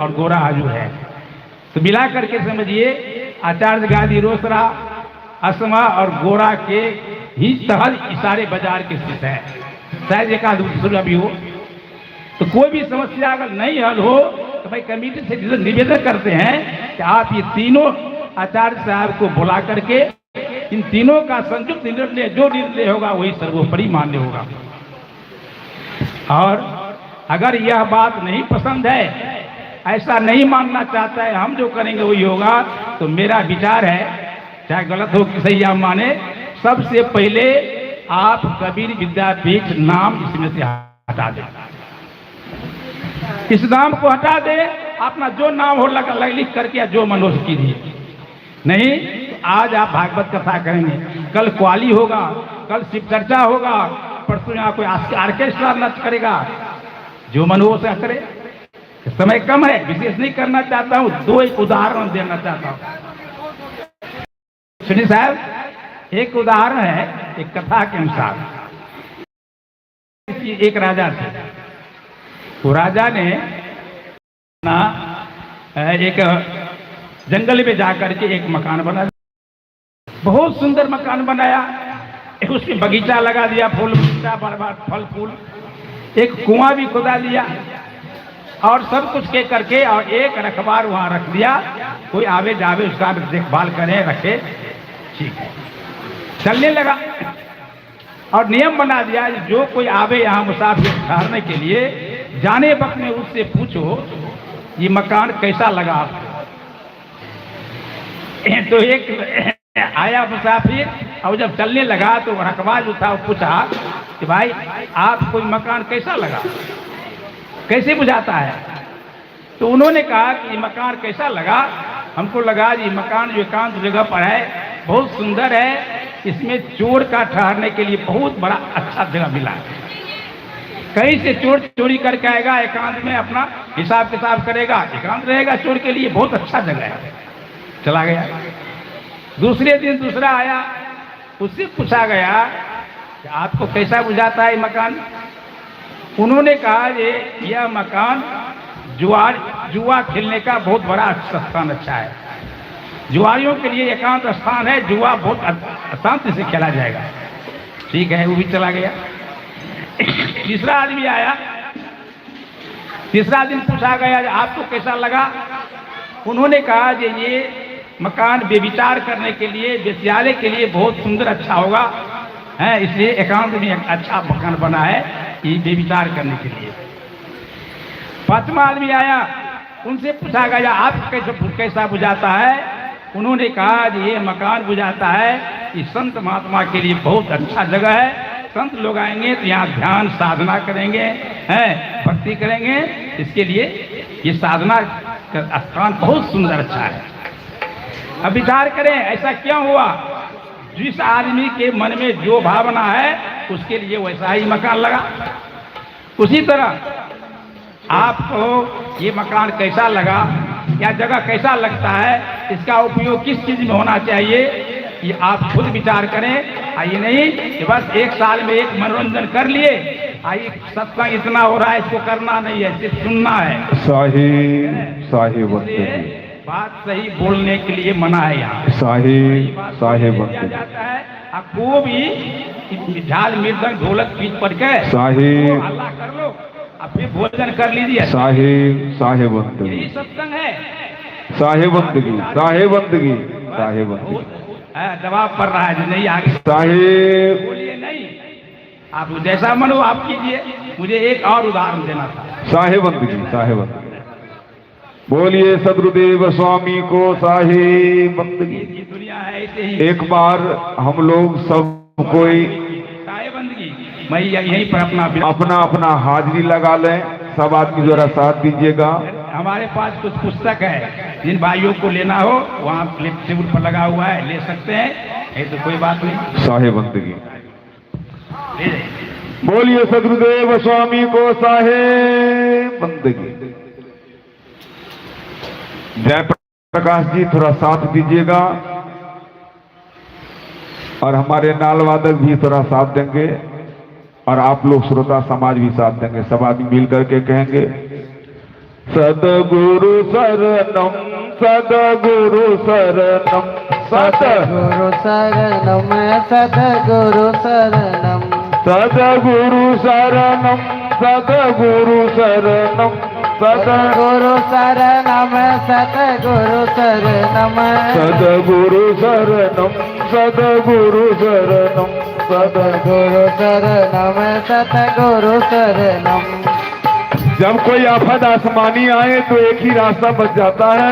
और गोरा आजू है। तो मिला करके समझिए आचार्य गादी रोसड़ा, असमा और गोरा के ही तहत सारे बाजार के स्थित है, शायद एक आध दूसरा भी हो। तो कोई भी समस्या अगर नहीं हल हो तो भाई कमेटी से निवेदन करते हैं कि आप ये तीनों आचार्य साहब को बुला करके इन तीनों का संयुक्त निर्णय, जो निर्णय होगा वही सर्वोपरि मान्य होगा। और अगर यह बात नहीं पसंद है, ऐसा नहीं मानना चाहता है हम जो करेंगे वही होगा, तो मेरा विचार है, चाहे गलत हो कि सही आप माने, सबसे पहले आप कबीर विद्यापीठ नाम इसमें से हटा दें। इस नाम को हटा दें, अपना जो नाम हो लग, लग लिख करके या जो मन हो कीजिए। नहीं तो आज आप भागवत कथा करेंगे, कल क्वाली होगा, कल शिव चर्चा होगा, परसों यहाँ कोई ऑर्केस्ट्रा नच करेगा, जो मन हो वैसा करे। समय कम है, विशेष नहीं करना चाहता हूं, दो एक उदाहरण देना चाहता हूं। सुनिए साहब, एक उदाहरण है एक कथा के अनुसार। एक राजा थे, वो राजा ने ना एक जंगल में जाकर के एक मकान बना, बहुत सुंदर मकान बनाया, एक उसमें बगीचा लगा दिया, फूल बगीचा, बार बार फल फूल, एक कुआं भी खुदा लिया और सब कुछ के करके और एक रखवार वहां रख दिया, कोई आवे जावे उसका देखभाल करे रखे, ठीक है। चलने लगा और नियम बना दिया, जो कोई आवे यहाँ मुसाफिर ठहरने के लिए, जाने वक्त में उससे पूछो ये मकान कैसा लगा आपको। तो एक आया मुसाफिर और जब चलने लगा तो रखवार जो था वो पूछा कि भाई आपको ये मकान कैसा लगा, कैसे बुझाता है? तो उन्होंने कहा कि ये मकान कैसा लगा, हमको लगा ये मकान जो एकांत जगह पर है, बहुत सुंदर है, इसमें चोर का ठहरने के लिए बहुत बड़ा अच्छा जगह मिला है। कहीं से चोर चोरी करके आएगा, एकांत में अपना हिसाब किताब करेगा, एकांत रहेगा, चोर के लिए बहुत अच्छा जगह है। चला गया। दूसरे दिन दूसरा आया, उससे पूछा गया कि आपको कैसा बुझाता है मकान? उन्होंने कहा ये यह मकान जुआर जुआ खेलने का बहुत बड़ा स्थान अच्छा है, जुआरियों के लिए एकांत स्थान है, जुआ बहुत शांति से खेला जाएगा। ठीक है, वो भी चला गया। तीसरा आदमी आया, तीसरा दिन पूछा गया आपको कैसा लगा? उन्होंने कहा कि ये मकान बेविचार करने के लिए, बेसियाले के लिए बहुत सुंदर अच्छा होगा है, इसलिए एकांत में एक अच्छा मकान बना है ये बेविचार करने के लिए। पांचवा आदमी आया, उनसे पूछा गया आप कैसे कैसा बुझाता है? उन्होंने कहा कि ये मकान बुझाता है कि संत महात्मा के लिए बहुत अच्छा जगह है, संत लोग आएंगे तो यहाँ ध्यान साधना करेंगे, हैं भक्ति करेंगे, इसके लिए ये साधना का स्थान बहुत सुंदर अच्छा है। अब विचार करें ऐसा क्यों हुआ? जिस आदमी के मन में जो भावना है उसके लिए वैसा ही मकान लगा। उसी तरह आपको ये मकान कैसा लगा या जगह कैसा लगता है, इसका उपयोग किस चीज में होना चाहिए, ये आप खुद विचार करें। ये नहीं कि बस एक साल में एक मनोरंजन कर लिए, आइए सत्संग इतना हो रहा है, इसको करना नहीं है, सिर्फ सुनना है। साहिब साहिब इसलिए बंदगी। बात सही बोलने के लिए मना है यहाँ। साहिब बात साहिब दिया बंदगी। जाता है आप को भी झाल मृदंग ढोलक पीट पड़ के साहिब हल्ला कर लो और फिर भोजन कर लीजिए, साहिब साहिब यही बंदगी। सत्संग है। साहिब बंदगी साहिब बंदगी साहिब बंदगी। बहुत दबाव पड़ रहा है, नहीं आगे साहिब बोलिए नहीं, आप जैसा मन हो आप कीजिए। मुझे एक और उदाहरण देना था। साहिब बंदगी साहिब बंदगी। बोलिए सदगुरुदेव स्वामी को साहिब बंदगी। ये दुनिया है ऐसे ही। एक बार हम लोग सब कोई साहिब बंदगी, मैं यहीं पर अपना अपना अपना हाजिरी लगा लें, सब आदमी जरा साथ दीजिएगा। हमारे पास कुछ पुस्तक है, जिन भाइयों को लेना हो वहाँ टेबल पर लगा हुआ है, ले सकते हैं, ये तो कोई बात नहीं। साहिब बंदगी। ले जाइए। बोलिए सदगुरुदेव स्वामी को साहेब बंदगी। जय प्रकाश जी थोड़ा साथ दीजिएगा और हमारे नालवादक भी थोड़ा साथ देंगे और आप लोग श्रोता समाज भी साथ देंगे। सब आदमी मिल करके कहेंगे सदगुरु शरणम, सदगुरु शरणम, सद गुरु शरणम, सदगुरु शरणम, सदगुरु शरणम, सदगुरु शरणम, सदगुरु शरणम, सदगुरु शरणम, सदगुरु शरणम, सदगुरु शरणम, सदगुरु शरणम, सदगुरु शरणम। जब कोई आफत आसमानी आए तो एक ही रास्ता बच जाता है,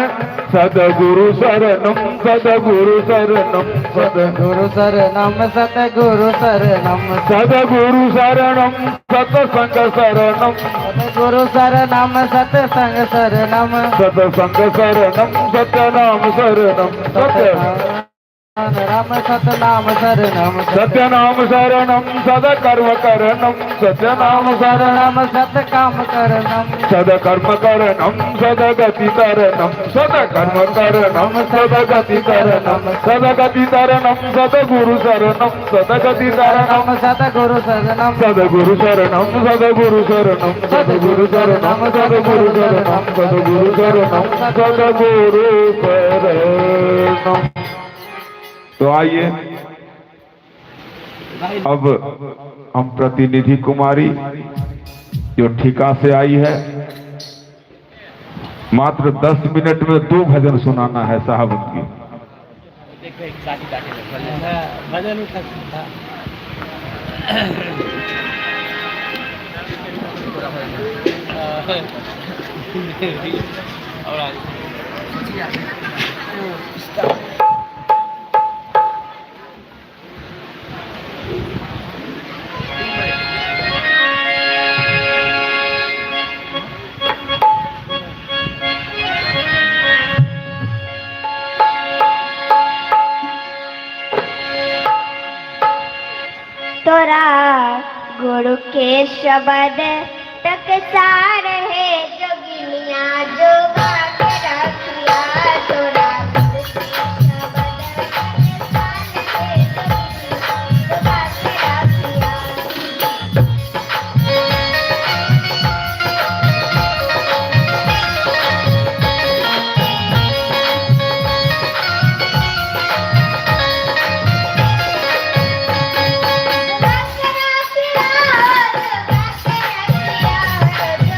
सदगुरु शरणम, सदगुरु शरणम, सदगुरु शरणम, सदगुरु शरणम, सदगुरु शरणम, सतसंग शरणम, सदगुरु शरणम, सतसंग शरणम, सतसंग शरणम, सत्यनाम शरणम, सत्य राम सतनाम शरणम, सत्यनाम शरणम, सद कर्म करणम, सत्यनाम शरणम, सत काम करणम, सद कर्म करणम, सद गति तरणम, सद कर्म करणम, सद गति तरणम, सद गति तरणम, सद गुरु शरणम, सद गति तरणम, सद गुरु शरणम, सद गुरु शरणम, सद गुरु शरणम, सद गुरु शरणम, सद गुरु शरणम, सद गुरु शरणम, सद गुरु शरणम। तो आइए अब हम प्रतिनिधि कुमारी जो ठिका से आई है, मात्र 10 मिनट में 2 भजन सुनाना है साहब उनकी। भजन तोरा गुरु के शब्द टकसार है जोगिनिया जोगा के रखिया, तोरा गुरु के शब्द टकसार है जोगिनिया जोगा के रखिया। जोगा के रखिया, जोगा के रखिया,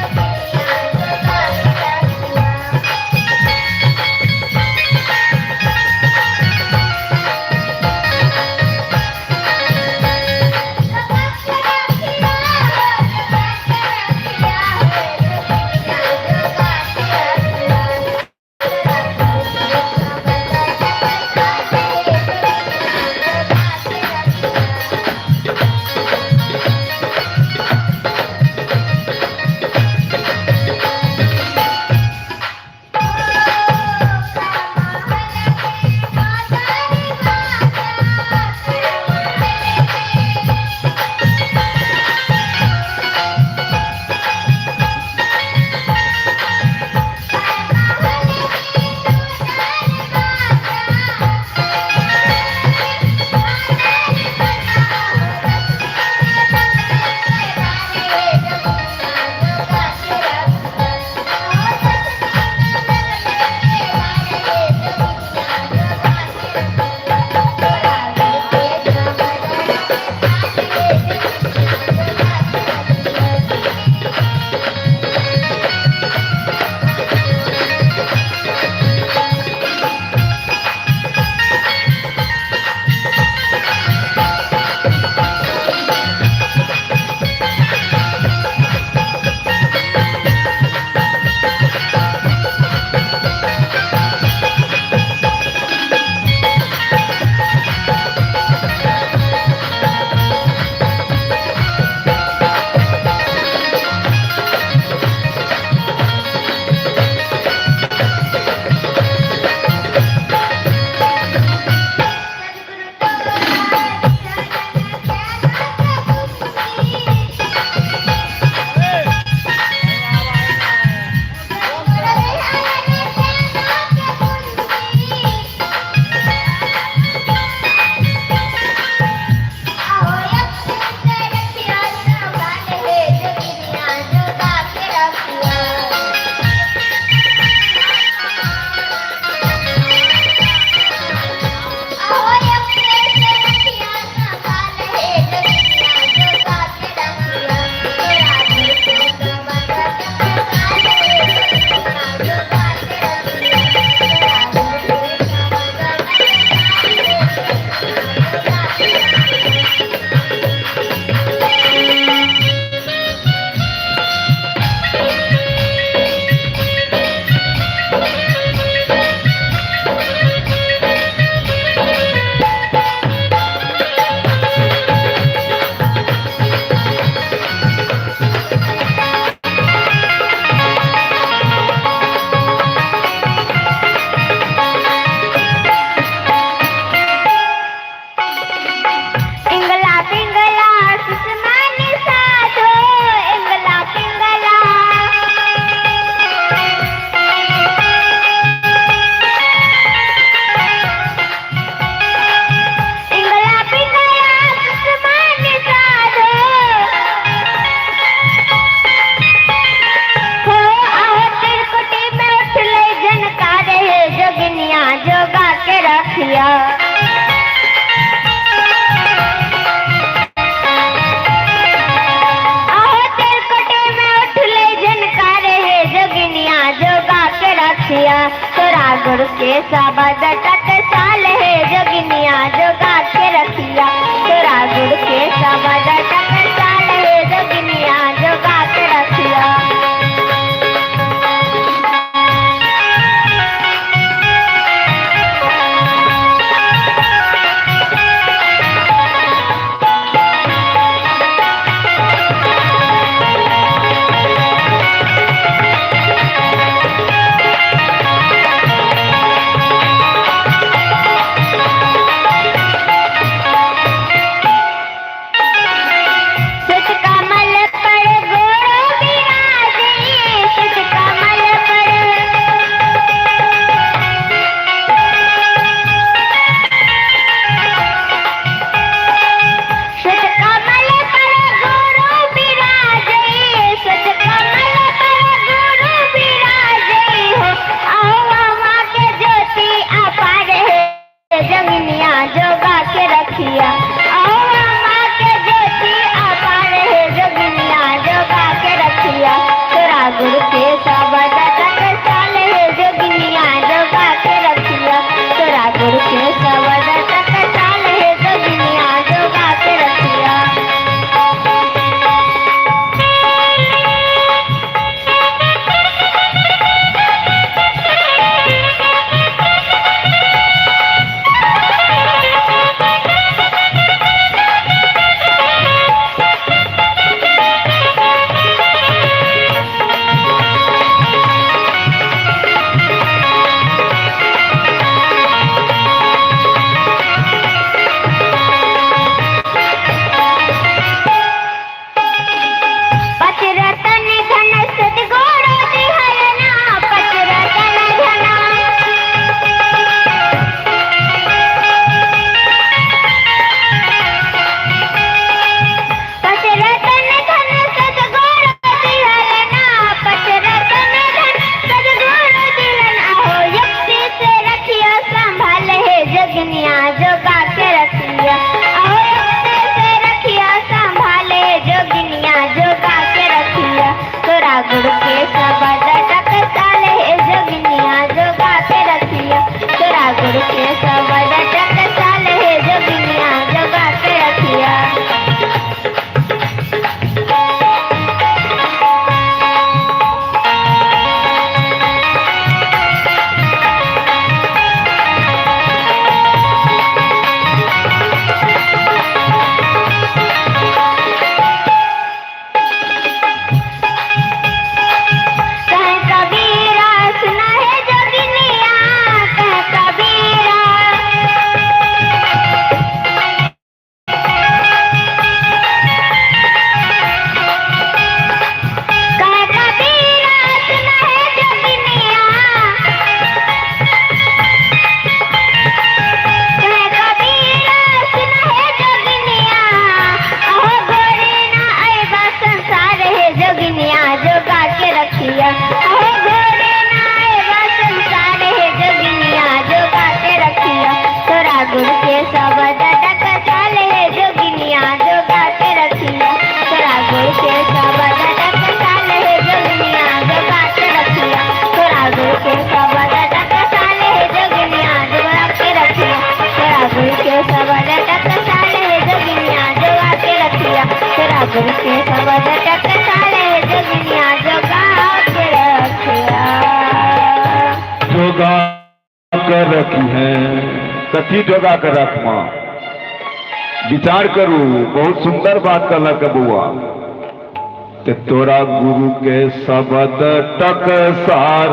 जोगा रखिया। तोरा गुरु के शबद टकसाल है जोगिनिया जोगा के रखिया। तोरा गुरु के शबद टकसाल है जोगिनिया जोगा के रखिया। सुत कमल पर गुरु विराजे, सुत कमल पर, सुत कमल पर गुरु विराजे, सुत कमल पर गुरु विराजे हो। आओ मामा के ज्योति अपार है जोगिनिया जोगा के रखिया। आओ मामा के ज्योति अपार है जोगिनिया जोगा के रखिया। तोरा गुरु के शबद टकसाल है जोगिनिया जोगा के रखिया। तोरा गुरु के शबद टकसाल है जोगिनिया जोगा के रखिया। पचरतन धन सदगुरु दिहरना, पचरतन धन, पचरतन धन सदगुरु दिहरना, पचरतन धन सदगुरु दिहरना। हो युक्ति से रखियो संभाल है जोगिनिया जोगा के रखिया। अहो युक्ति से रखियो संभाले जोगिनिया जोगा के रखिया। तोरा गुरु के शबद टकसाल है जोगिनिया जोगा के रखिया। तोरा गुरु के शबद टकसाल है जोगिनिया जोगा के रखिया। कह कबीरा सुना है जोगिनिया, कह कबीरा, कह कबीरा सुना है जोगिनिया, कह कबीरा सुना है जोगिनिया। अहो गोरे ना अयबा संसार है जोगिनिया जोगा के रखिया। अहो गोरे ना अयबा संसार है जोगिनिया जोगा के रखिया। तोरा गुरु के शबद टकसाल है जोगिनिया जोगा के रखिया। तोरा गुरु के शबद टकसाल है जोगिनिया जोगा के रखिया। तोरा गुरु के शबद टकसाल है जोगिनिया जोगा के रखिया। तोरा गुरु के शबद टकसाल है जोगिनिया जोगा के रखिया। तोरा गुरु के शबद टकसाल है जोगिनिया जोगा के रखिया। जोगा कर रखी है। कथी जोगा कर रखमा? विचार करू, बहुत सुंदर बात कहलक बउआ। ते तोरा गुरु के शबद टकसार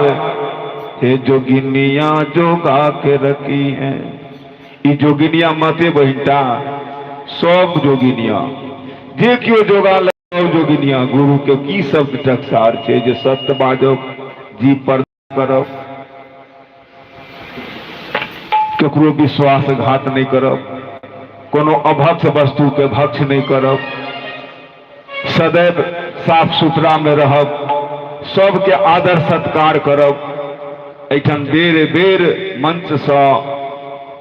हे जोगिनिया जोगा के रखी है। ई जोगिनिया मते बहिनटा, सब जोगिनिया जे केओ जोगा ले सब जोगिनिया गुरु के की शब्द टकसार छे जे सत्य बाजब, जी पर करब, ककरो विश्वासघात नहीं करब, कोनो अभक्ष वस्तु के भक्ष नहीं करब, सदैव साफ सुथरा में रहब, सबके आदर सत्कार करब। एहिठाम बेर बेर मंच सँ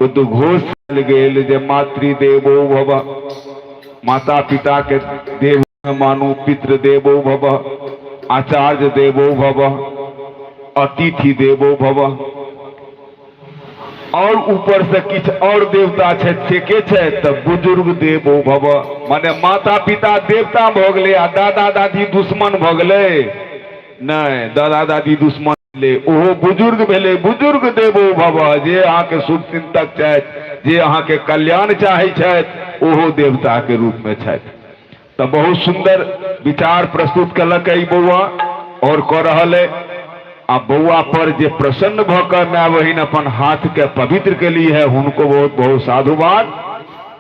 उद्घोष कयल गेल जे मातृदेवो भव, माता पिता के देव मानू, पितृदेवो भव, आचार्य देवो भव। अतिथि देवो भव। और ऊपर से किछु और देवता छथि से के छथि तऽ बुजुर्ग देवो भव। माने माता पिता देवता भऽ गेलै आ दादा दादी दुश्मन भऽ गेलै? नहि, दादा दादी दुश्मन भेलै, ओहो बुजुर्ग भेलै। बुजुर्ग देवो भव, जे अहाँके शुभ चिंतक छथि, जे अहाँके कल्याण चाहै छथि, ओहो देवता के रूप में छथि। तऽ बहुत सुंदर विचार प्रस्तुत केलक ई बौआ और कऽ रहल है। आ बौआ पर जे प्रसन्न भऽ कऽ माय बहिन अपन हाथ के पवित्र केली है, हुनको बहुत बहुत साधुवाद।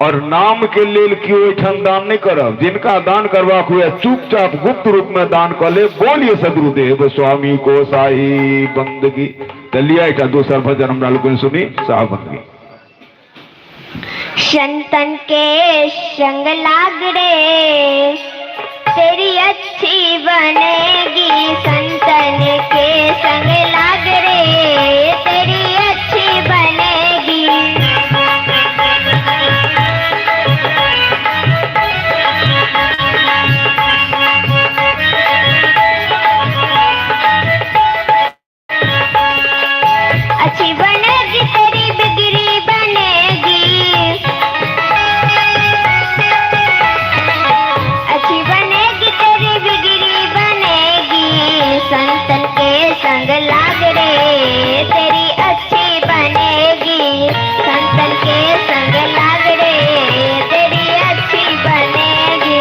और नाम के लेल केओ एहिठाम दान नहीं करब, जिनका दान करबाक हुए चुपचाप गुप्त रूप में दान कऽ ले। बोलिए सदगुरुदेव स्वामी को साही बंदगी। तऽ लिअ एकटा दोसर भजन हमरा लोकनि सुनी साहब बंदगी। संतन के संग लाग रे तेरी अच्छी बनेगी, संतन के संग लाग रे तेरी अच्छी बनेगी। अच्छी बनेगी तेरी बिगड़ी बनेगी, अच्छी बनेगी तेरी बिगड़ी बनेगी, संतन के संग लाग रे तेरी अच्छी बनेगी, संतन के संग लाग रे तेरी अच्छी बनेगी।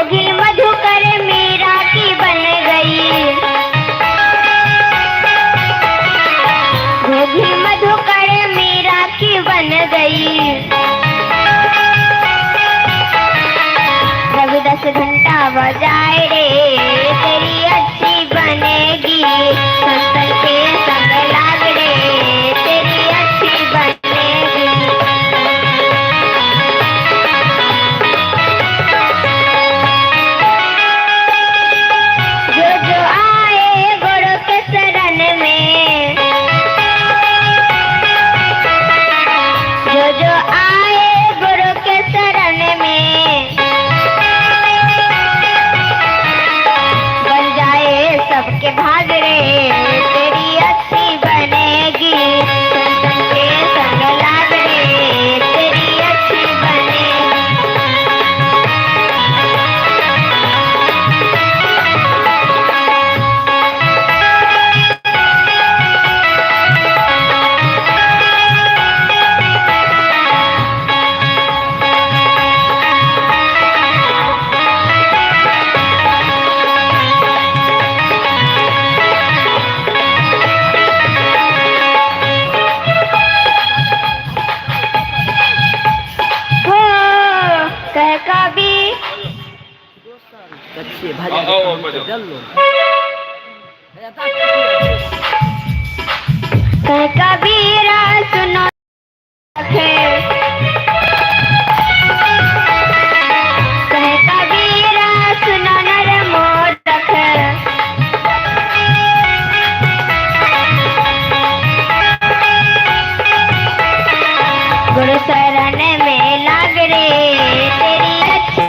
घोघी मधुकर मीरा की बन गई। घोघी मधुकर मीरा की बन गई। रविदास घंटा बजाए रे तेरी अच्छी बनेगी। संतन के संग लाग रे तेरी अच्छी बनेगी। जो जो आए गुरु के शरण में, जो जो आए गुरु के शरण में, बन जाए सबके भाग रे तेरी अच्छी बनेगी। संतन के संग लाग रे तेरी अच्छी बनेगी। हो कह कभी कह कबीरा सुनो सखे, कह कबीरा सुनो नर मोरख। गुरु शरण में लाग रे तेरी अच्छी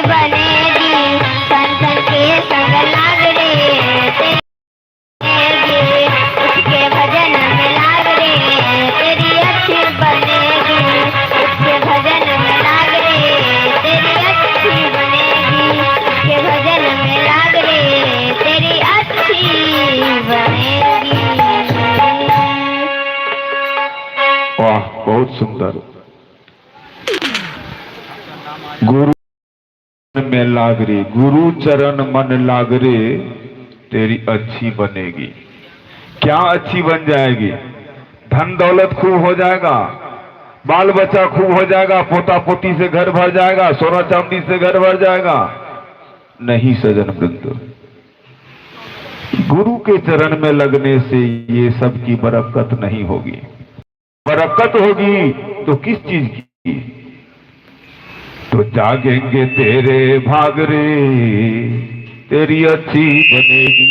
बनेगी। संतन के संग लाग रे तेरी बनेगी। उसके भजन में लाग रे तेरी अच्छी बनेगी। उसके भजन में लाग रे तेरी अच्छी बनेगी। उसके भजन में लाग रे तेरी अच्छी बनेगी। वाह, बहुत सुंदर। गुरु में लागरे, गुरु चरण मन लागरे, तेरी अच्छी बनेगी। क्या अच्छी बन जाएगी? धन दौलत खूब हो जाएगा, बाल बच्चा खूब हो जाएगा, पोता पोती से घर भर जाएगा, सोना चांदी से घर भर जाएगा। नहीं सजन वृंद, गुरु के चरण में लगने से ये सब की बरकत नहीं होगी। बरकत होगी तो किस चीज की? तो जागेंगे तेरे भाग रे, तेरी अच्छी बनेगी।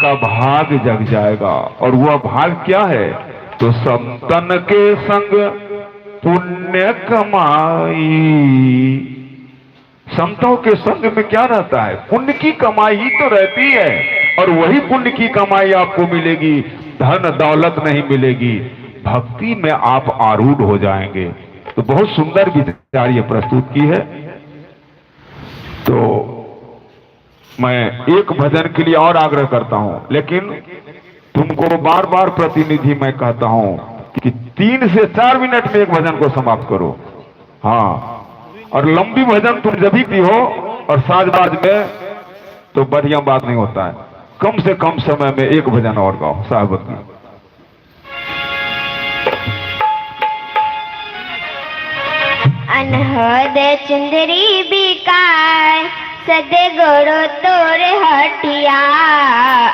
का भाग जग जाएगा। और वह भाग क्या है? तो संतन के संग पुण्य कमाई। संतों के संग में क्या रहता है? पुण्य की कमाई ही तो रहती है। और वही पुण्य की कमाई आपको मिलेगी, धन दौलत नहीं मिलेगी। भक्ति में आप आरूढ़ हो जाएंगे। तो बहुत सुंदर विचार ये प्रस्तुत की है। तो मैं एक भजन के लिए और आग्रह करता हूं, लेकिन तुमको बार बार प्रतिनिधि मैं कहता हूं कि 3 से 4 मिनट में एक भजन को समाप्त करो। हाँ, और लंबी भजन तुम जब भी हो और साजबाज में तो बढ़िया बात नहीं होता है। कम से कम समय में एक भजन और गाओ साहब की। अनहद चुंदरी बिकाय सदगुरु तोर हटिया।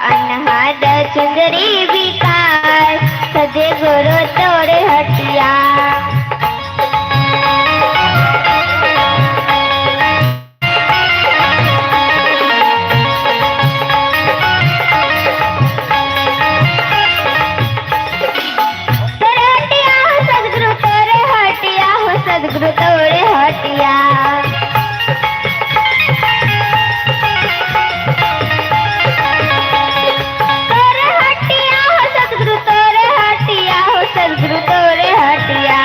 अनहद चुंदरी बिकाय सदगुरु तोर हटिया। तोरे हटिया हो सदगुरु तोरे हटिया हो सदगुरु तोरे हटिया। तोरे हटिया हो सदगुरु तोरे हटिया हो सदगुरु तोरे हटिया।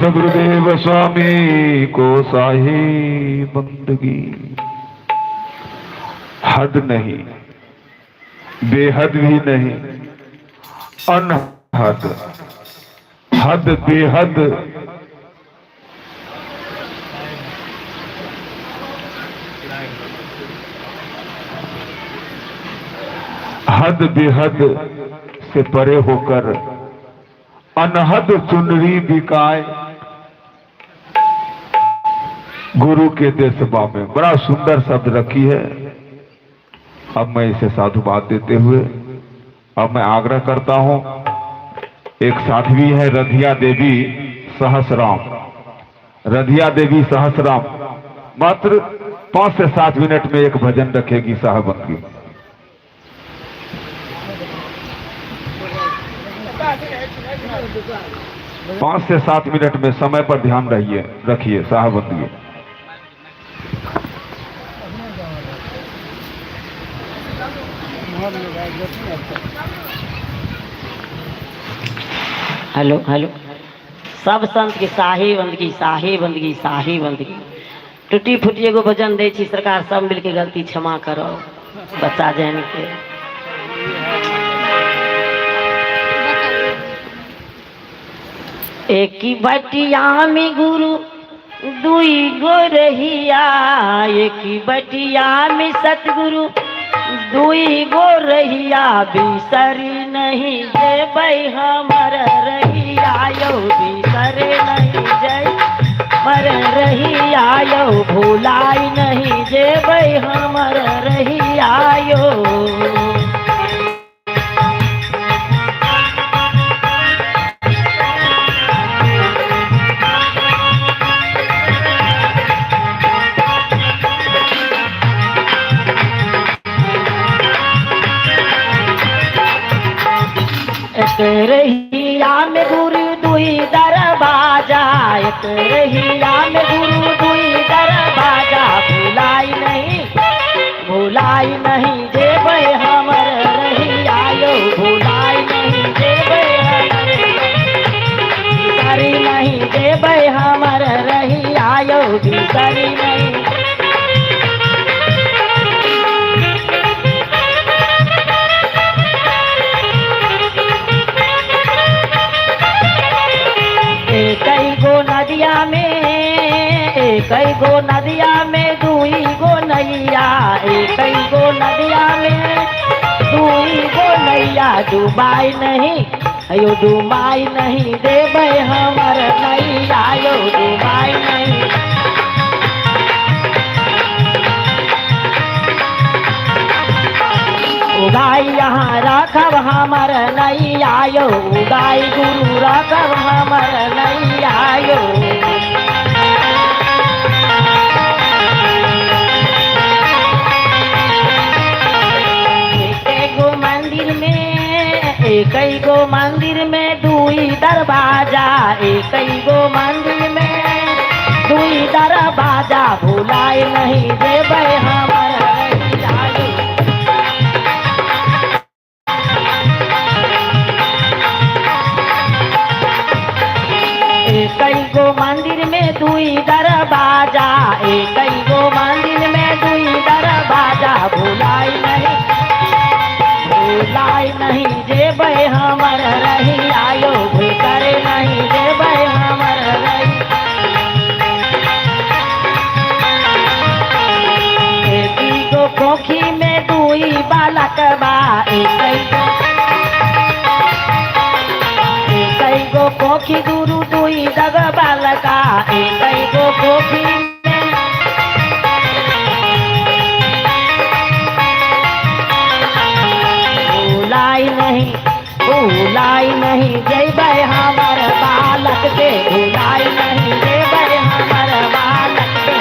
सदगुरुदेव स्वामी को साही बंदगी। हद नहीं, बेहद भी नहीं, अनहद, हद बेहद। हद बेहद से परे होकर अनहद चुनरी बिकाए गुरु के देशबा में। बड़ा सुंदर शब्द रखी है। अब मैं इसे साधुवाद देते हुए अब मैं आग्रह करता हूं, एक साध्वी है रधिया देवी सहसराम, रधिया देवी सहसराम मात्र 5 से 7 मिनट में एक भजन रखेगी साहब की। 5 से 7 मिनट में समय पर ध्यान रहिए रखिए साहबंदी। हेलो हेलो, सब संत के साही बंदगी, साही बंदगी, साही बंदगी। टूटी फूटी एगो भजन दै छी सरकार, सब मिलके गलती क्षमा करो बच्चा जन के। एक बटिया में गुरु दुई गो रहिया, एक बटिया में सतगुरु दुई गो रहिया, बिसरी नहीं जेबै हमर रहिया यौ, बिसरे नहीं जय मर रहिया यौ, भुलाई नहीं जेबै हमर रहिया यौ। एक रहिया में गुरु दुई दरवाजा, एक रहिया में गुरु दुई दरवाजा, भुलाई नहीं भुलाई नहीं जेबै हमर रहिया यौ, भुलाई नहीं जेबै हमर, बिसरी नहीं जेबै हमर रहिया यौ, बिसरी नहीं। कई गो नदिया में, कई गो नदिया में दुई गो नैया, कई गो नदिया में दुई गो नैया, डुबाई नहीं अयो डुबाई नहीं देबै हमर नैया यो, डुबाई नहीं। उगाई यहाँ राखब हमर नैया यो, उगाई गुरु राखब हमर नैया यो। एक गो मंदिर में, एक गो मंदिर में दुई दरवाजा, एक गो मंदिर में दुई दरवाजा, भुलाई नहीं देबै हमर रहिया यो। एक गो मंदिर में दुई दरवाजा, एक गो मंदिर में दुई दरवाजा, भुलाई नहीं भुलाई नहीं जेबै हमर रहिया यो, भुलकर नहीं जेबै हमर रही। एक गो कोखी में दुई बालक बा, एक गो कोखी गुरु दुई दग बालका, एक गो कोखी में भुलाई नहीं भुलाई नहीं जेबै हमर बालक के, भुलाई नहीं जेबै हमर बालक के।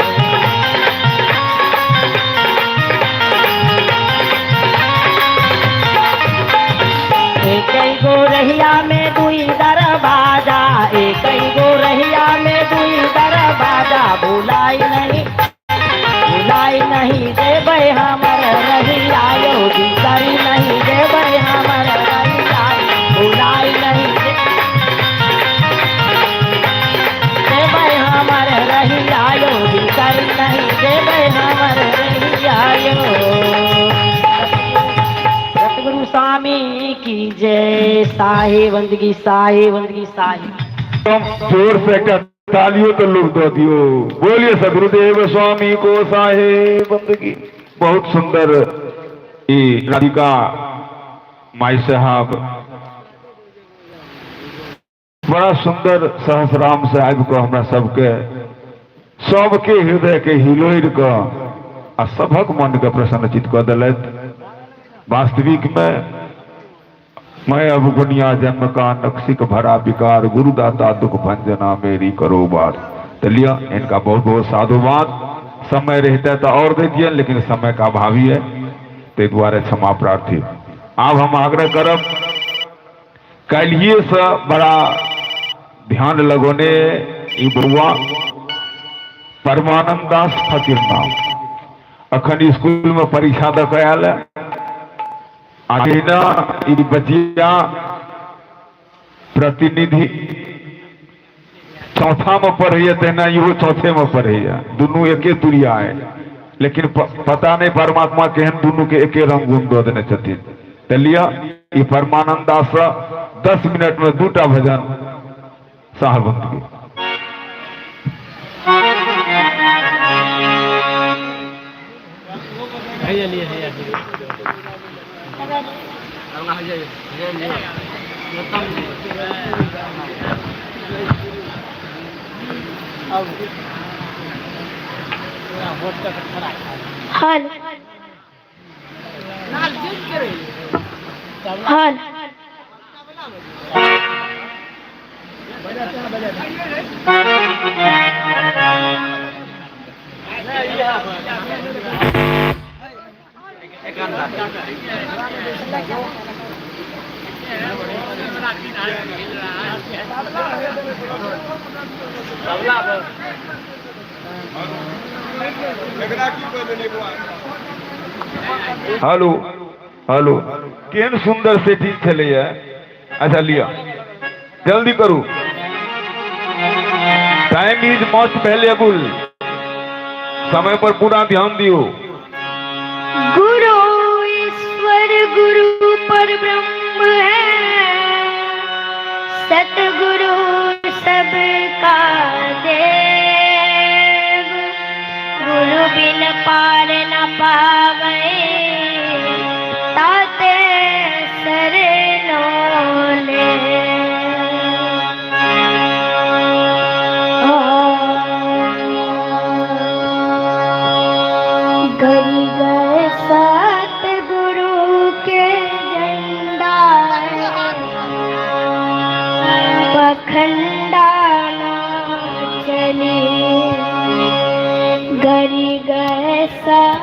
एक गो रहिया में दुई दरवाजा, एक गो रहिया में दुई दरवाजा, भुलाई नहीं देबै हमर रहिया यो, बिसरी नहीं देबै हमर रहिया, भुलाई नहीं। की जय। साहे बंदगी, साहे बंदगी, साहे। जोर से एकटा तालियों तो लोग दो दियो। बोलिए सदगुरुदेव स्वामी को साहे बंदगी। बहुत सुंदर ई राधिका माई साहब बड़ा सुंदर सहसराम से आबि कऽ हमरा सबके सबके हृदय के हिलोरि कऽ आ सभक मन के प्रसन्नचित कऽ देलथि। वास्तविक में मैं अब गुनिया जन्म का नक्सिक भरा विकार, गुरुदाता दुख भंजना मेरी करो बार। तो लिया इनका बहुत बहुत साधुवाद। समय रहता तो और दैतियन, लेकिन समय का अभावी है, ताहि दुआरे क्षमा प्रार्थी। आब हम आग्रह करब, काल्हिए से बड़ा ध्यान लगौने ई बउआ परमानंद दास फकीर नाम अखन स्कूल में परीक्षा दऽ कऽ आयल है। आ तहिना ई बचिया प्रतिनिधि चौथा में पढ़ैया, तहिना इहो चौथे में पढ़ैया, दुनू एके तुरिया है, लेकिन पता नहीं परमात्मा केहन दुनू के एके रंग गुण दऽ देने छथिन। तऽ लिअ ई परमानंद दास 10 मिनट में दूटा भजन साहब बंदगी। हल हल हेलो हेलो, केहन सुंदर सेटिंग छलैया। अच्छा लिया, जल्दी करू, टाइम is most valuable, समय पर पूरा ध्यान दियो। गुरु ईश्वर गुरु पर ब्रह्म है, सतगुरु सबका देव, गुरु बिन पार न पावे, ताते शरणो ले। गई गए सतगुरु के झंडा, पखंडा ना चले, गरी गए सत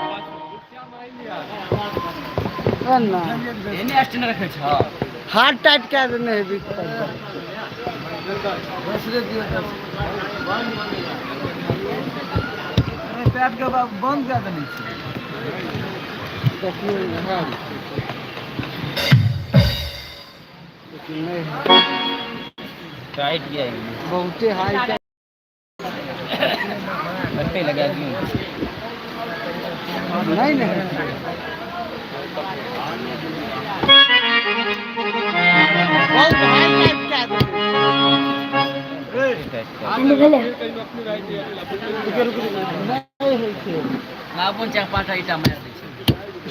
हाथ टाइट कए देने हेबी। बंद कए देने टाइट किया बहुते हाई लगा दियो। नहीं नहीं बहुत हाई टाइट कए देने। अपन चार पाँच ईटा मारि दै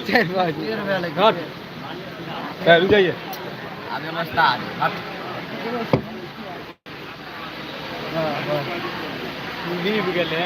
छै। रुक जाइए, आब व्यवस्था हट। डूबि गेलै।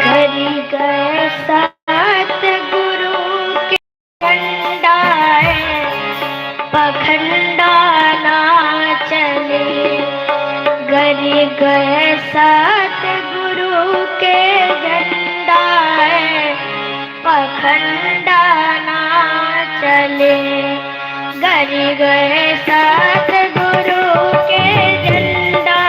गरी गए सतगुरु के झंडा, पखंडा ना चले, गरी गए सतगुरु के झंडा, पखंडा ना चले, गरी गए सतगुरु के झंडा,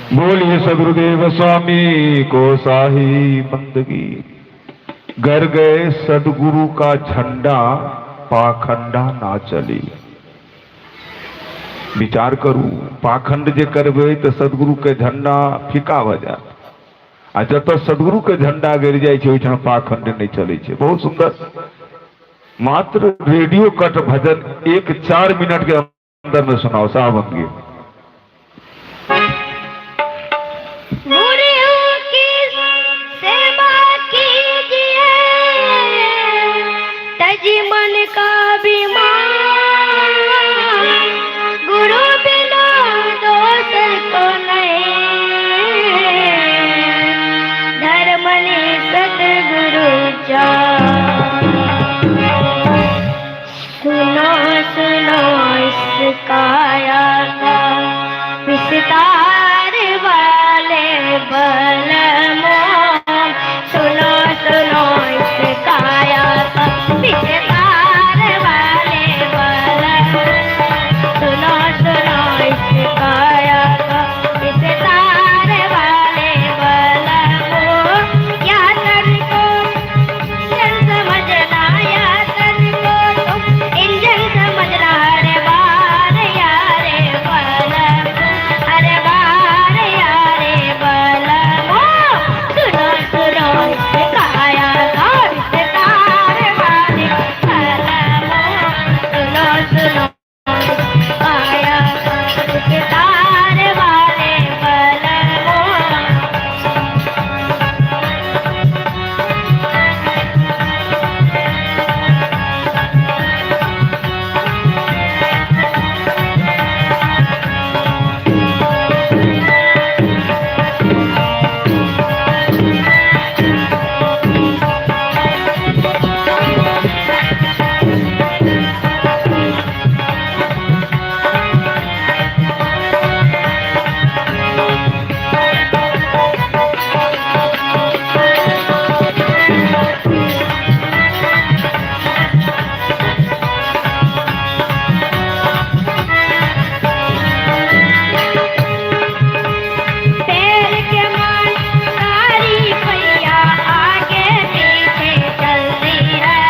बोलिए सदगुरुदेव स्वामी को साही बंदगी। गर गए सदगुरु का झंडा, पाखंडा ना चली। विचार करू, पाखंड जे करबै तो सदगुरु के झंडा फीका भ जात, आ जत सदगुरु के झंडा गिर जाइ छै ओहिठाम पाखंड नहीं चलै छै। बहुत सुंदर, मात्र रेडियो कट भजन 1-4 मिनट के अंदर में सुनाओ साहब। मन का बीमार गुरु बिना दोसर को नहीं, धर्म ने सतगुरु चा। सुनो सुनो इस काया का विस्तार वाले बलमो, सुनो सुनो इस काया का विस्तार वाले बलमो, सुनो सुनो इस काया का विस्तार वाले बलमो। या तन को इंजन समझना, या तन को तुम इंजन समझना, अरे बार यारे बलमो, अरे बार यारे बलमो। सुनो सुनो इस काया का विस्तार वाले बलमो, सुनो सुनो काया का विस्तार वाले बलमो। पैर के मान सारी पहिया आगे पीछे चलती है,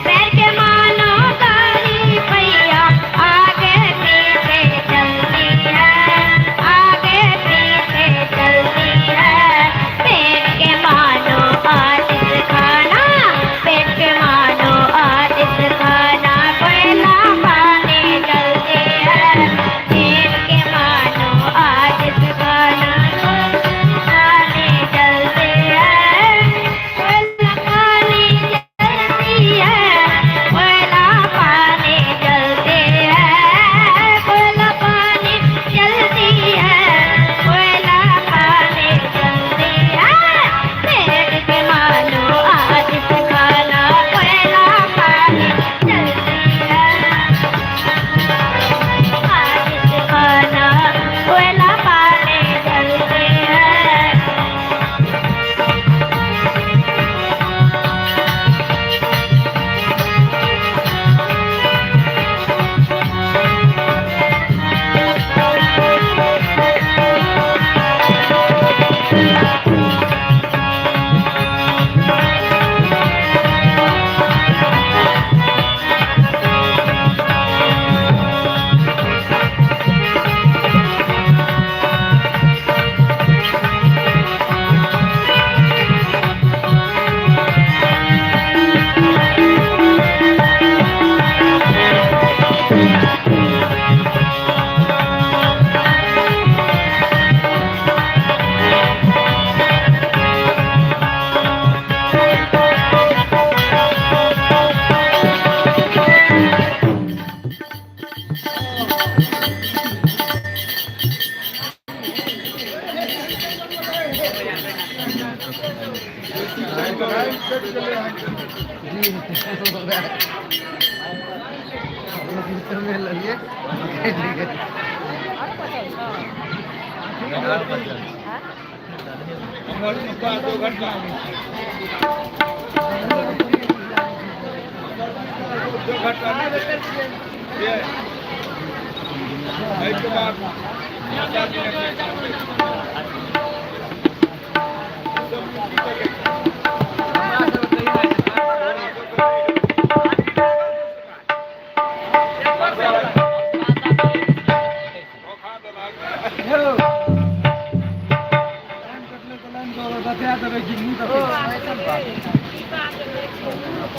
पैर के मानो सारी पहिया आगे पीछे चलती है, आगे पीछे चलती है। पेट के मानो आतिश खाना, पेट के मानो आतिश खाना, कोयला पानी चलती है। पेट के मानो आतिश खाना, पानी चलती है, कोयला पानी चलती है, कोयला पानी चलती है, कोयला पानी चलती है, कोयला पानी चलती है। पेट के मानो आतिश खाना, कोयला पानी चलती है, आतिश खाना, कोयला पानी चलती है।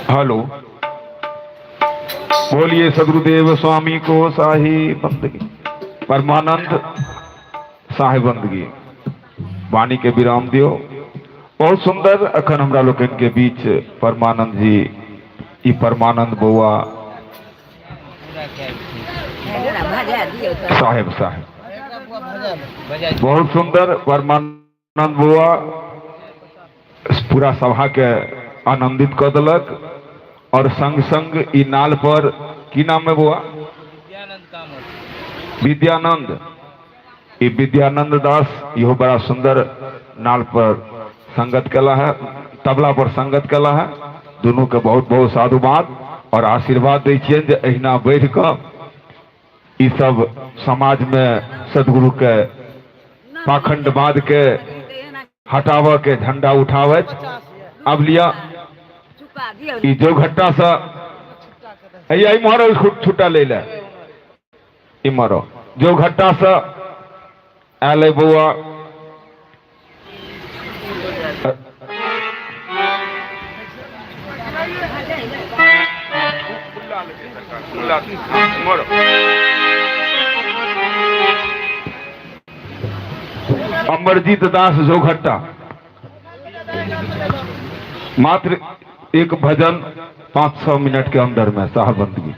हेलो, बोलिए सदगुरुदेव स्वामी को साही बंदगी, परमानंद साहेब बंदगी। वाणी के विराम दियो। बहुत सुंदर अखन हमरा लोकनि के बीच परमानंद जी, ई परमानंद बौआ साहेब साहेब, बहुत सुंदर परमानंद बौआ पूरा सभा के आनंदित कऽ देलक। और संग संग ई नाल पर की नाम है बौआ? विद्यानंद। ई विद्यानंद दास इहो बड़ा सुंदर नाल पर संगत कला है, तबला पर संगत कला है। दोनों के बहुत बहुत साधुवाद और आशीर्वाद दै छियनि जे अहिना बढ़ि कऽ ई सब समाज में सदगुरु के पाखंडवाद के हटाबऽ के झंडा उठाबैत। अब लिया ई जो घट्टा से इम्हर छुट्टा ले ले, इम्हर जो घट्टा से आयल है बौआ। अमरजीत दास जोघट्टा, मात्र एक भजन 5-6 मिनट के अंदर में साहब बंदगी,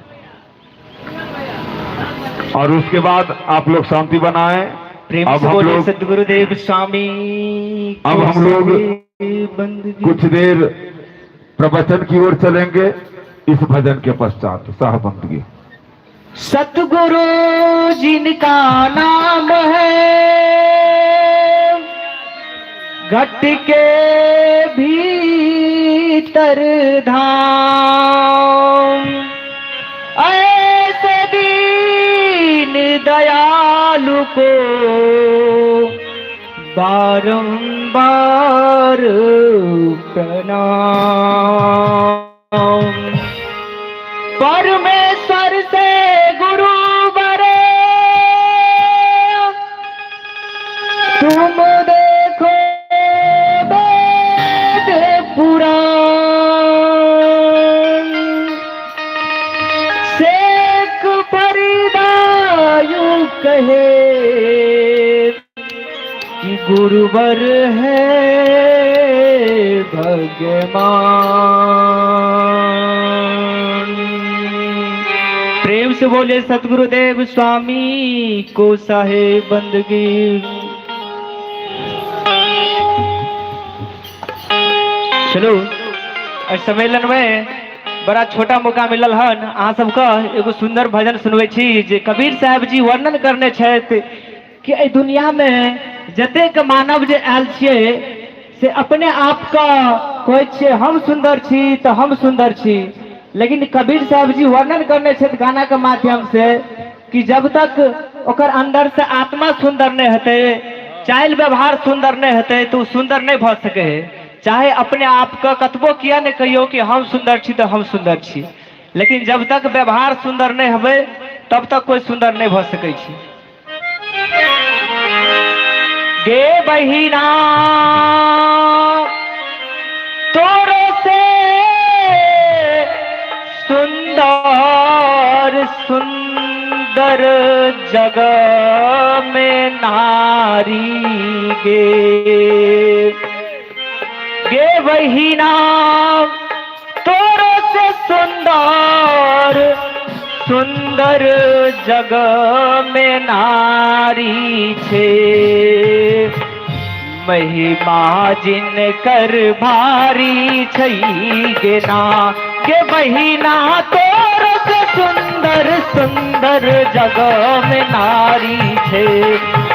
और उसके बाद आप लोग शांति बनाएं। प्रेम अब से हम बोलिए लोग सदगुरुदेव स्वामी। अब हम लोग कुछ देर प्रवचन की ओर चलेंगे इस भजन के पश्चात साहब बंदगी। सतगुरु जिनका नाम है घट के भीतर धाम, ऐसे दीन दयालु को बारंबार प्रणाम। परमेश्वर से गुरु बरे तुम देखो वेद पुराण, शेख फरीदायु कहे कि गुरुवर है भगवान। प्रेम से बोले सतगुरुदेव स्वामी को साहेब बंदगी। चलो एहि सम्मेलन में बड़ा छोटा मौका मिलल हन, अहाँ सबके एगो सुंदर भजन सुनबै छी जे कबीर साहब जी वर्णन करने छथि कि एहि दुनिया में जतेक मानव जे आयल छियै से अपने आप के कहै छियै हम सुंदर छी तऽ हम सुंदर छी, लेकिन कबीर साहब जी वर्णन करने छथि गाना के माध्यम से कि जब तक ओकर अंदर से आत्मा सुंदर नहीं हेतै, चालि व्यवहार सुंदर नहीं हेतै, तऽ ओ सुंदर नहीं भऽ सकै है। चाहे अपने आप के कतबो किया नहीं कहियो कि हम सुंदर छी तऽ हम सुंदर छी, लेकिन जब तक व्यवहार सुंदर नहीं हेबै तब तक कोई सुंदर नहीं भऽ सकै छै। गे बहिना तोरो से सुंदर सुंदर जग में नारी गे, गे बहिना तोरो से सुंदर सुंदर जग में नारी छे, महिमा जिन कर भारी छई गेना, के बहिना तोरो से सुंदर सुंदर जग में नारी छे,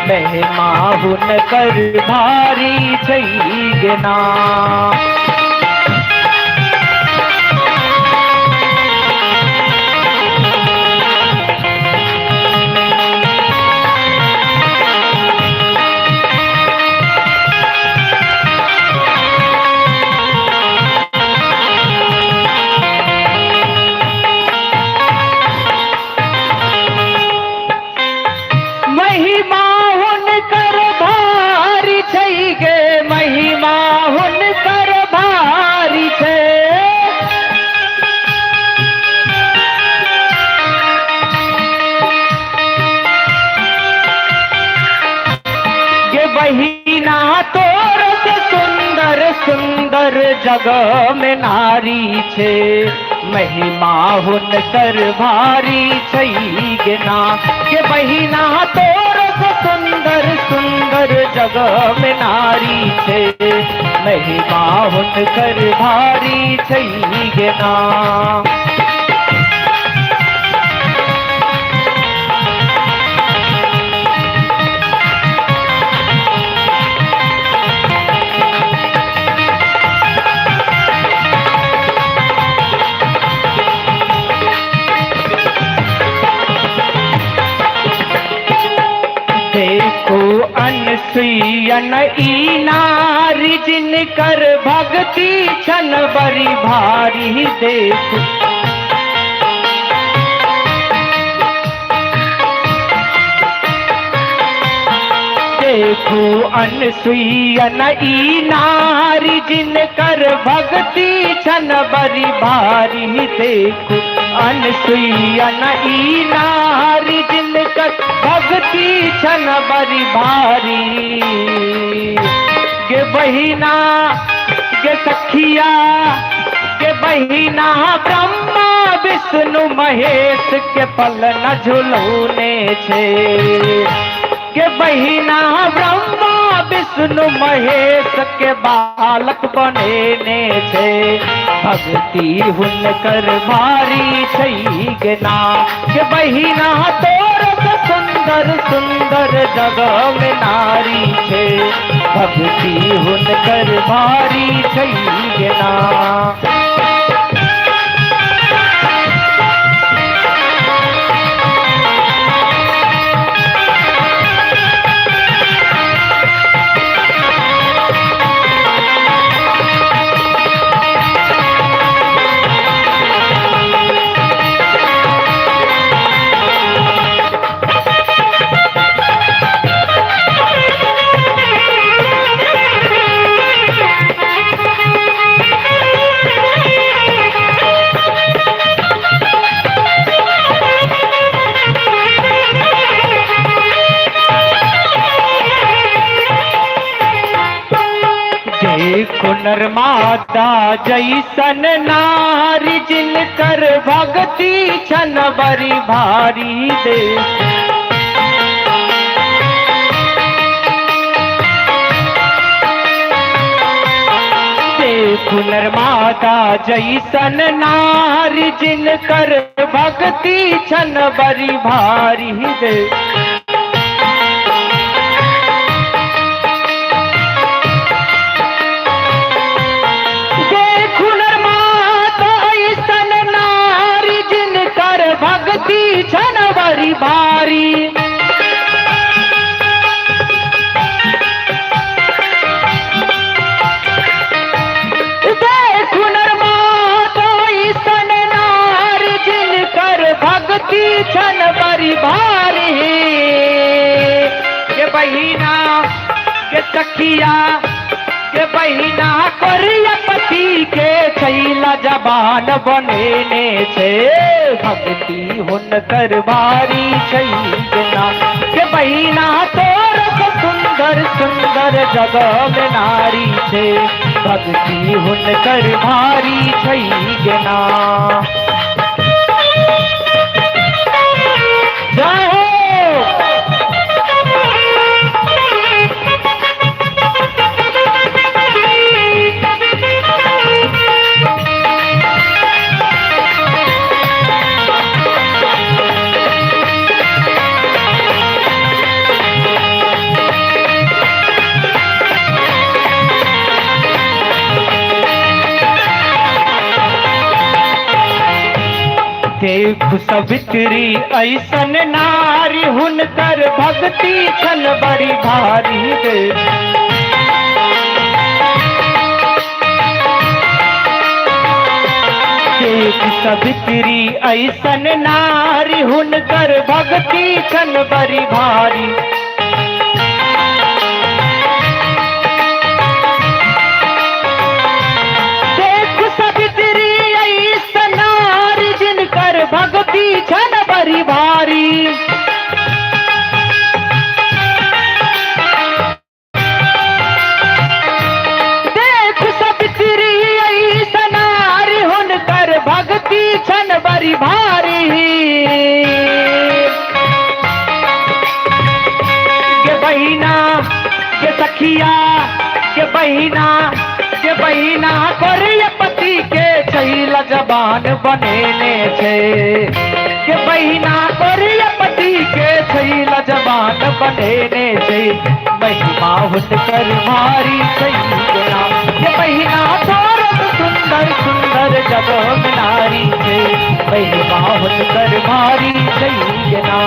महिमा हुन कर भारी छई गेना। महिमा हुनकर भारी छै गे, महिमा गे बहिना तोर से सुंदर सुंदर जग में नारी छे, महिमा हुनकर भारी छै गे ना। गे बहिना तोर से सुंदर सुंदर जग में नारी छे, महिमा हुनकर भारी छै गे ना। देखो अनसुयन ई नारी जिनकर भक्ति छन बड़ी भारी। देखो देखो अनसुयन ई नारी जिनकर भक्ति छन बड़ी भारी। देखो अनसुयन ई नारी जिनकर भक्ति छन बड़ी भारी। गे बहिना गे सखिया गे बहिना ब्रह्मा विष्णु महेश के पल न झुलौने छे। के बहिना ब्रह्मा विष्णु महेश के बालक बनेने छे, भक्ति हुनकर भारी छै गे ना। के बहिना तोर से सुंदर सुंदर जग में नारी छे, भक्ति हुनकर भारी छै गे ना। देखो नर्मदा जैसन नारी जिनकर भक्ति छन बड़ी भारी। देख देखो नर्मदा जैसन नारी जिनकर भक्ति छन बड़ी भारी। देख भक्ति छन बड़ी भारी। देखो नर्मदा ऐसन नारी जिनकर भक्ति छन बड़ी भारी। के बहिना के सखिया के बहिना कोरिया पति के छैला जबान बनेने छे, भक्ति हुनकर भारी छै गे ना। के बहिना तोर से सुंदर सुंदर जग में नारी छे, भक्ति हुनकर भारी छै गे ना। जय हो। देख सवित्री ऐसन नारी हुनकर भक्ति छन बड़ी भारी। देख सवित्री ऐसन नारी हुनकर भक्ति छन बड़ी भारी। देख सवित्री ऐसन नारी जिनकर भक्ति छन बड़ी भारी। सखिया के बहिना, के बहिना कोरिया पति के छैला जबान बनेने छै। के बहिना कोरिया पति के छैला जबान बनेने छै। महिमा हुनकर भारी छै के बहिना तोरत सुंदर सुंदर जगह नारी छै। महिमा हुनकर भारी छै ना।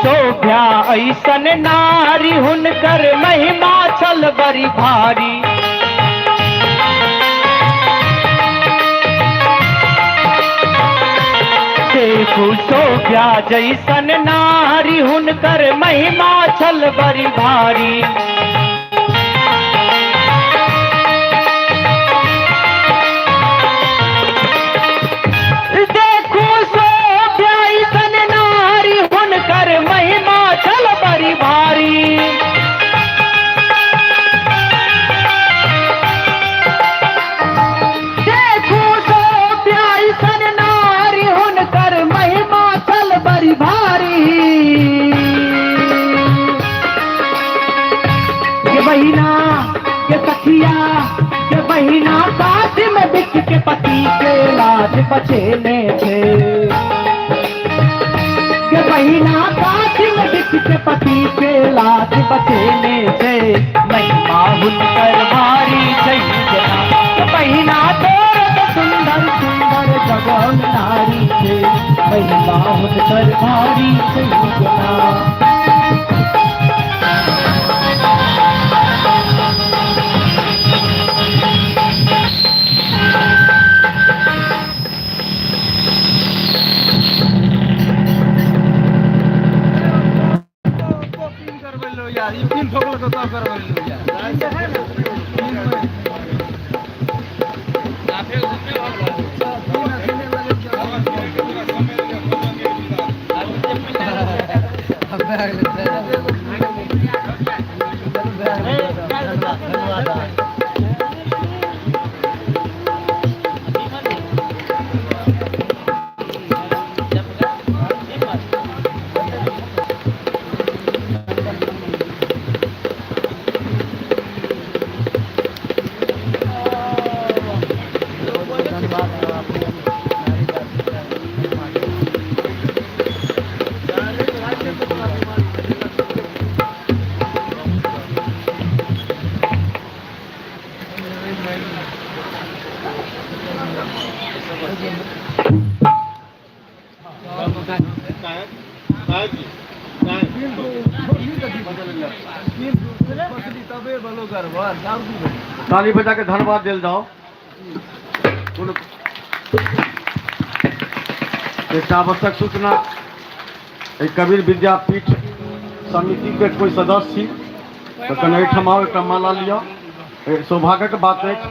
शोभ्या ऐसन नारी हुनकर महिमा छल बड़ी भारी। देखू शोभ्या जैसन नारी हुनकर महिमा छल बड़ी भारी। देखू शोभ्या ऐसन नारी हुनकर महिमा छल बड़ी भारी। देखू शोभ्या ऐसन नारी हुनकर महिमा छल बड़ी भारी। ये बहिना के सखिया के बहिना साथ में बिक के पति के लाज बचेने थे। के बहिना साथ में बिक के पति के लाज बचेने थे। महिमा हुनकर भारी छै के बहिना तोरत सुंदर सुंदर जगह नारी छै। महिमा हुनकर भारी छै। यार ई पिन ठोकल तो तब करबै यार। ताली बजा के धन्यवाद दिल जाओ। एक आवश्यक सूचना, एक कबीर विद्यापीठ समिति के कोई सदस्य छी तो कने एहिठाम आउ, एकटा माला लिअ। सौभाग्यक बात अछि,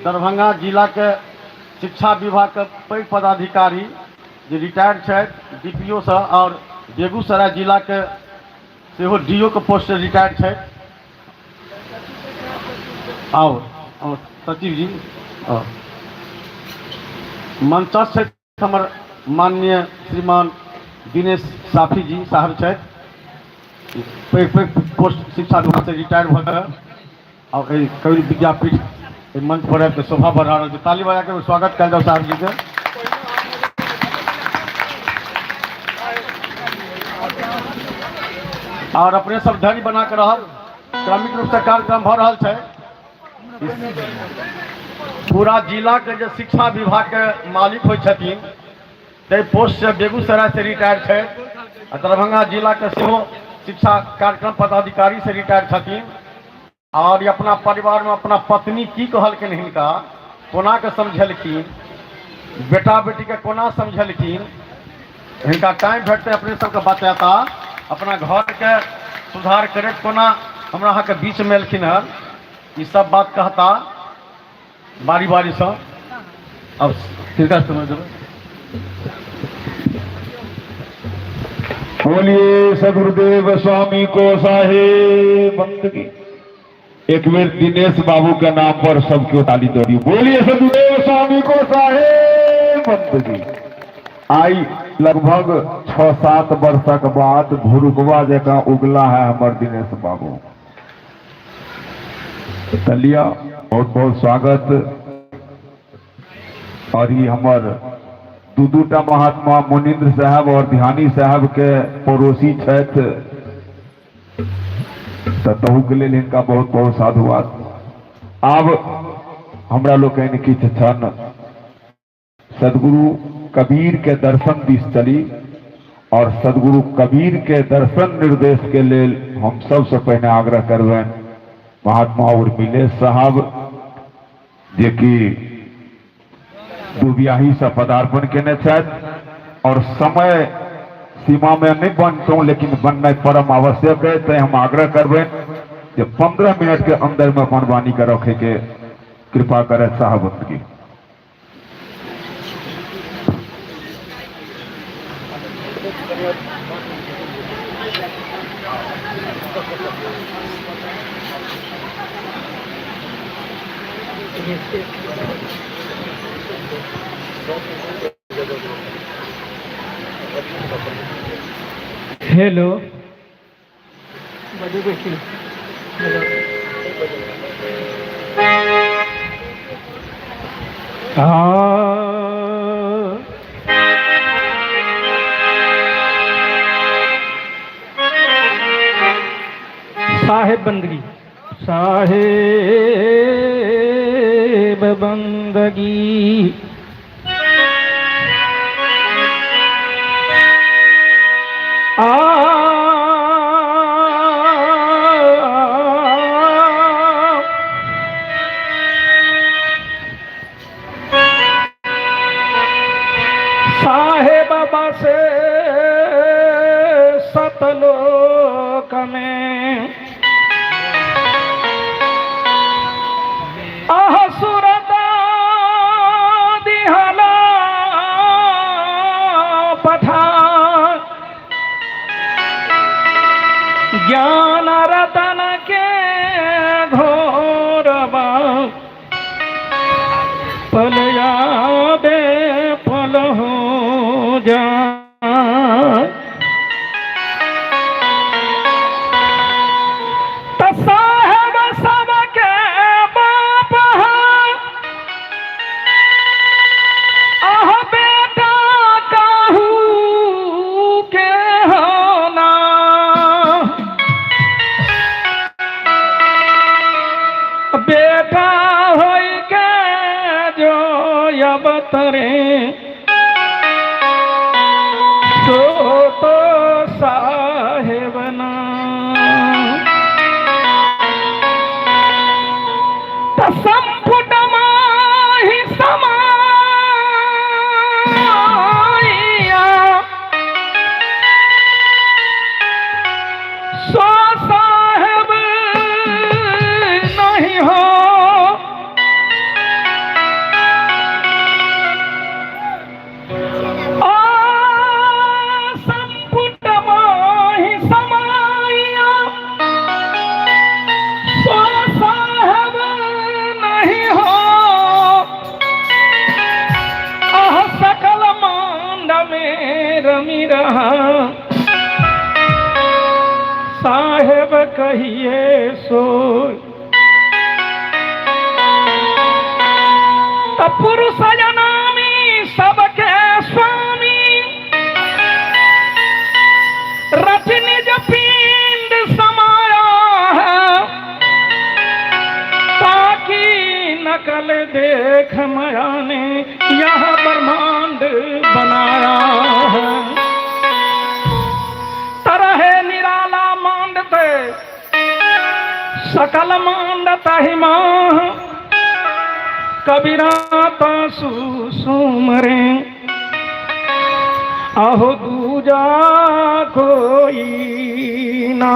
दरभंगा जिला के शिक्षा विभाग के पैघ पदाधिकारी जे रिटायर्ड छथि डीपीओ सँ, और बेगूसराय जिला के सेहो do के पोस्ट से रिटायर्ड छथि। आओ आओ सचिव जी, आओ। मंचस्थ छथि हमर माननीय श्रीमान दिनेश साफी जी साहब छथि, पैघ पैघ पोस्ट शिक्षा विभाग से रिटायर भऽ कऽ और एहि कबीर विद्यापीठ एहि मंच पर आबि कऽ शोभा बढ़ा रहल छै। ताली बजा के स्वागत कयल जाउ साहब जी के। और अपने सब धैर्य बना के रहब, क्रमिक रूप से कार्यक्रम भऽ रहल छै। पूरा जिला के जे शिक्षा विभाग के मालिक होइ छथिन ताहि पोस्ट से बेगूसराय से रिटायर छै, आ दरभंगा जिला के सेहो शिक्षा कार्यक्रम पदाधिकारी से रिटायर छथिन। और ई अपना परिवार में अपना पत्नी की कहलखिन, हिनका कोना के समझेलखिन, बेटा बेटी के कोना समझेलखिन, हिनका टाइम भेटतै अपने सबके बतेता अपना घरके सुधार करैत कोना हमरा अहाँके बीचमे एलखिन हन, ई सब बात कहता बारी बारीसँ। अब किनका समय देबै? बोलिए सदगुरुदेव स्वामी को साहेब बंदगी। एक बेर दिनेश बाबू के नाम पर सबके ताली दे दियो। बोलिए सदगुरुदेव स्वामी को साहेब बंदगी। आई लगभग 6-7 वर्षक बाद भुरुकवा जकाँ उगला है हमर दिनेश बाबू। तलिया बहुत बहुत स्वागत। और ये हमर दू दूटा महात्मा मुनिंद्र साहब और ध्यानी साहब के पड़ोसी छथि, तऽ तहू के लेल हिनका बहुत बहुत साधुवाद। आब हमरा लोकनि किछु क्षण सदगुरु कबीर के दर्शन दिस चली और सदगुरु कबीर के दर्शन निर्देश के लेल हम सबसे पहिने आग्रह करबनि महात्मा उर्मिलेश साहब, जे कि दुबियाही से पदार्पण केने छथि और समय सीमा में नहीं बनतौं लेकिन बननाइ परम आवश्यक है, तैं हम आग्रह करबनि जे 15 मिनट के अंदर में अपन वाणी के रखे के कृपा करे साहब बंदगी। हेलो साहेब बंदगी, साहेब बंदगी। आ साहेब बसे सतलोक में, आह सुरत दिहला पठान, ज्ञान रतन के घोरबा पल याबे पल हो जा। साहेब सबके बाप है, आह बेटा काहू के होना। बेटा होई के जो अवतरे सो तो साहेब ना। संपुट माही समाइया, सो साहेब नहीं हो। आ संपुट माही समाइया, सो साहेब नहीं हो। आह सकल मांड में रमी रहा, साहेब कहिए सो। पुरुष जनामी सबके स्वामी, रच निज पिंड समाया है, ताकि नकल देख माया ने यह ब्रह्मांड बनाया है। तरह निराला मांडते सकल मांड तहि माह, कबीरा तासु सुमरे। अहो दूजा कोई ना।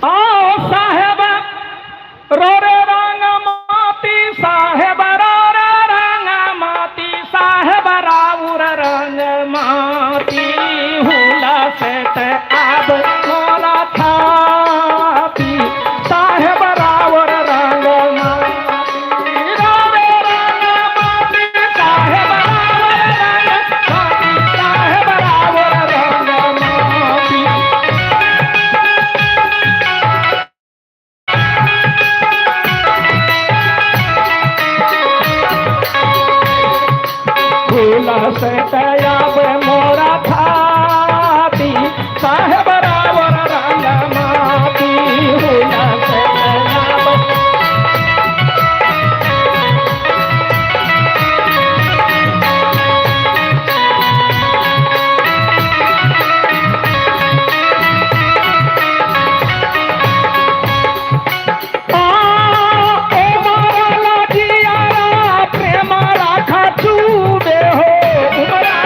आओ साहेब रो रे रंग माती, साहेब रो रे रंग माती, साहेब राउर रंग माती, हुला से ते आब मोरा थाती, साहेब राउर रंग माती, रो रे रंग माती, साहेब राउर रंग माती, साहेब राउर रंग माती। फूल से तयाब मोरा थाती, साहेब रावर रंग माती, फूल से तयाब। आ ओ मारा जियारा प्रेम राखा चूबे हो, उमरा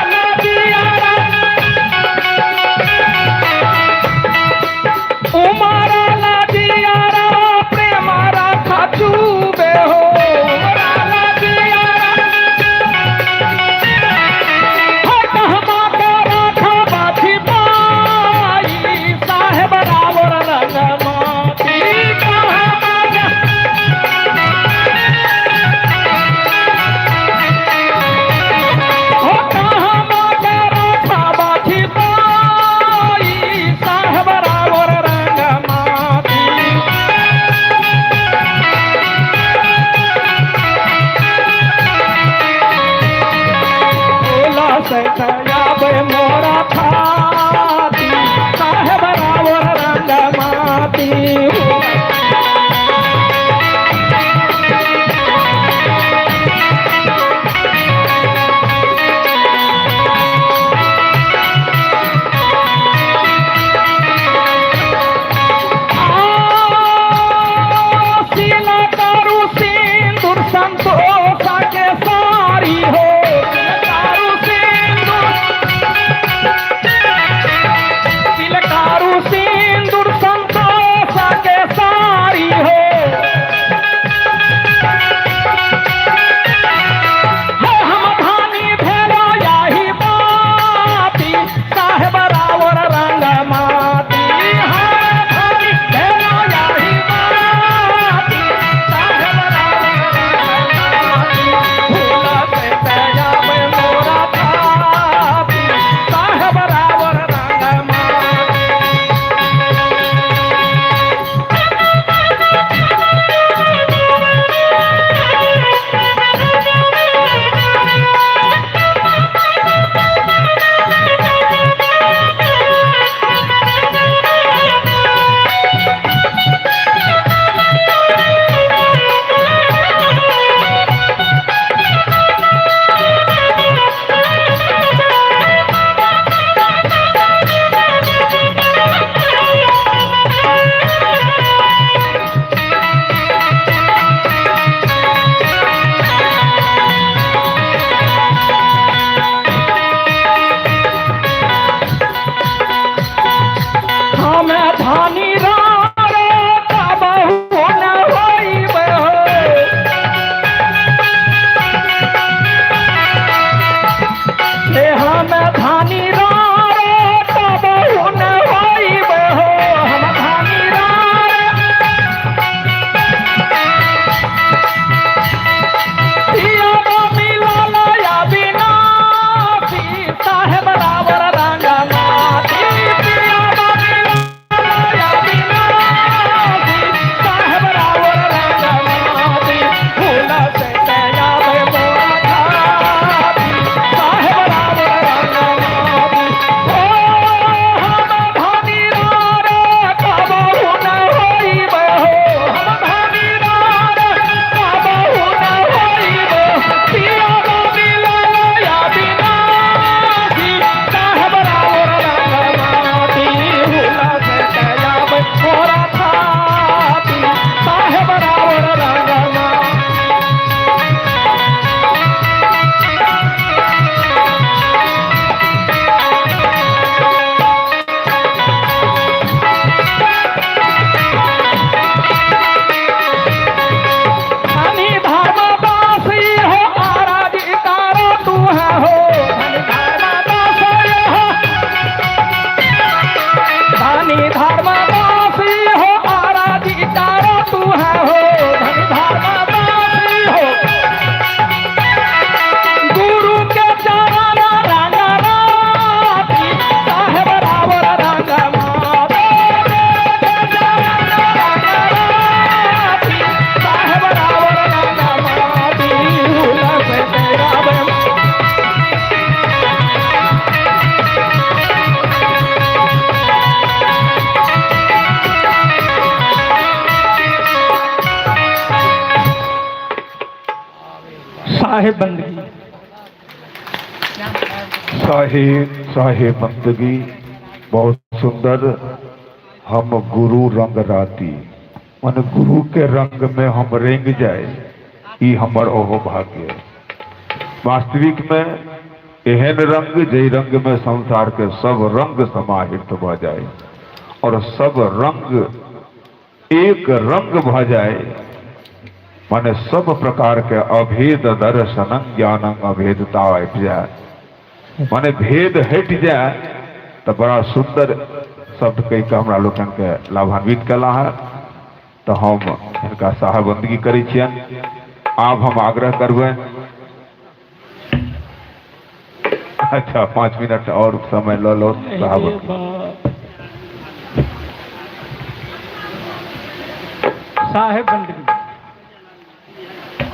तू है हो, धनी धर्मदास हो, धनी धर्मदास हो, आराजी तारो तू है हो, धनी धर्मदास हो, गुरु के चरण रंग राती, साहेब रावर रंग माते, साहेब रावर रंग माती, हुलस तेरा बम। साहेब बंदगी, साहेब साहेब बंदगी बहुत सुंदर। हम गुरु रंग राती, मन गुरु के रंग में हम रेंग जाए, ई हमर ओहो भाग्य है। वास्तविक में एहन रंग जै रंग में संसार के सब रंग समाहित भ जाए और सब रंग एक रंग भ जाए, माने सब प्रकार के अभेद दर्शन ज्ञान अभेदता आबि जाए, माने भेद हटि जाए, तो बड़ा सुंदर शब्द कहि के हमरा लोकनि के लाभान्वित कला है। तो हम हिनका साहब बंदगी करै छियनि। आब हम आग्रह करबै, अच्छा 5 मिनट और समय ल लो साहब। साहेब बंदगी।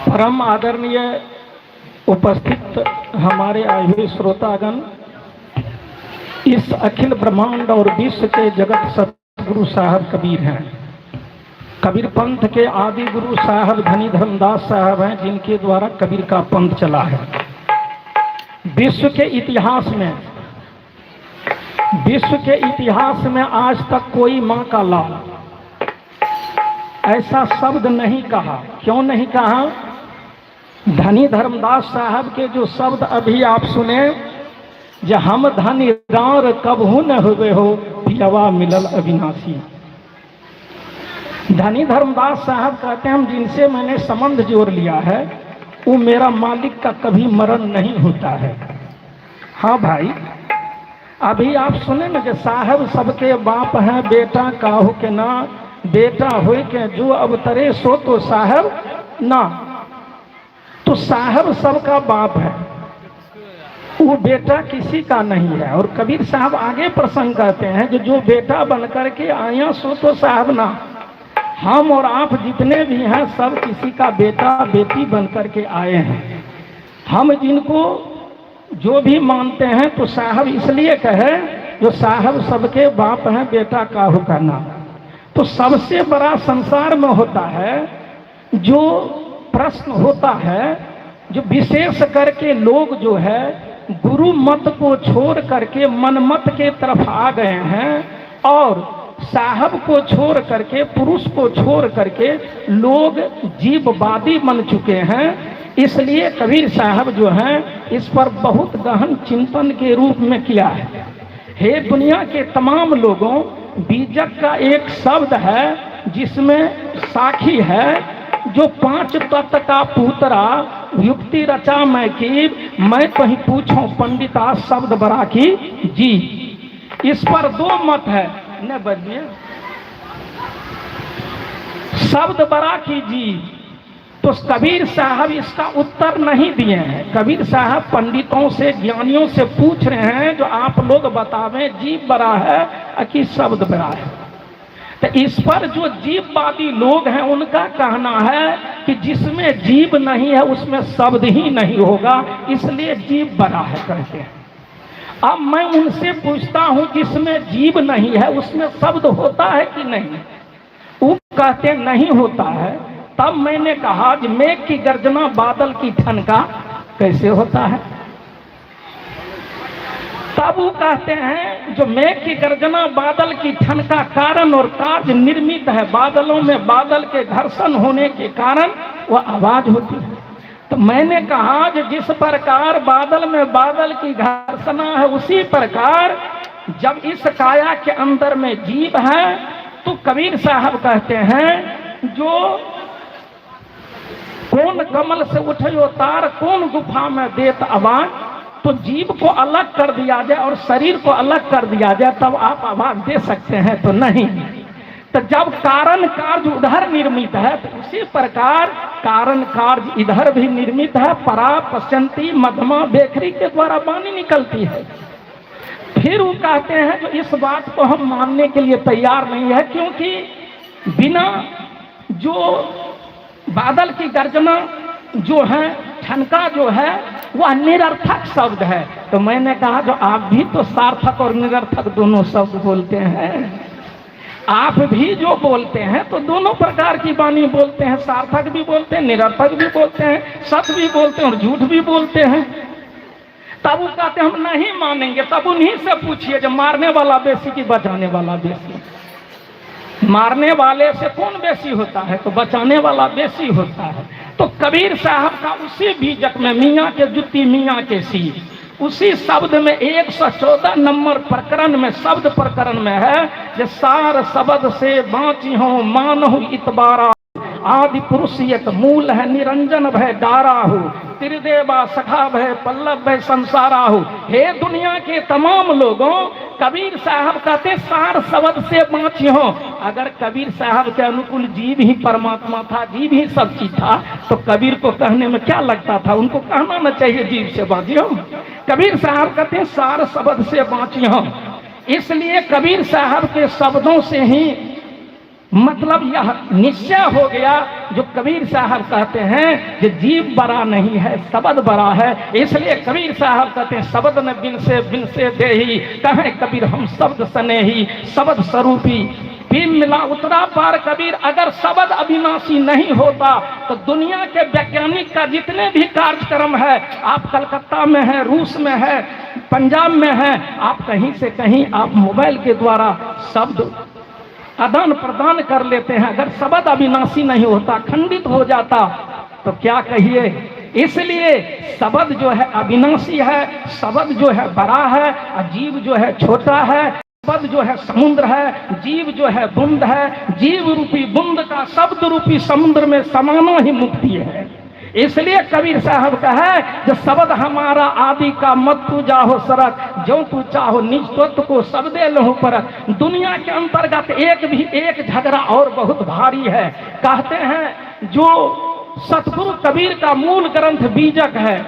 परम आदरणीय उपस्थित हमारे आए हुए श्रोतागण, इस अखिल ब्रह्मांड और विश्व के जगत सतगुरु साहब कबीर हैं। कबीर पंथ के आदि गुरु साहब धनी धर्मदास साहब हैं, जिनके द्वारा कबीर का पंथ चला है। विश्व के इतिहास में, विश्व के इतिहास में आज तक कोई माँ का लाल ऐसा शब्द नहीं कहा। क्यों नहीं कहा? धनी धर्मदास साहब के जो शब्द अभी आप सुने, जे हम धनी रार कबहू न हुए हो, पियवा मिलल अविनाशी। धनी धर्मदास साहब कहते हैं, हम जिनसे मैंने संबंध जोड़ लिया है वो मेरा मालिक का कभी मरण नहीं होता है। हाँ भाई, अभी आप सुने ना कि साहब सबके बाप हैं, बेटा काहू के ना, बेटा होए के जो अवतरे सो तो साहब ना। तो साहब सबका बाप है, वो बेटा किसी का नहीं है। और कबीर साहब आगे प्रसंग कहते हैं कि जो बेटा बन करके आया सो तो साहब ना। हम और आप जितने भी हैं सब किसी का बेटा बेटी बन करके आए हैं। हम जिनको जो भी मानते हैं तो साहब इसलिए कहे जो साहब सबके बाप हैं, बेटा काहू का नाम। तो सबसे बड़ा संसार में होता है जो प्रश्न होता है, जो विशेष करके लोग जो है गुरु मत को छोड़ करके मनमत के तरफ आ गए हैं और साहब को छोड़ करके, पुरुष को छोड़ करके लोग जीववादी बन चुके हैं। इसलिए कबीर साहब जो हैं इस पर बहुत गहन चिंतन के रूप में किया है। हे दुनिया के तमाम लोगों, बीजक का एक शब्द है जिसमें साखी है, जो 5 तत्व का पूतरा युक्ति रचा मैं की, मैं कहीं पूछूं पंडिता शब्द बड़ा की जी। इस पर 2 मत है, न बदलिए शब्द बड़ा की जी। तो कबीर साहब इसका उत्तर नहीं दिए हैं। कबीर साहब पंडितों से, ज्ञानियों से पूछ रहे हैं जो आप लोग बतावें जीव बड़ा है कि शब्द बड़ा है। तो इस पर जो जीववादी लोग हैं उनका कहना है कि जिसमें जीव नहीं है उसमें शब्द ही नहीं होगा, इसलिए जीव बड़ा है कहते हैं। अब मैं उनसे पूछता हूं जिसमें जीव नहीं है उसमें शब्द होता है कि नहीं? वो कहते नहीं होता है। तब मैंने कहा कि मेघ की गर्जना बादल की ठनका कैसे होता है? तब वो कहते हैं जो मेघ की गर्जना बादल की ठनका कारण और कार्य निर्मित है, बादलों में बादल के घर्षण होने के कारण वह आवाज होती है। तो मैंने कहा कि जिस प्रकार बादल में बादल की घर्षणा है उसी प्रकार जब इस काया के अंदर में जीव है तो कबीर साहब कहते हैं जो कौन कमल से उठे तार, कौन गुफा में देत आवाज। तो जीव को अलग कर दिया जाए और शरीर को अलग कर दिया जाए तब आप आवाज दे सकते हैं, तो नहीं। तो जब कारण कार्य उधर निर्मित है तो उसी प्रकार कारण कार्य इधर भी निर्मित है। परा पश्यंती मध्यमा बेखरी के द्वारा वाणी निकलती है। फिर वो कहते हैं जो इस बात को हम मानने के लिए तैयार नहीं है, क्योंकि बिना जो बादल की गर्जना जो है, ठनका जो है, वह निरर्थक शब्द है। तो मैंने कहा जो आप भी तो सार्थक और निरर्थक दोनों शब्द बोलते हैं। आप भी जो बोलते हैं तो दोनों प्रकार की वाणी बोलते हैं, सार्थक भी बोलते हैं, निरर्थक भी बोलते हैं, सच भी बोलते हैं और झूठ भी बोलते हैं। तब वो कहते हैं हम नहीं मानेंगे। तब उन्हीं से पूछिए जो मारने वाला बेसी कि बचाने वाला बेसी। मारने वाले से कौन बेसी होता है? तो बचाने वाला बेसी होता है। तो कबीर साहब का उसी बीजक में मियाँ के जुत्ती मियाँ के सी, उसी शब्द में 114 नंबर प्रकरण में, शब्द प्रकरण में है जो सार शब्द से बाँची हो मानहु इतबारा, आदि पुरुष एक मूल है निरंजन भय डारा हो, त्रिदेवा सखा भय पल्लव भय संसारा हो। हे दुनिया के तमाम लोगों, कबीर साहब कहते सार शब्द से बाँची हो। अगर कबीर साहब के अनुकूल जीव ही परमात्मा था, जीव ही सब चीज था, तो कबीर को कहने में क्या लगता था? उनको कहना न चाहिए जीव से बाँची हो। कबीर साहब कहते हैं सार शब्द से बाँची हो। इसलिए कबीर साहब के शब्दों से ही मतलब यह निश्चय हो गया जो कबीर साहब कहते हैं कि जीव बड़ा नहीं है, शब्द बड़ा है। इसलिए कबीर साहब कहते हैं शब्द न बिन से देही, कहें कबीर हम शब्द सनेही, शब्द स्वरूपी पीम मिला उतरा पार कबीर। अगर शब्द अविनाशी नहीं होता तो दुनिया के वैज्ञानिक का जितने भी कार्यक्रम है, आप कलकत्ता में है, रूस में है, पंजाब में है, आप कहीं से कहीं आप मोबाइल के द्वारा शब्द आदान प्रदान कर लेते हैं। अगर शब्द अविनाशी नहीं होता, खंडित हो जाता तो क्या कहिए। इसलिए शब्द जो है अविनाशी है, शब्द जो है बड़ा है और जीव जो है छोटा है। शब्द जो है समुद्र है, जीव जो है बूंद है। जीव रूपी बूंद का शब्द रूपी समुद्र में समाना ही मुक्ति है। इसलिए कबीर साहब का है जो शब्द हमारा आदि का मत तू जाहो सरक, जो तू चाहो निज तत्व को शब्दे लहू परक। दुनिया के अंतर्गत एक भी एक झगड़ा और बहुत भारी है। कहते हैं जो सतगुरु कबीर का मूल ग्रंथ बीजक है,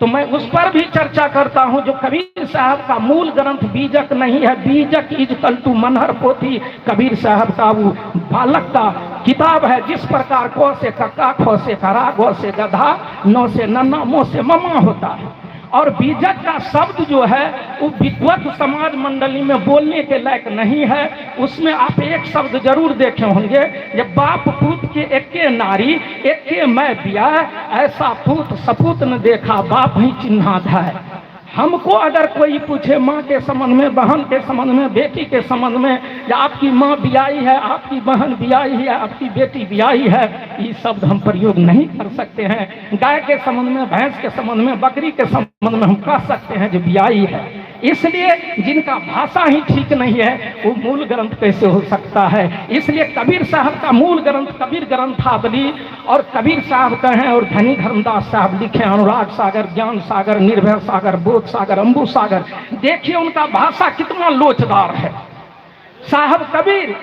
तो मैं उस पर भी चर्चा करता हूं। जो कबीर साहब का मूल ग्रंथ बीजक नहीं है, बीजक is कल टू मनहर पोथी कबीर साहब का वो बालक का किताब है। जिस प्रकार को से कक्का, खो से खरा, गो से गधा, नौ से नन्ना, मो से ममा होता है। और बीजक का शब्द जो है वो विद्वत समाज मंडली में बोलने के लायक नहीं है। उसमें आप एक शब्द जरूर देखे होंगे, जब बाप पूत के एके नारी एके मैं बिया, ऐसा पूत सपूत न देखा बाप ही चिन्हा है। हमको अगर कोई पूछे माँ के संबंध में, बहन के संबंध में, बेटी के संबंध में, या आपकी माँ बियाई है, आपकी बहन बियाई है, आपकी बेटी बियाई है, ये शब्द हम प्रयोग नहीं कर सकते हैं। गाय के संबंध में, भैंस के संबंध में, बकरी के संबंध में हम कह सकते हैं जो बियाई है। इसलिए जिनका भाषा ही ठीक नहीं है वो मूल ग्रंथ कैसे हो सकता है। इसलिए कबीर साहब का मूल ग्रंथ कबीर ग्रंथावली, और कबीर साहब कहें और धनी धर्मदास साहब लिखे अनुराग सागर, ज्ञान सागर, निर्भय सागर, बोध सागर, अंबु सागर। देखिए उनका भाषा कितना लोचदार है। साहब कबीर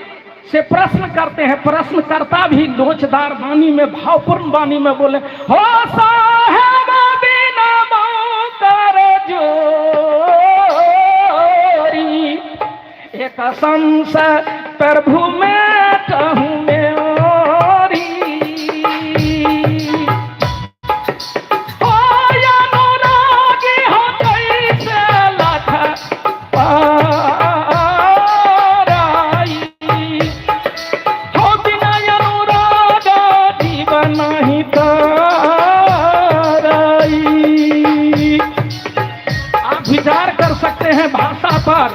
से प्रश्न करते हैं, प्रश्नकर्ता भी लोचदार वाणी में, भावपूर्ण वाणी में बोले, हो साहेब बिना कर जोरी, एक संशय प्रभु में कहूँ मेरी। हो अनुरागी हो कैसे लख पाराई, हो बिना अनुराग जीवन नहीं ताराई। आप विचार कर सकते हैं भाषा पर,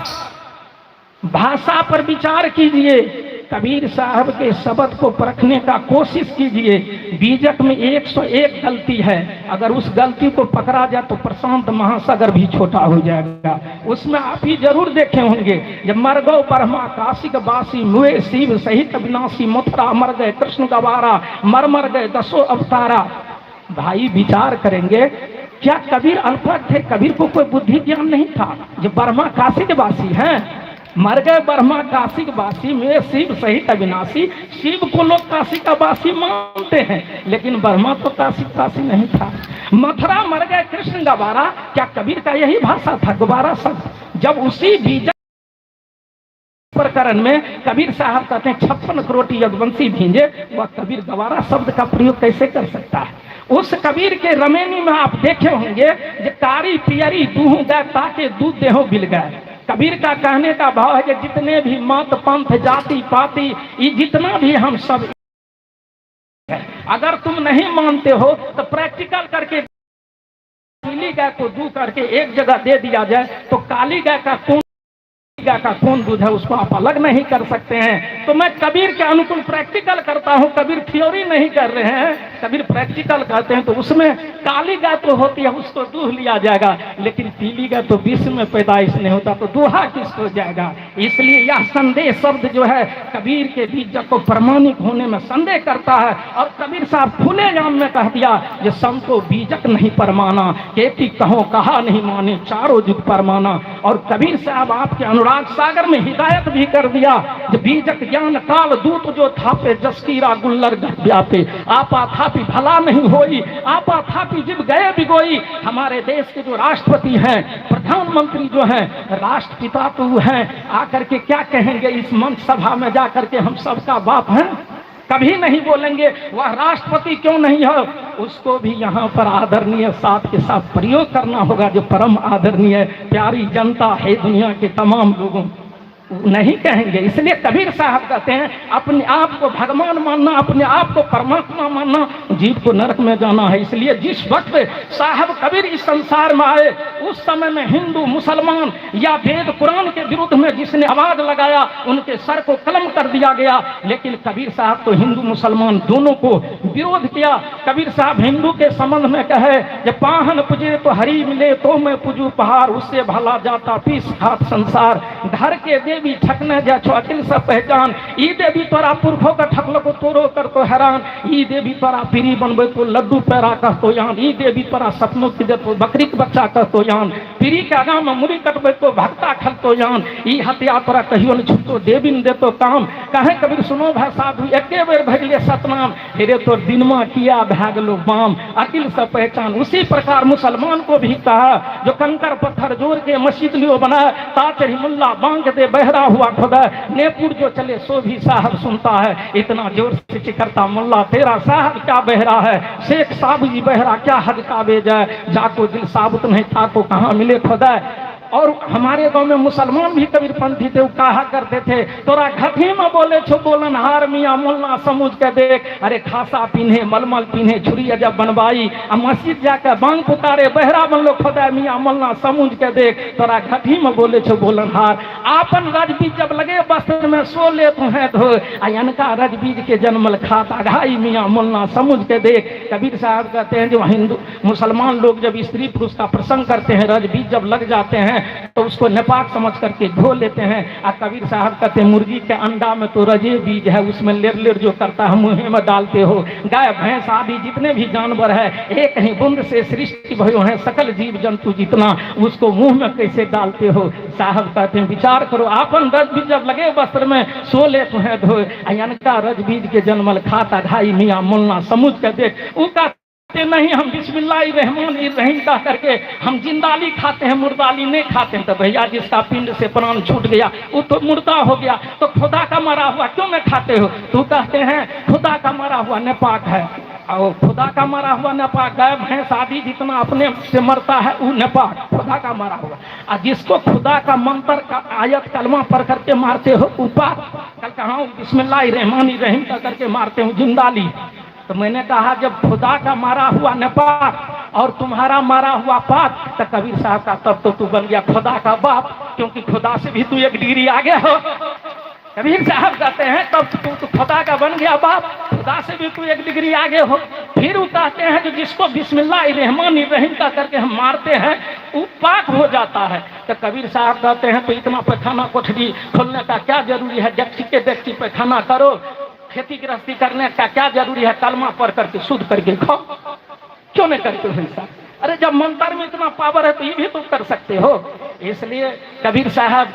भाषा पर विचार कीजिए। कबीर साहब के शब्द को परखने का कोशिश कीजिए। बीजक में 101 गलती है, अगर उस गलती को पकड़ा जाए तो प्रशांत महासागर भी छोटा हो जाएगा। उसमें आप ही जरूर देखे होंगे, जब मर गो ब्रह्मा काशिक बासी, मुए शिव सहित अविनाशी, मथुरा मर गए कृष्ण गवारा, मर मर गए दसों अवतारा। भाई विचार करेंगे, क्या कबीर अनपढ़ थे? कबीर को कोई बुद्धि ज्ञान नहीं था? जो ब्रह्मा काशी के वासी हैं, मर गए ब्रह्मा काशी के वासी में शिव सहित अविनाशी। शिव को लोग काशी का वासी मानते हैं, लेकिन ब्रह्मा तो काशी काशी नहीं था। मथुरा मर गए कृष्ण गवारा, क्या कबीर का यही भाषा था गवारा शब्द? जब उसी बीज प्रकरण में कबीर साहब कहते हैं 56 करोड़ यदुवंशी भींजे, वह कबीर गवारा शब्द का प्रयोग कैसे कर सकता है? उस कबीर के रमेनी में आप देखे होंगे जो कारी पियरी दूह गए ताके दूध देहो बिल गए। कबीर का कहने का भाव है कि जितने भी मत पंथ जाति पाति ये जितना भी हम सब है, अगर तुम नहीं मानते हो तो प्रैक्टिकल करके पीली गाय को दू करके एक जगह दे दिया जाए तो काली गाय का कौन गाय का कौन दूध है उसको आप अलग नहीं कर सकते हैं। तो मैं कबीर के अनुकूल प्रैक्टिकल करता हूं, कबीर थ्योरी नहीं कर रहे हैं, कबीर प्रैक्टिकल करते हैं। तो उसमें काली गाय तो होती है उसको दूध लिया जाएगा, लेकिन पीली गाय तो विश्व में पैदाइश नहीं होता, तो दूहा किसको जाएगा? इसलिए यह संदेह शब्द जो है कबीर के बीज को प्रमाणिक होने में संदेह करता है। और कबीर साहब खुले आम में कह दिया ये संतो बीजक नहीं परमाना, केती कहो कहा नहीं माने, चारों युग परमाना। और कबीर साहब आपके अनुराग सागर में हिदायत भी कर दिया, जो बीजक ज्ञान काल दूत जो थापे, जसकीरा गुल्लर व्यापे, आपा थापी भला नहीं होई, आपा थापी जिब गए बिगोई। हमारे देश के जो राष्ट्रपति हैं, प्रधानमंत्री जो हैं, राष्ट्रपिता तो हैं, आकर के क्या कहेंगे इस मंच सभा में जाकर के हम सबका बाप हैं? कभी नहीं बोलेंगे। वह राष्ट्रपति क्यों नहीं हो, उसको भी यहाँ पर आदरणीय साथ के साथ प्रयोग करना होगा। जो परम आदरणीय प्यारी जनता है दुनिया के तमाम लोगों, नहीं कहेंगे। इसलिए कबीर साहब कहते हैं अपने आप को भगवान मानना, अपने आप को परमात्मा मानना, जीव को नरक में जाना है। इसलिए जिस वक्त साहब कबीर इस संसार में आए उस समय में हिंदू मुसलमान या वेद कुरान के विरुद्ध में जिसने आवाज लगाया उनके सर को कलम कर दिया गया। लेकिन कबीर साहब तो हिंदू मुसलमान दोनों को विरोध किया। कबीर साहब हिंदू के संबंध में कहे जब पाहन पूजे तो हरी मिले, तो मैं पूजू पहाड़, उससे भला जाता पीस खात संसार। घर के देवी ठकने जा छो अकिल सब पहचान, ई देवी तोरा पुरखो का ठकलो को तोरो कर तो हैरान, ई देवी तोरा पीरी बनबे तो लड्डू पैरा कहतो यान, ई देवी तोरा सपनों की देतो बकरी के बच्चा कहतो यान, पीरी के आगा में मुड़ी कटबे तो भक्ता खलतो यान, ई हत्या तोरा कहियो न छुटतो देवी न देतो काम। कहे कबीर सुनो भाई साधु एके बेर भजले सतनाम, हेरे तो दिनमा किया भै गेलो बाम, अकिल सब पहचान। उसी प्रकार मुसलमान को भी कहा जो कंकर पत्थर जोड़ के मस्जिद लियो बनाए, ताचरी मुल्ला बांग दे बहरा हुआ खुदा, नेपुर जो चले सो भी साहब सुनता है, इतना जोर से चिकरता मुल्ला तेरा साहब क्या बहरा है, शेख साहब जी बहरा क्या हज का बेजा है, जाको दिल साबुत नहीं था को कहाँ मिले खुदा। और हमारे गांव में मुसलमान भी कबीर पंथी थे, वो कहा करते थे तोरा घठी में बोले छो बोलन हार मियाँ मुल्ला समझ के देख, अरे खासा पीन्हे मलमल पीन्हे छुरी जब बनवाई, आ मस्जिद जाकर बांग पुकारे बहरा बनलो खुदा मियाँ मुल्ला समझ के देख, तोरा घठी में बोले छो बोलन हार। आपन रजबीज जब लगे वस्त्र में सो ले तू है धो, आ अनका रजबीज के जन्मल खाता घाई मियाँ मुल्ला समझ के देख। कबीर साहब कहते हैं जो हिंदू मुसलमान लोग जब स्त्री पुरुष का प्रसंग करते हैं, रजबीज जब लग जाते हैं तो उसको नापाक समझ करके धो लेते हैं। आ कबीर साहब कहते हैं मुर्गी के अंडा में तो रजे बीज है, उसमें लेर लेर जो करता है मुँह में डालते हो। गाय भैंस आदि जितने भी जानवर है एक ही बूंद से सृष्टि भयो है, सकल जीव जंतु जितना, उसको मुंह में कैसे डालते हो? साहब कहते हैं विचार करो, आपन रज बीज जब लगे वस्त्र में सो ले तो है धोए, अनका रज बीज के जन्मल खाता घाई मियाँ मुल्ला समझ के देख। उनका नहीं हम बिस्मिल्लाह रहमान रहीम कह करके हम जिंदाली खाते हैं, मुर्दाली नहीं खाते हैं। तो भैया जिसका पिंड से प्राण छूट गया वो तो मुर्दा हो गया, तो खुदा का मरा हुआ क्यों न खाते हो? तो कहते हैं खुदा का मरा हुआ नापाक है, और खुदा का मरा हुआ नापाक, गाय भैंस आदि जितना अपने से मरता है वो नापाक, खुदा का मरा हुआ। और जिसको खुदा का मंत्र का आयत कलमा पढ़ करके मारते हो वो पाक। कल कहा बिस्मिल्लाह रहमान रहीम कह करके मारते हो जिंदाली। तो मैंने कहा जब खुदा का मारा हुआ नापाक और तुम्हारा मारा हुआ पाक, तो कबीर साहब का तब तो तू बन गया खुदा का बाप, क्योंकि खुदा से भी तू एक डिग्री आगे हो। कबीर साहब कहते हैं तब तू तो खुदा का बन गया बाप, खुदा से भी तू एक डिग्री आगे हो। फिर वो कहते हैं कि जिसको बिस्मिल्लाह रहमान रहीम का करके हम मारते हैं वो पाक हो जाता है। तो कबीर साहब कहते हैं तो इतना पैखाना कोठरी खोलने का क्या जरूरी है, डेक्ची के डेक्ची पैखाना करो, खेती गृहस्थी करने का क्या जरूरी है, कलमा पढ़ करके शुद्ध करके खाओ, क्यों नहीं करते हो ऐसा? अरे जब मंत्र में इतना पावर है तो ये भी तो कर सकते हो। इसलिए कबीर साहब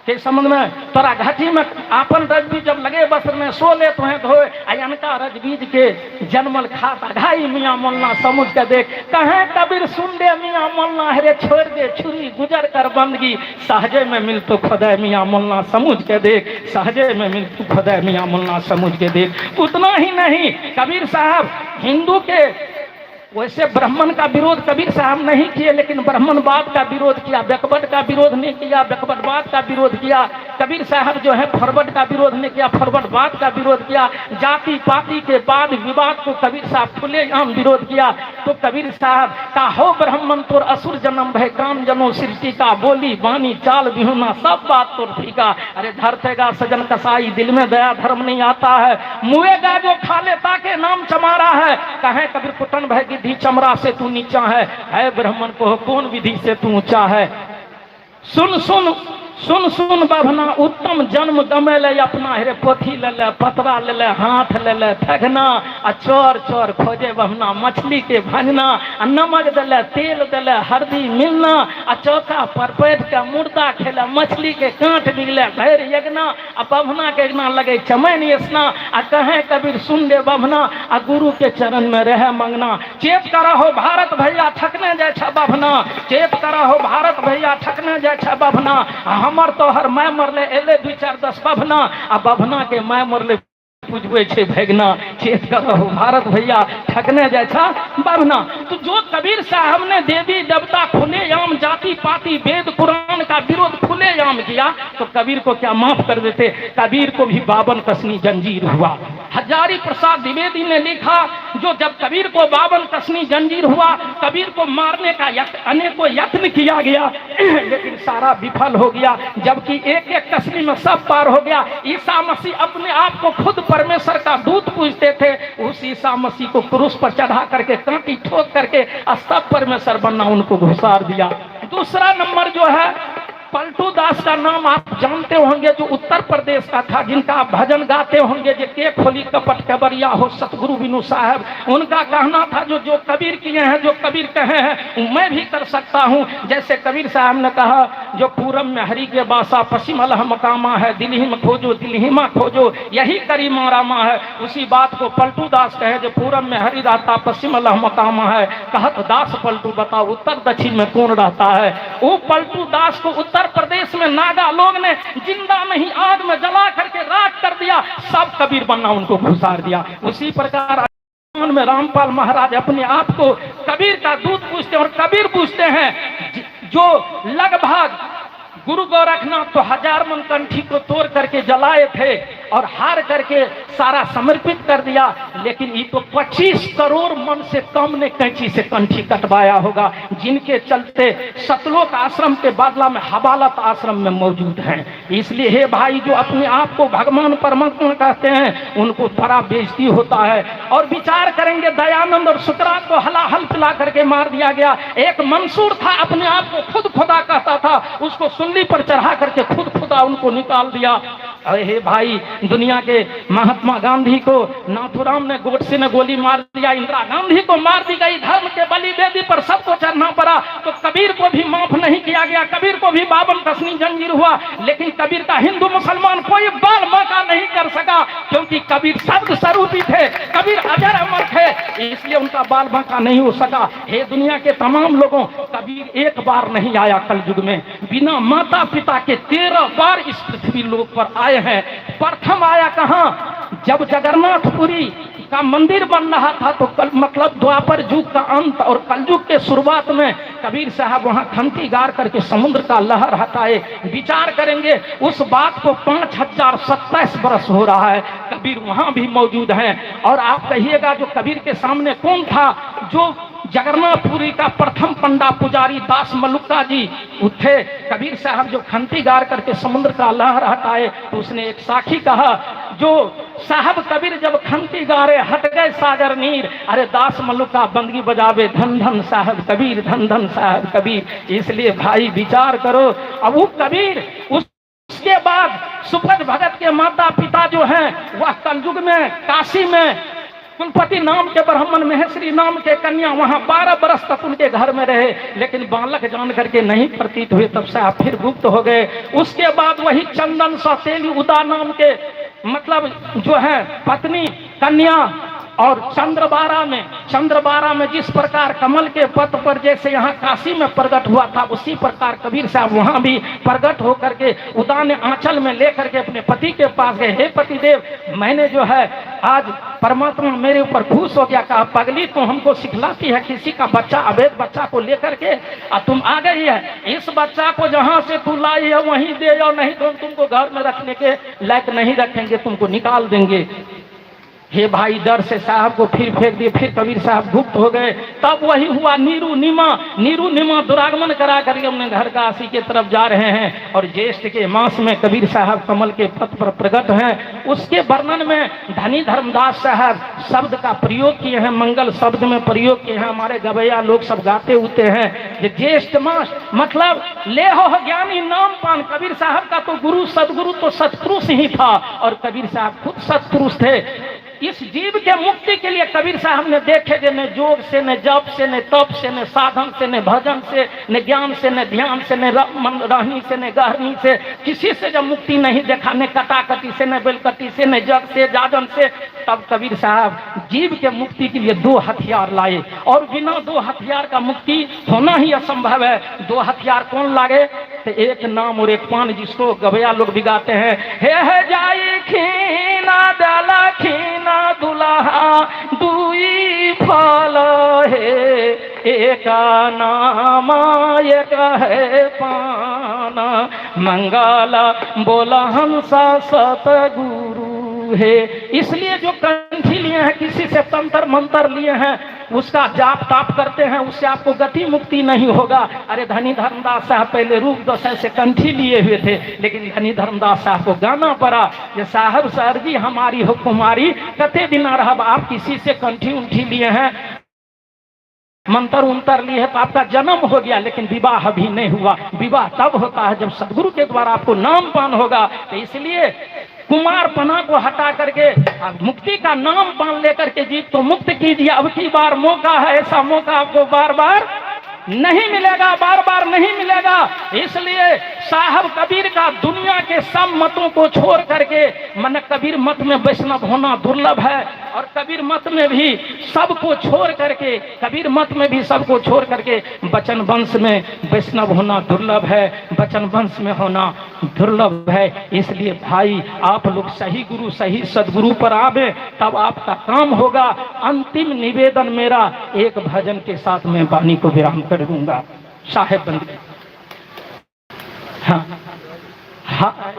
के संबंध में तोरा घाटी में आपन रजबीज जब लगे वस्त्र में सो ले तुम्हें धोए, अयनका रजबीज के जन्मल खात अघाई मियाँ मोलना समझ के देख, कहे कबीर सुन दे मियाँ मोलना, हरे छोड़ दे छुरी गुजर कर बंदगी, सहजे में मिल तो खुदा मियाँ मोलना समझ के देख, सहजे में मिल तो खुदा मियाँ मोलना समझ के देख। उतना ही नहीं, कबीर साहब हिंदू के वैसे ब्राह्मण का विरोध कबीर साहब नहीं किए, लेकिन ब्राह्मणवाद का विरोध किया, बैकवर्ड का विरोध नहीं किया, बैकवर्डवाद का विरोध किया। कबीर साहब जो है फॉरवर्ड का विरोध नहीं किया, फॉरवर्डवाद का विरोध किया। जाति पाति के बाद विवाद को कबीर साहब खुलेआम विरोध किया। तो कबीर साहब का हो ब्राह्मण तोर असुर जन्म भय, काम जनो सृष्टि का, बोली बानी चाल बिहुना सब बात तोर फीका। अरे धरतेगा सजन कसाई, दिल में दया धर्म नहीं आता है, मुएगा जो खा लेता के नाम चमारा है। कहे कबीर कुटन भय गिद्धि चमड़ा से तू नीचा है ब्राह्मण को कौन विधि से तू ऊंचा है। सुन सुन सुन सुन बभना उत्तम जन्म गमे ले अपना, हेरे पोथी ले ले पतरा ले ले हाथ ले ले फेंकना, आ चोर चोर खोजे बभना मछली के भंजना, आ नमक दले तेल दले हल्दी मिलना, आ चौका पर बैठ के मुर्दा खेले मछली के कांट बिगले भैर यगना, आ बभना के एगना लगे चमैन यसना। आ कहे कबीर सुन दे बभना, आ गुरु के चरण में रहे मंगना। चेत करा हो भारत भैया ठकने जाय छ बभना, चेत करा हो भारत भैया ठकने जाय छ बभना। हमर तोहर my मरले एले 2 4 10 बभना, आ बभना के my मरले पूजबे छे भगना। चेत करो भारत भैया ठकने जाय छ बभना। तो जो कबीर साहब ने देवी देवता खुलेआम जाति पाति वेद कुरान का विरोध खुलेआम किया, तो कबीर को क्या माफ कर देते? कबीर को भी 52 कसनी जंजीर हुआ। हजारी प्रसाद द्विवेदी ने लिखा जो जब कबीर को 52 कसनी जंजीर हुआ, कबीर को मारने का अनेकों यत्न किया गया, लेकिन सारा विफल हो गया। जबकि एक एक कसनी में सब पार हो गया। ईसा मसीह अपने आप को खुद परमेश्वर का दूत पूजते थे, उस ईसा मसीह को क्रूस पर चढ़ा करके कांटी ठोक करके सब परमेश्वर बनना उनको घुसार दिया। दूसरा नंबर जो है पलटू दास का नाम आप जानते होंगे, जो उत्तर प्रदेश का था, जिनका आप भजन गाते होंगे, जो के खोली कपट कबरिया हो सतगुरु बिनु साहब। उनका कहना था जो जो कबीर किए हैं, जो कबीर कहे हैं, मैं भी कर सकता हूँ। जैसे कबीर साहब ने कहा जो पूरब में हरि के बासा पश्चिम अलह मकामा है, दिल्ली में खोजो दिल्ली में खोजो यही करीमा रामा है। उसी बात को पलटू दास कहे जो पूरब में हरि रहता पश्चिम अलह मकामा है, कहत दास पलटू बताओ उत्तर दक्षिण में कौन रहता है। वो पलटू दास को उत्तर प्रदेश में नागा लोग ने जिंदा नहीं आग में जला करके राख कर दिया, सब कबीर बनना उनको घुसार दिया। उसी प्रकार में रामपाल महाराज अपने आप को कबीर का दूत पूछते हैं और कबीर पूछते हैं जो लगभग गुरु गोरखनाथ तो 1000 मन कंठी को तोड़ करके जलाए थे और हार करके सारा समर्पित कर दिया, लेकिन ये तो 25 करोड़ मन से कम ने कैंची से कंठी कटवाया होगा, जिनके चलते सतलोक आश्रम के बदला में हवालत आश्रम में मौजूद हैं। इसलिए हे भाई, जो अपने आप को भगवान परमात्मा कहते हैं उनको बड़ा बेइज्जती होता है। और विचार करेंगे दयानंद और सुकरात को हलाहल पिला करके मार दिया गया। एक मंसूर था, अपने आप को खुद खुदा कहता था, उसको सुल्ली पर चढ़ा करके खुद खुदा उनको निकाल दिया। अरे हे भाई, दुनिया के महात्मा गांधी को नाथुराम ने गोडसे ने गोली मार दिया, इंदिरा गांधी को मार दी गई, धर्म के बलि वेदी पर सबको चढ़ना पड़ा। तो कबीर को भी माफ नहीं किया गया, कबीर को भी 52 कसनी जंजीर हुआ, लेकिन कबीर का हिंदू मुसलमान कोई बाल बांका नहीं कर सका, क्योंकि कबीर शब्द स्वरूपी थे, कबीर अजर अमर थे, इसलिए उनका बाल बांका नहीं हो सका। हे दुनिया के तमाम लोगों, कबीर एक बार नहीं आया कलयुग में, बिना माता पिता के 13 बार इस पृथ्वी लोक पर आए हैं। प्रथम आया कहाँ? जब जगन्नाथपुरी का मंदिर बन रहा था, तो कल मतलब द्वापर युग का अंत और कलयुग के शुरुआत में कबीर साहब वहां खंती गाड़ करके समुद्र का लहर हटाए। विचार करेंगे उस बात को 5027 बरस हो रहा है, कबीर वहां भी मौजूद हैं। और आप कहिएगा जो कबीर के सामने कौन था? जो जगन्नाथपुरी का प्रथम पंडा पुजारी दास मलुका जी उठे। कबीर साहब जो खंती गार करके समुद्र का लहर हटाए तो उसने एक साखी कहा, जो साहब कबीर जब खंती गारे हट गए सागर नीर, अरे दास मलुका बंदगी बजावे धन धन साहब कबीर, धन धन साहब कबीर। इसलिए भाई विचार करो। अब वो कबीर उसके बाद सुखद भगत के माता पिता जो हैं वह कलयुग में काशी में कुलपति नाम के ब्राह्मण महेश्वरी नाम के कन्या वहां 12 बरस तक उनके घर में रहे, लेकिन बालक जान करके नहीं प्रतीत हुए, तब से आप फिर गुप्त हो गए। उसके बाद वही चंदन सौतेली उदा नाम के मतलब जो है पत्नी कन्या, और चंद्रबारा में जिस प्रकार कमल के पत्र पर जैसे यहाँ काशी में प्रकट हुआ था, उसी प्रकार कबीर साहब वहां भी प्रकट होकर के उदान आंचल में लेकर के अपने पति के पास गए। हे पतिदेव, मैंने जो है आज परमात्मा मेरे ऊपर खुश हो गया। कहा पगली तुम हमको सिखलाती है किसी का बच्चा, अवैध बच्चा को लेकर के और तुम आ गई है, इस बच्चा को जहां से तू लाई है वहीं दे जाओ, नहीं तो हम तुमको घर में रखने के लायक नहीं रखेंगे, तुमको निकाल देंगे। हे भाई, डर से साहब को फिर फेंक दिए, फिर कबीर साहब गुप्त हो गए। तब वही हुआ नीरू नीमा, नीरू नीमा दुरागमन करा करके अपने घर काशी के तरफ जा रहे हैं और ज्येष्ठ के मास में कबीर साहब कमल के पथ पर प्रकट हैं। उसके वर्णन में धनी धर्मदास साहब शब्द का प्रयोग किए हैं, मंगल शब्द में प्रयोग किए हैं। हमारे गवैया लोग सब गाते उते हैं कि ज्येष्ठ मास मतलब ले हो ज्ञानी नाम पान। कबीर साहब का तो गुरु सदगुरु तो सतपुरुष ही था और कबीर साहब खुद सतपुरुष थे। इस जीव के मुक्ति के लिए कबीर साहब ने देखे जे न जोग से, न जप से, न तप से, न साधन से, न भजन से, न ज्ञान से, न ध्यान से, न रहनी से, न गहरनी से, किसी से जब मुक्ति नहीं देखा, न कटाकटी से, न बेलकटी से, न जग से जाजन से, तब कबीर साहब जीव के मुक्ति के लिए 2 हथियार लाए। और बिना 2 हथियार का मुक्ति होना ही असंभव है। 2 हथियार कौन लागे? तो एक नाम और एक पान, जिसको गवैया लोग भी गाते हैं। हे जाई खीना डाला खीना दुल्हा दुई फल हे, एक नाम एक है पान, मंगल बोला हंसा सतगुरु है। इसलिए जो कंठी लिए हैं, किसी से तंत्र मंत्र लिए हैं, उसका जाप ताप करते हैं, उससे आपको गति मुक्ति नहीं होगा। अरे धनी धर्मदास साहब पहले रूप दशा से कंठी लिए हुए थे, लेकिन धनी धर्मदास साहब को गाना पड़ा ये साहब सर जी हमारी हो कुमारी कते दिन रहब। आप किसी से कंठी उंठी लिए हैं, मंत्र उंतर लिए है तो आपका जन्म हो गया, लेकिन विवाह अभी नहीं हुआ। विवाह तब होता है जब सदगुरु के द्वारा आपको नाम पान होगा। तो इसलिए कुमारपना को हटा करके मुक्ति का नाम पान लेकर के जीव को मुक्त कीजिए। अब की बार मौका है, ऐसा मौका आपको बार बार नहीं मिलेगा, बार बार नहीं मिलेगा। इसलिए साहब कबीर का दुनिया के सब मतों को छोड़ करके, मन कबीर मत में वैष्णव होना दुर्लभ है, और कबीर मत में भी सबको छोड़ करके, कबीर मत में भी सबको छोड़ करके वचन वंश में वैष्णव होना दुर्लभ है, वचन वंश में होना दुर्लभ है। इसलिए भाई आप लोग सही गुरु सही सदगुरु पर आवे तब आपका काम होगा। अंतिम निवेदन मेरा एक भजन के साथ मैं वाणी को विराम कर दूंगा। साहेब बंदगी, हाँ हाँ,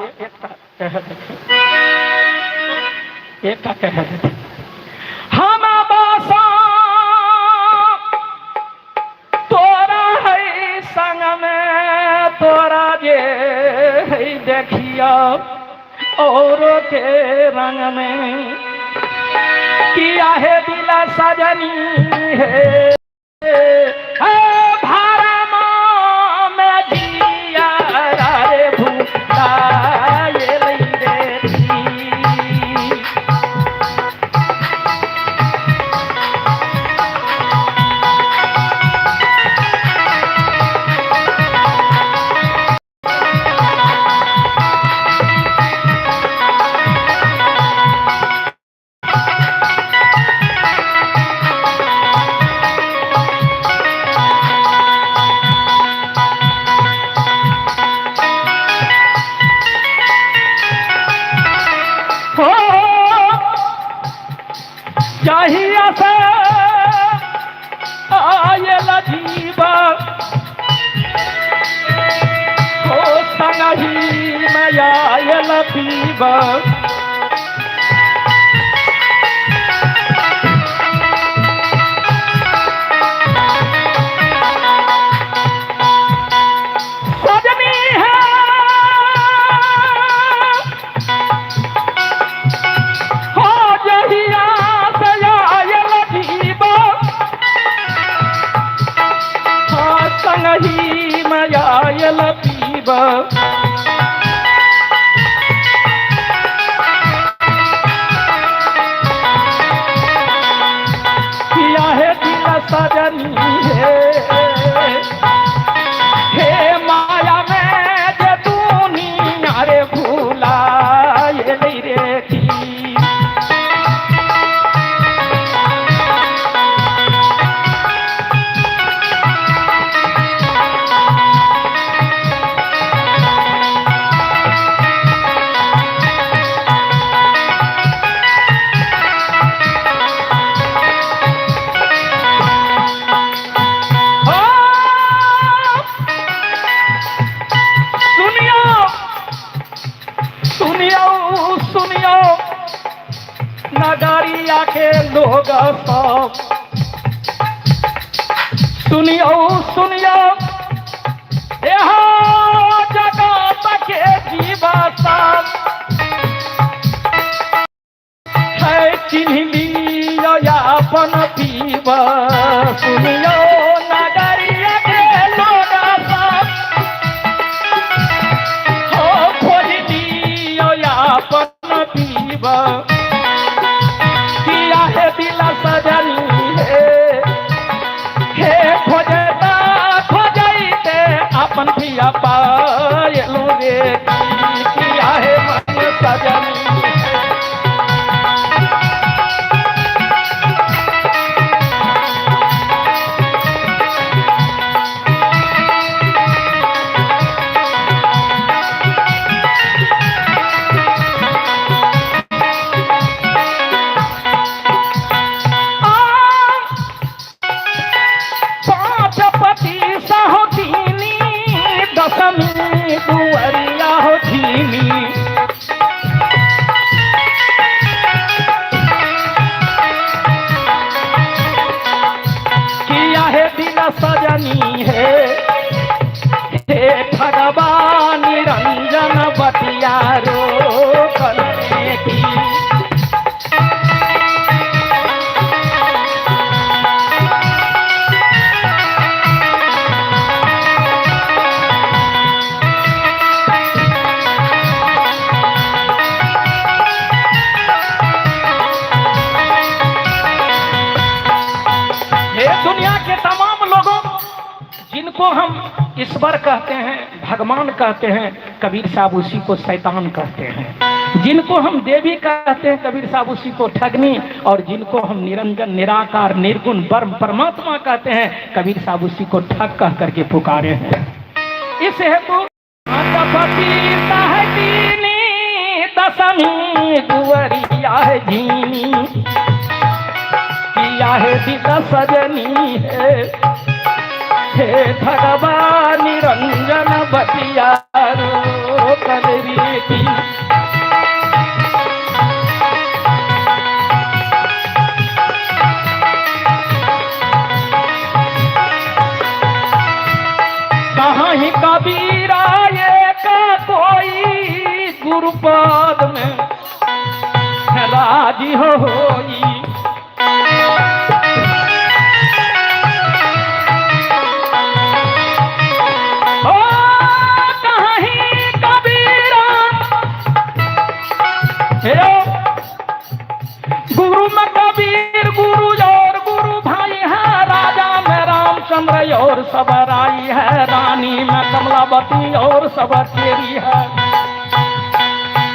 एक का कह देते हम बासा तोरा है संग में, तोरा जे है देखिया और के रंग में, किया है दिला सजनी है भारा में जिया रे भूला ये रे। हो चाहिए से आयल जीवा हो संगही में आयल पीवा, पीब। किया है दिल सजनी हे, हे माया में जे दुनिया रे भूलाए रे की। सुनियो सुनियो सुनियो नगरिया के लोग सब, सुनियो सुनियो एहो जगत के जीवा सब, है चिन्ह लियो अपन पीब। सुनियो नगरिया के लोग सब, हो खोज लियो अपन पीब। किया है दिल सजनी हे, हे खोजता खोजैते अपन पिया पायलू रे। किया है मन सजनी हे। पांच पति सहोतीनी दशमी दुअरिया हो झीनी। किया है दिल सजनी है, हे भगवान निरंजन बतिया रो करने की। हे दुनिया के तमाम लोगों, जिनको हम ईश्वर कहते हैं, भगवान कहते हैं, कबीर साहब उसी को शैतान कहते हैं। जिनको हम देवी कहते हैं, कबीर साहब उसी को ठगनी, और जिनको हम निरंजन निराकार निर्गुण ब्रह्म परमात्मा कहते हैं, कबीर साहब उसी को ठग कह करके पुकारे हैं। इस हेतु दशमी दुअरिया है झीनी। किया है दिल सजनी है, हे भगवान निरंजन बतिया रो कलरी की। कहाँ ही कबीरा ये का कोई गुरुपद में राजी होई। ओ कहाँ ही कबीरा हे गुरु में कबीर गुरु और गुरु भाई है, राजा में रामचंद्र और सब राई है, रानी में कमलावती और सब तेरी है,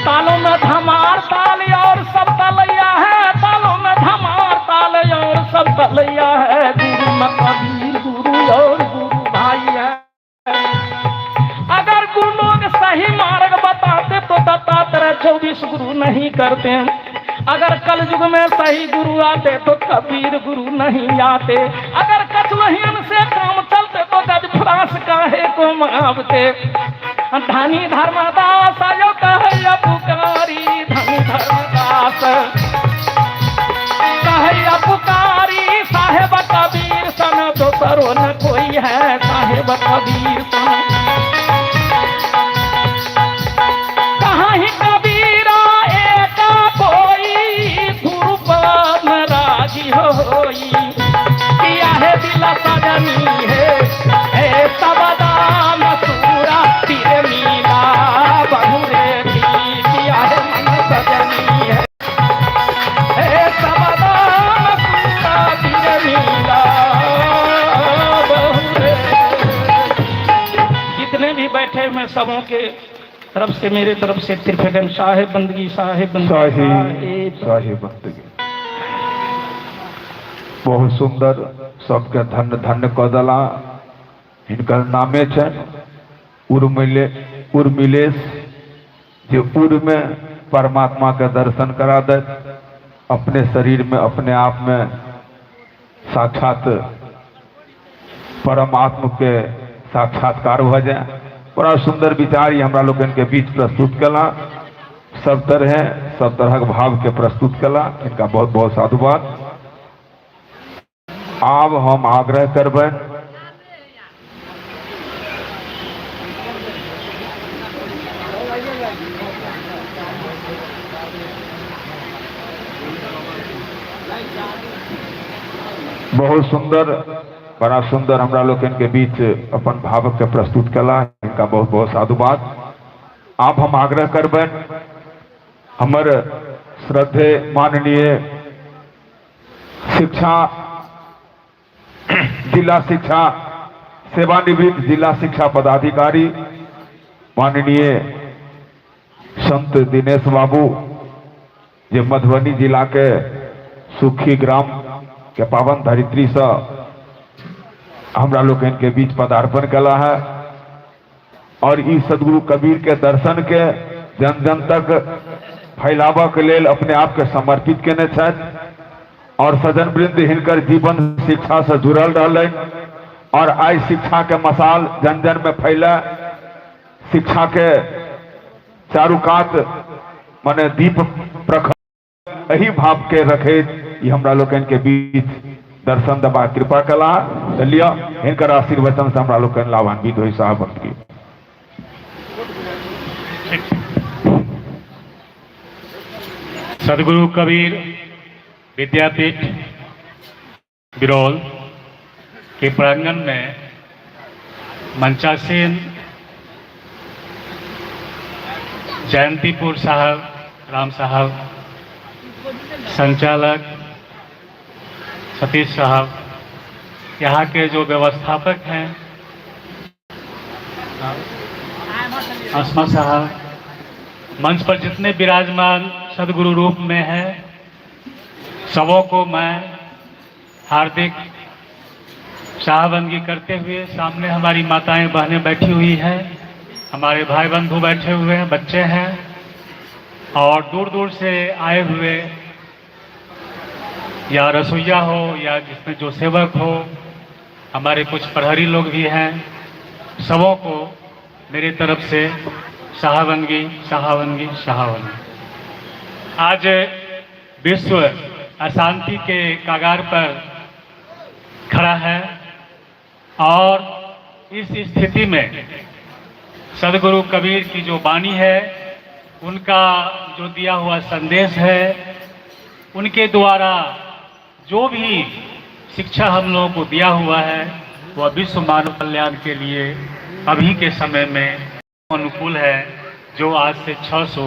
तालों में धमार ताल और सब तलैया है, तालों में धमार ताल और सब तलैया है, गुरु में कबीर गुरु और गुरु भाई है। अगर गुरु लोग सही मार्ग बताते तो दत्तात्रेय 24 गुरु नहीं करते। अगर कलयुग में सही गुरु आते तो कबीर गुरु नहीं आते। अगर कछुहियन से काम चलते तो गज फ्रांस काहे को मावते। धनी धर्मदास यो कहे पुकारी, धनी धर्मदास कहे पुकारी, साहेब कबीर सन दोसरो न कोई है, साहेब कबीर सन। कहाँ ही कबीरा एका कोई गुरु पद राजी होई। किया है दिल सजनी है, हे सबदाम सूरा तीर जितने भी बैठे हुए सबों के तरफ से, मेरे तरफ से त्रिफेटन साहेब बंदगी, साहेब बंदगी, साहिब साहिब बंदगी। बहुत सुंदर, सबके धन्य धन्य कऽ देला। हिनकर नामे छनि उर्मिले, उर्मिलेश, जे उर में परमात्मा के दर्शन करा देत, अपने शरीर में अपने आप में साक्षात परमात्म के साक्षात्कार भऽ जाए। बड़ा सुंदर विचार ई हमरा लोकनि के बीच प्रस्तुत कला, सब तरह सब तरहक भाव के प्रस्तुत कला, इनका बहुत बहुत साधुवाद। आब हम आग्रह करबनि बहुत सुंदर, बड़ा सुंदर हमरा लोकनि के बीच अपन भाव के प्रस्तुत कला, इनका बहुत बहुत साधुवाद। आब हम आग्रह करबनि हमर श्रद्धेय माननीय शिक्षा जिला शिक्षा सेवानिवृत्त जिला शिक्षा पदाधिकारी माननीय संत दिनेश बाबू, जे मधुबनी जिला के सुखी ग्राम के पावन धरित्री से हमरा लोकनि के बीच पदार्पण कला है और ई सदगुरु कबीर के दर्शन के जन जन तक फैलाबऽ के लेल अपने आप के समर्पित केने छथि और सजन वृंद हिनकर जीवन शिक्षा से जुड़ल रहलनि और आइ शिक्षा के मसाल जन जन में फैले, शिक्षा के चारू कात माने दीप प्रखर, एही भाव के रखैत ई हमरा लोकनि के बीच दर्शन देबा कृपा कला। तऽ लिअ, हिनकर आशीर्वचन से हमरा लोकनि लाभान्वित होइ साहब बंदगी। सदगुरु कबीर विद्यापीठ बिरौल के प्रांगण में मंचासीन जयंतीपुर साहब राम साहब, संचालक सतीश साहब, यहाँ के जो व्यवस्थापक हैं आसमा साहब, मंच पर जितने विराजमान सदगुरु रूप में हैं सबों को मैं हार्दिक शाहबंदगी करते हुए, सामने हमारी माताएं बहनें बैठी हुई हैं, हमारे भाई बंधु बैठे हुए हैं, बच्चे हैं और दूर दूर से आए हुए या रसोईया हो या जिसमें जो सेवक हो, हमारे कुछ प्रहरी लोग भी हैं, सबों को मेरी तरफ से शाहबंदगी, शाहबंदगी, शाहबंदगी। आज विश्व अशांति के कगार पर खड़ा है और इस स्थिति में सदगुरु कबीर की जो वाणी है, उनका जो दिया हुआ संदेश है, उनके द्वारा जो भी शिक्षा हम लोगों को दिया हुआ है, वह विश्व मानव कल्याण के लिए अभी के समय में अनुकूल है, जो आज से 600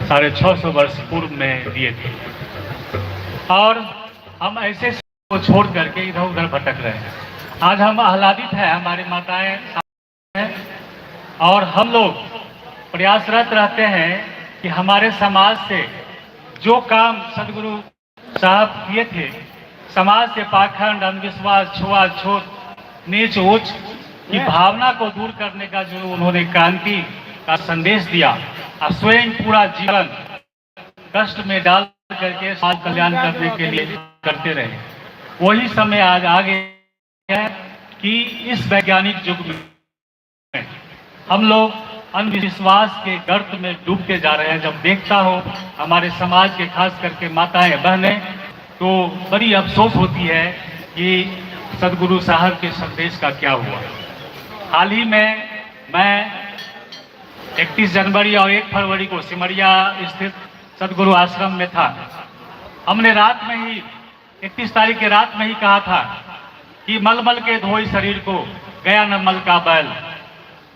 650 वर्ष पूर्व में दिए थे। और हम ऐसे को छोड़ करके इधर उधर भटक रहे हैं। आज हम आह्लादित हैं, हमारी माताएं हैं और हम लोग प्रयासरत रहते हैं कि हमारे समाज से जो काम सदगुरु साहब किए थे, समाज से पाखंड, अंधविश्वास, छुआछूत, नीच ऊंच की भावना को दूर करने का जो उन्होंने क्रांति का संदेश दिया और स्वयं पूरा जीवन कष्ट में डाल करके समाज कल्याण करने के लिए करते रहे, वही समय आज आ गया है कि इस वैज्ञानिक युग में हम लोग अंधविश्वास के गर्त में डूबते जा रहे हैं। जब देखता हो हमारे समाज के खास करके माताएं बहनें, तो बड़ी अफसोस होती है कि सदगुरु साहब के संदेश का क्या हुआ। हाल ही में मैं 31 जनवरी और 1 फरवरी को सिमरिया स्थित सदगुरु आश्रम में था। हमने रात में ही 31 तारीख के रात में ही कहा था कि मलमल के धोई शरीर को गया न मल का बैल,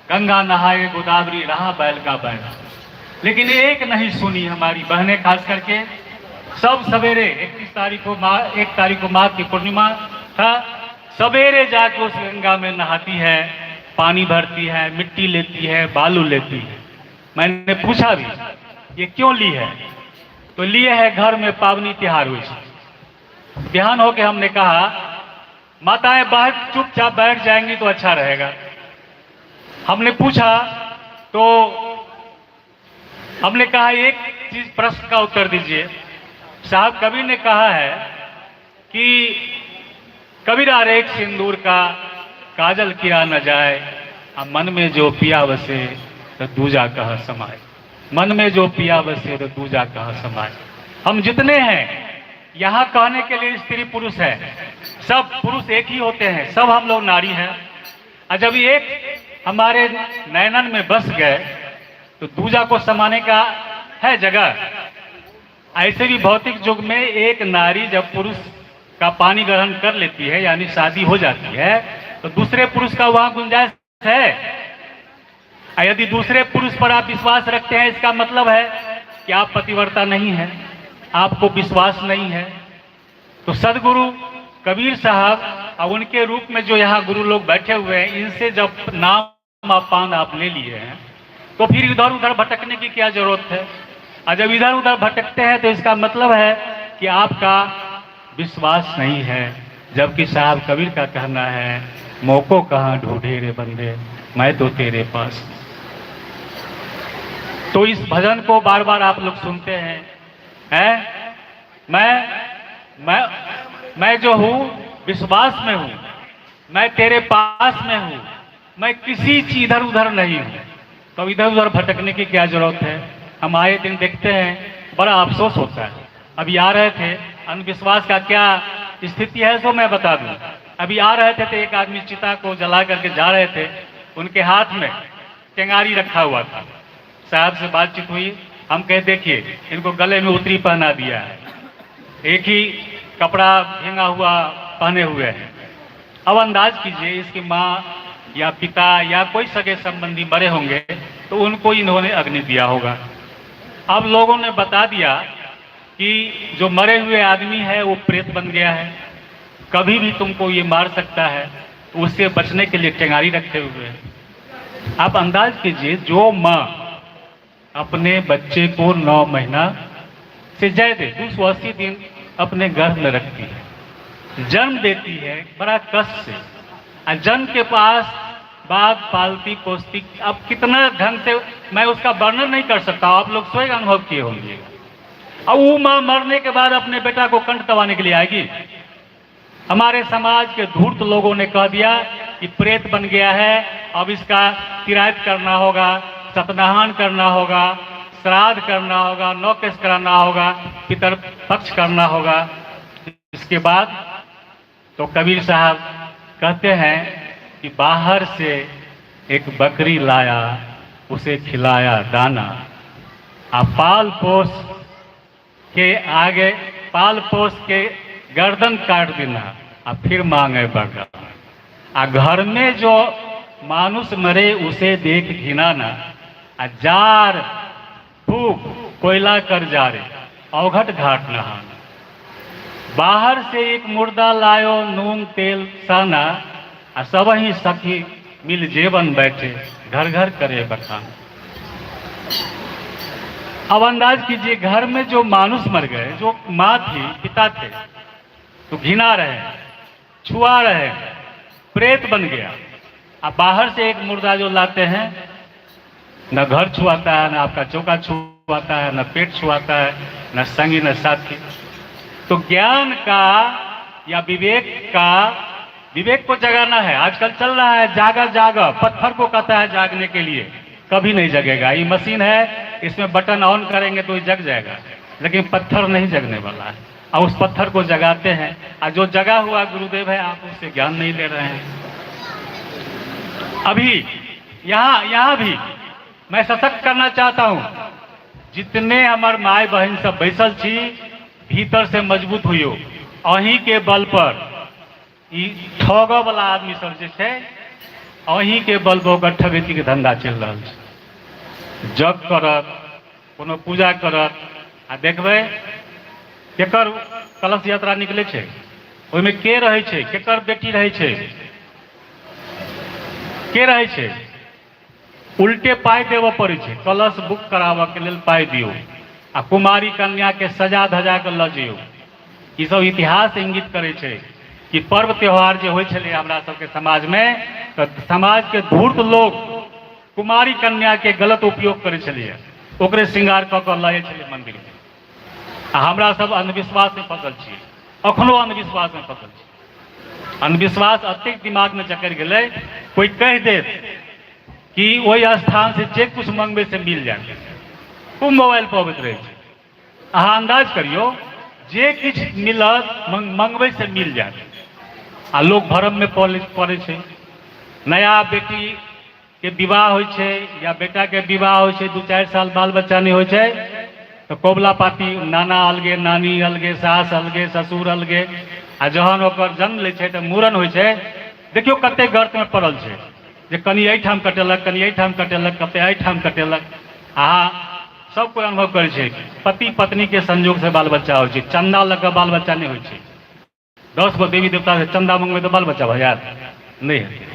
गंगा नहाए गोदावरी रहा बैल का बैल। लेकिन एक नहीं सुनी हमारी बहनें, खास करके सब सवेरे 31 तारीख को माँ, 1 तारीख को माघ की पूर्णिमा था, सवेरे जाके उस गंगा में नहाती है पानी भरती है, मिट्टी लेती है, बालू लेती है। मैंने पूछा भी ये क्यों ली है, तो लिए है घर में पावनी त्योहार हुई। ध्यान हो के हमने कहा माताएं बाहर चुपचाप बैठ जाएंगी तो अच्छा रहेगा। हमने पूछा तो हमने कहा एक चीज प्रश्न का उत्तर दीजिए साहब। कबीर ने कहा है कि कबीरा रेख सिंदूर का काजल किया न जाए, अब मन में जो पिया बसे तो दूजा कह समाए। मन में जो पिया बसे तो दूजा कह समाए। हम जितने हैं यहाँ कहने के लिए स्त्री पुरुष है, सब पुरुष एक ही होते हैं, सब हम लोग नारी हैं। और जब एक हमारे नैनन में बस गए तो दूजा को समाने का है जगह। ऐसे भी भौतिक युग में एक नारी जब पुरुष का पानी ग्रहण कर लेती है, यानी शादी हो जाती है, तो दूसरे पुरुष का वहां गुंजाइश है। और यदि दूसरे पुरुष पर आप विश्वास रखते हैं, इसका मतलब है कि आप पतिव्रता नहीं है, आपको विश्वास नहीं है। तो सदगुरु कबीर साहब और उनके रूप में जो यहाँ गुरु लोग बैठे हुए हैं, इनसे जब नाम आप पान आप ले लिए हैं तो फिर इधर उधर भटकने की क्या जरूरत है। और जब इधर उधर भटकते हैं तो इसका मतलब है कि आपका विश्वास नहीं है। जबकि साहब कबीर का कहना है, मौको कहाँ ढूंढे रे बंदे, मैं तो तेरे पास। तो इस भजन को बार बार आप लोग सुनते हैं, हैं? मैं जो हूँ विश्वास में हूँ, मैं तेरे पास में हूँ, मैं किसी चीज इधर उधर नहीं हूँ। तो इधर उधर भटकने की क्या जरूरत है। हम आए दिन देखते हैं, बड़ा अफसोस होता है। अभी आ रहे थे, अंधविश्वास का क्या स्थिति है सो मैं बता दूं। अभी आ रहे थे तो एक आदमी चिता को जला करके जा रहे थे, उनके हाथ में टेंगारी रखा हुआ था। साहब से बातचीत हुई, हम कहे देखिए इनको गले में उतरी पहना दिया है, एक ही कपड़ा भींगा हुआ पहने हुए हैं। अब अंदाज कीजिए इसकी माँ या पिता या कोई सगे संबंधी मरे होंगे तो उनको इन्होंने अग्नि दिया होगा। अब लोगों ने बता दिया कि जो मरे हुए आदमी है वो प्रेत बन गया है, कभी भी तुमको ये मार सकता है, तो उससे बचने के लिए टेंगारी रखे हुए हैं। आप अंदाज कीजिए जो माँ अपने बच्चे को 9 महीना से ज्यादा 280 दिन अपने गर्भ में रखती है, जन्म देती है बड़ा कष्ट से, और जन्म के पास बाद पालती पोसती, अब कितना ढंग से मैं उसका वर्णन नहीं कर सकता, आप लोग स्वयं अनुभव किए होंगे। अब वो माँ मरने के बाद अपने बेटा को कंठ दबाने के लिए आएगी। हमारे समाज के धूर्त लोगों ने कह दिया कि प्रेत बन गया है, अब इसका तिरायत करना होगा, सतनाहन करना होगा, श्राद्ध करना होगा, नौकेश कराना होगा, पितर पक्ष करना होगा। इसके बाद तो कबीर साहब कहते हैं कि बाहर से एक बकरी लाया, उसे खिलाया दाना, आ पाल पोस के आगे पाल पोस के गर्दन काट देना, आ फिर मांगे बगा। आ घर में जो मानुष मरे उसे देख घिनाना, आ जार फूक कोयला कर जारे अवघट घाट नहाना। बाहर से एक मुर्दा लायो नून तेल साना, आ सब ही सखी मिल जेवन बैठे घर घर करे बखान। अब अंदाज कीजिए घर में जो मानुष मर गए, जो माँ थी पिता थे, तो घिना रहे, छुआ रहे, प्रेत बन गया। अब बाहर से एक मुर्दा जो लाते हैं, न घर छुआता है, न आपका चौका छुआता है, न पेट छुआता है, न संगी न साथी। तो ज्ञान का या विवेक का, विवेक को जगाना है। आजकल चल रहा है जागा जागा, पत्थर को कहता है जागने के लिए, कभी नहीं जगेगा। ये मशीन है, इसमें बटन ऑन करेंगे तो ये जग जाएगा, लेकिन पत्थर नहीं जगने वाला है। और उस पत्थर को जगाते हैं, और जो जगा हुआ गुरुदेव है आप उससे ज्ञान नहीं ले रहे हैं। अभी यहाँ भी मैं सशक्त करना चाहता हूँ, जितने हमार माय बहन सब बैसल छी, भीतर से मजबूत हुइयो। अहीं के बल पर ई ठगऽ वाला आदमी सब जे छै, अहीं के बल पर ओकर ठगैती के धंधा चलि रहल छै। जग करत, कोनो पूजा करत, आ देखबै केकर कलश यात्रा निकलै छै, ओहिमे के रहै छै, केकर बेटी रहै छै। के रहै छै उल्टे पाइ देबऽ पड़ै छै कलश बुक कराबऽके लेल पाइ दियौ आ कुमारी कन्याके सजा धजा कऽ लऽ जइयौ ई सब इतिहास इंगित करै छै कि पर्व त्योहार जे होइ छलै हमरा सबके समाजमे तऽ समाजके धूर्त लोक कुमारी कन्याके गलत उपयोग करै छलैए ओकरे श्रृंगार कऽ कऽ लऽ जाइ छलै मन्दिरमे आ हमरा सब अंधविश्वासमे फँसल छियै अखनो अंधविश्वासमे फँसल छी अंधविश्वास एतेक दिमागमे जकड़ि गेलै कोइ कहि देत कि ओहि स्थानसँ जे किछु मंगबै से मिल जायत खूब मोबाइल पर अबैत रहै छै अहाँ अन्दाज करियौ जे किछु मिलत मंगबै से मिल जायत आ लोक भ्रममे पड़ै छै नया बेटीके विवाह होइ छै या बेटाके विवाह होइ छै 2-4 साल बाल बच्चा नहि होइ छै तऽ कबुला पाती नाना अलगे नानी अलगे सास अलगे ससुर अलगे आ जहन ओकर जन्म लै छै तऽ मूड़न होइ छै देखियौ कतेक गर्तमे पड़ल छै जे कनि एहिठाम कटेलक कनि एहिठाम कटेलक कते एहिठाम कटेलक अहाँ सब कोइ अनुभव करै छै पति पत्नीके संजोगसँ बाल बच्चा होइ छै चन्दा लऽ कऽ बाल बच्चा नहि होइ छै 10 गो देवी देवतासँ चन्दा मंगबै तऽ बाल बच्चा भऽ जायत नहि हेतै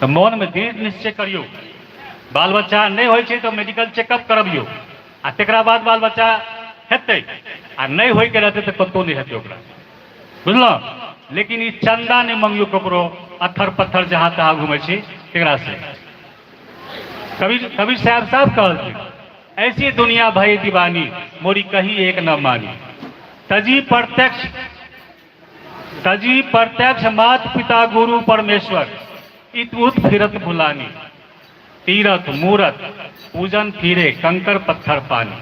तऽ मोनमे दृढ़ निश्चय करियौ बाल बच्चा नहि होइ छै तऽ मेडिकल चेकअप करबियौ आ तकरा बाद बाल बच्चा हेतै आ नहि होइके रहतै तऽ कतहु नहि हेतै ओकरा बुझलहुँ लेकिन ई चन्दा नहि मंगियौ ककरो अत्थर पत्थर जहाँ तहाँ घुमै छी तकरासँ कबीर कबीर साहब साहब कहलखिन ऐसी दुनिया भई दीवानी मोरी कहीं एक न मानी तजी प्रत्यक्ष तजी प्रत्यक्ष मात पिता गुरु परमेश्वर इत उत फिरत भुलानी तीरथ मूरत पूजन फिरे कंकर पत्थर पानी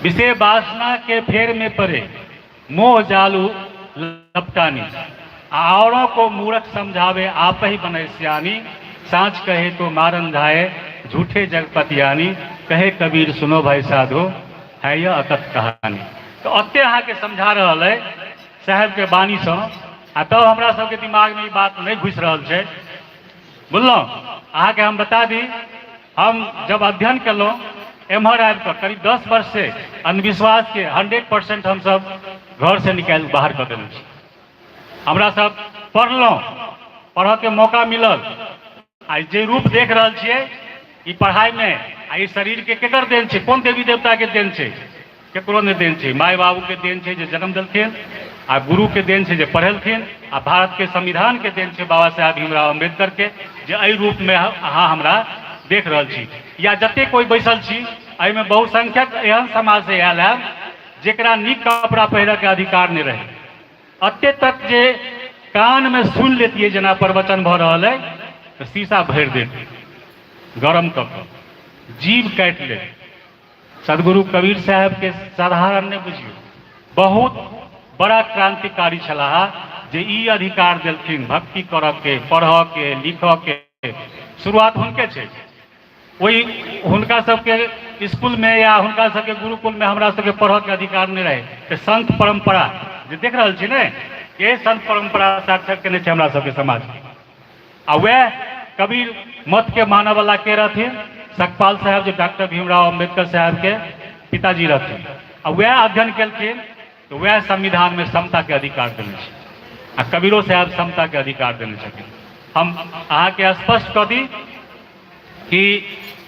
विषय वासना के फेर में पड़े मोह जालू लपटानी आ औरों को मूर्ख समझावे आप ही बने सियानी साँच कहे तो मारन धाये झूठे जगपतियानी कहे कबीर सुनो भाई साधो है यह अकथ कहानी तऽ ओते अहाँके समझा रहल अइ साहेबके वाणीसँ आ तब हमरा सबके दिमागमे ई बात नहि घुसि रहल छै बुझलहुँ अहाँके हम बता दी हम जब अध्ययन केलहुँ एम्हर आबि कऽ करीब 10 वर्षसँ अंधविश्वासके 100% हमसभ घरसँ निकालि बाहर कऽ देने छी हमरा सब पढ़लहुँ पढ़ऽके मौका मिलल आ जे रूप देख रहल छियै ई पढ़ाइमे आ ई शरीरके केकर देन छै कोन देवी देवताके देन छै केकरो नहि देन छै माय बाबूके देन छै जे जन्म देलखिन आ गुरुके देन छै जे पढ़ेलखिन आ भारतके संविधानके देन छै बाबा साहेब भीमराव अम्बेडकरके जे एहि रूपमे अहाँ हमरा देख रहल छी या जतेक कोइ बैसल छी एहिमे बहुसंख्यक एहन समाजसँ आयल हैब जेकरा नीक कपड़ा पहिरऽके अधिकार नहि रहै एते तक जे कानमे सुनि लेतियै जेना प्रवचन भऽ रहल अइ तऽ शीशा भरि देतै गरम कऽ कऽ जीभ काटि लेत सदगुरु कबीर साहेबके साधारण नहि बुझियौ बहुत बड़ा क्रांतिकारी छलाह जे ई अधिकार देलखिन भक्ति करऽके पढ़ऽके लिखऽके शुरुआत हुनके छै ओहि हुनका सबके इसकुलमे या हुनका सबके गुरुकुलमे हमरा सबके पढ़ऽके अधिकार नहि रहै तऽ संत परम्परा जे देख रहल छी ने ये संत परम्परा साक्षर केने छै हमरा सबके समाजके आ वएह कबीर मतके मानऽवला के रहथिन सकपाल साहेब जे डॉक्टर भीमराव अम्बेडकर साहेबके पिताजी रहथिन आ वएह अध्ययन केलखिन तऽ वएह संविधानमे समताके अधिकार देने छै आ कबीरो साहेब समताके अधिकार देने छथिन हम अहाँके स्पष्ट कऽ दी कि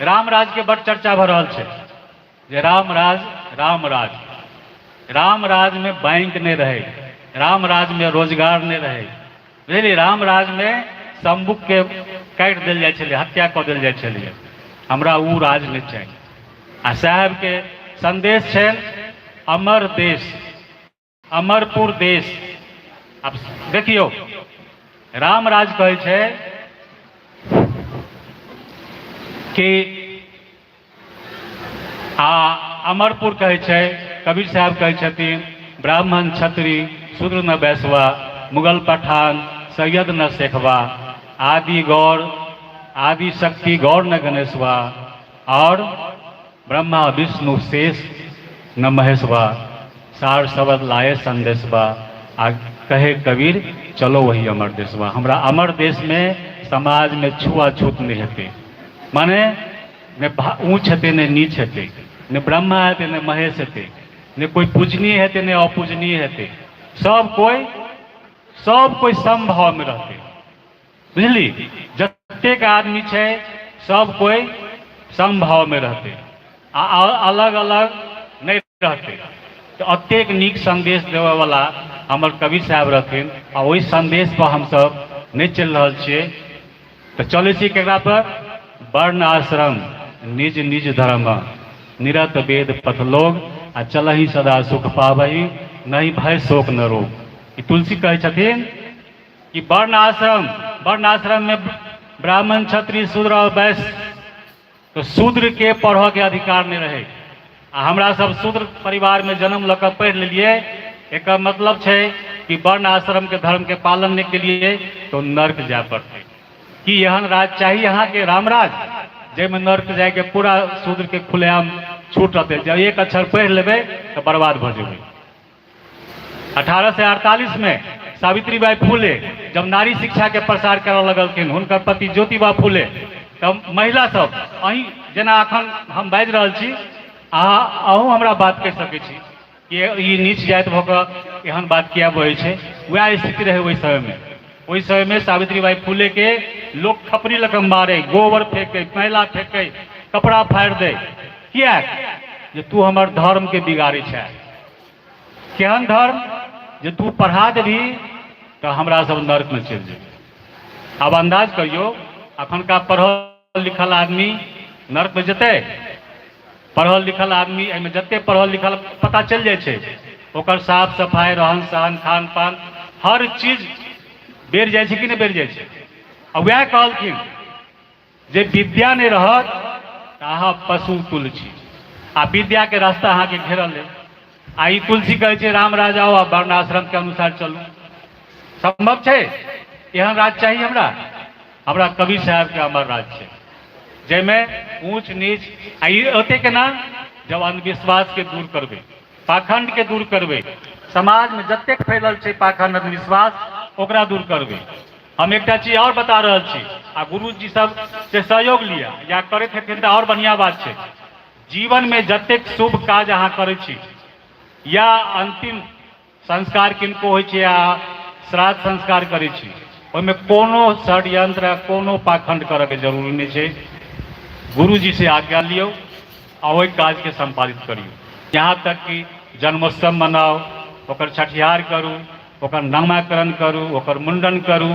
रामराजके बड्ड चर्चा भऽ रहल छै जे रामराज रामराज रामराजमे बैंक नहि रहै रामराजमे रोजगार नहि रहै बुझलियै रामराजमे शम्भुकके काटि देल जाइ छलै हत्या कऽ देल जाइ छलै हमरा ओ राज नहि चाही आ साहेबके सन्देश छनि अमर देश अमरपुर देश आब देखियौ रामराज कहै छै कि आ अमरपुर कहै छै कबीर साहब कहै छथिन ब्राह्मण क्षत्री शूद्र न बैसवा मुगल पठान सैयद न शेखवा आदि गौर आदि शक्ति गौर न गणेशवा और ब्रह्मा विष्णु शेष न महेशवा सार शब्द लाए संदेशवा आ कहे कबीर चलो वही अमर देशवा हमरा अमर देशमे समाजमे छुआछूत नहि हेतै माने ने ऊँच हेतै ने नीच हेतै ने ब्रह्मा हेतै ने महेश हेतै ने कोइ पूजनीय हेतै ने अपूजनीय हेतै सब कोइ समभावमे रहतै। बुझली जतेक आदमी छै सब कोइ समभावमे रहतै आ अलग अलग नहि रहतै। तऽ एतेक नीक सन्देश देबयवला हमर कबीर साहेब रहथिन आ ओहि सन्देशपर हमसभ नहि चलि रहल छियै। तऽ चलै छी केकरा पर? वर्ण आश्रम निज निज धर्म निरत वेद पथ लोग आ चलही सदा सुख पाबही नहि भय शोक न रोग। ई तुलसी कहै छथिन कि वर्ण आश्रम, वर्ण आश्रम में ब्राह्मण क्षत्रिय शूद्र और वैश्य, तो शूद्र के पढ़ऽ के अधिकार नहि रहै आ हमरा सब शूद्र परिवार में जन्म लऽ कऽ पढ़ि लेलियै। एकर मतलब छै कि वर्ण आश्रम के धर्म के पालन नहि केलियै तो नर्क जाय पड़तै। की एहन राज चाही अहाँके, रामराज, जाहिमे नर्क जायके पूरा शूद्र के खुलेआम छूट रहतै? जब एक अक्षर पढ़ि लेबै तऽ बर्बाद भऽ जेबै। 1848 में सावित्रीबाई फूले जब नारी शिक्षा के प्रसार करऽ लगलखिन, हुनकर पति ज्योतिबा फूले, तब महिला सब अहीं जेना अखन हम बाजि रहल छी, अहाँ अहूँ हमरा बात कहि सकै छी कि ई नीच जाति भऽ कऽ एहन बात किया बजै छै। वएह स्थिति रहै ओहि समयमे। ओहि समयमे सावित्रीबाई फूले के लोक खपरी लऽ कऽ मारै, गोबर फेकै, मैला फेकै, कपड़ा फाड़ि दै। किएक? जे तू हमर धर्मके बिगाड़ै छै। केहन धर्म? जे तू पढ़ा देबही तऽ हमरा सब नर्कमे चलि जेबै। आब अन्दाज करियौ, अखनका पढ़ल लिखल आदमी नर्कमे जेतै? पढ़ल लिखल आदमी एहिमे जते पढ़ल लिखल पता चलि जाइ छै, ओकर साफ सफाइ, रहन सहन, खान पान, हर चीज बेर जाइ छै कि नहि बेर जाइ छै? आ वएह कहलखिन जे विद्या नहि रहत तऽ अहाँ पशु तुल्य छी आ विद्याके रास्ता अहाँके घेरल अइ। आ ई तुलसी कहै छै राम राज आओ आ वर्णाश्रमके अनुसार चलू। सम्भव छै? एहन राज चाही हमरा? हमरा कबीर साहेबके अमर राज छै, जाहिमे ऊँच नीच आ ई ओते केना जब अंधविश्वासके दूर करबै, पाखंडके दूर करबै, समाजमे जतेक फैलल छै पाखंड अंधविश्वास ओकरा दूर करबै। हम एकटा चीज आओर बता रहल छी आ गुरुजी सब से सहयोग लिअ या करैत हेथिन तऽ आओर बढ़िआँ बात छै। जीवनमे जतेक शुभ काज अहाँ करै छी या अन्तिम संस्कार किनको होइ छै या श्राद्ध संस्कार करै छी, ओहिमे कोनो षड्यंत्र आ कोनो पाखंड करऽके जरूरी नहि छै। गुरुजी से आज्ञा लियौ आ ओहि काजके सम्पादित करियौ। यहाँ तक कि जन्मोत्सव मनाउ, ओकर छठिहार करू, ओकर नामाकरण करू, ओकर मुण्डन करू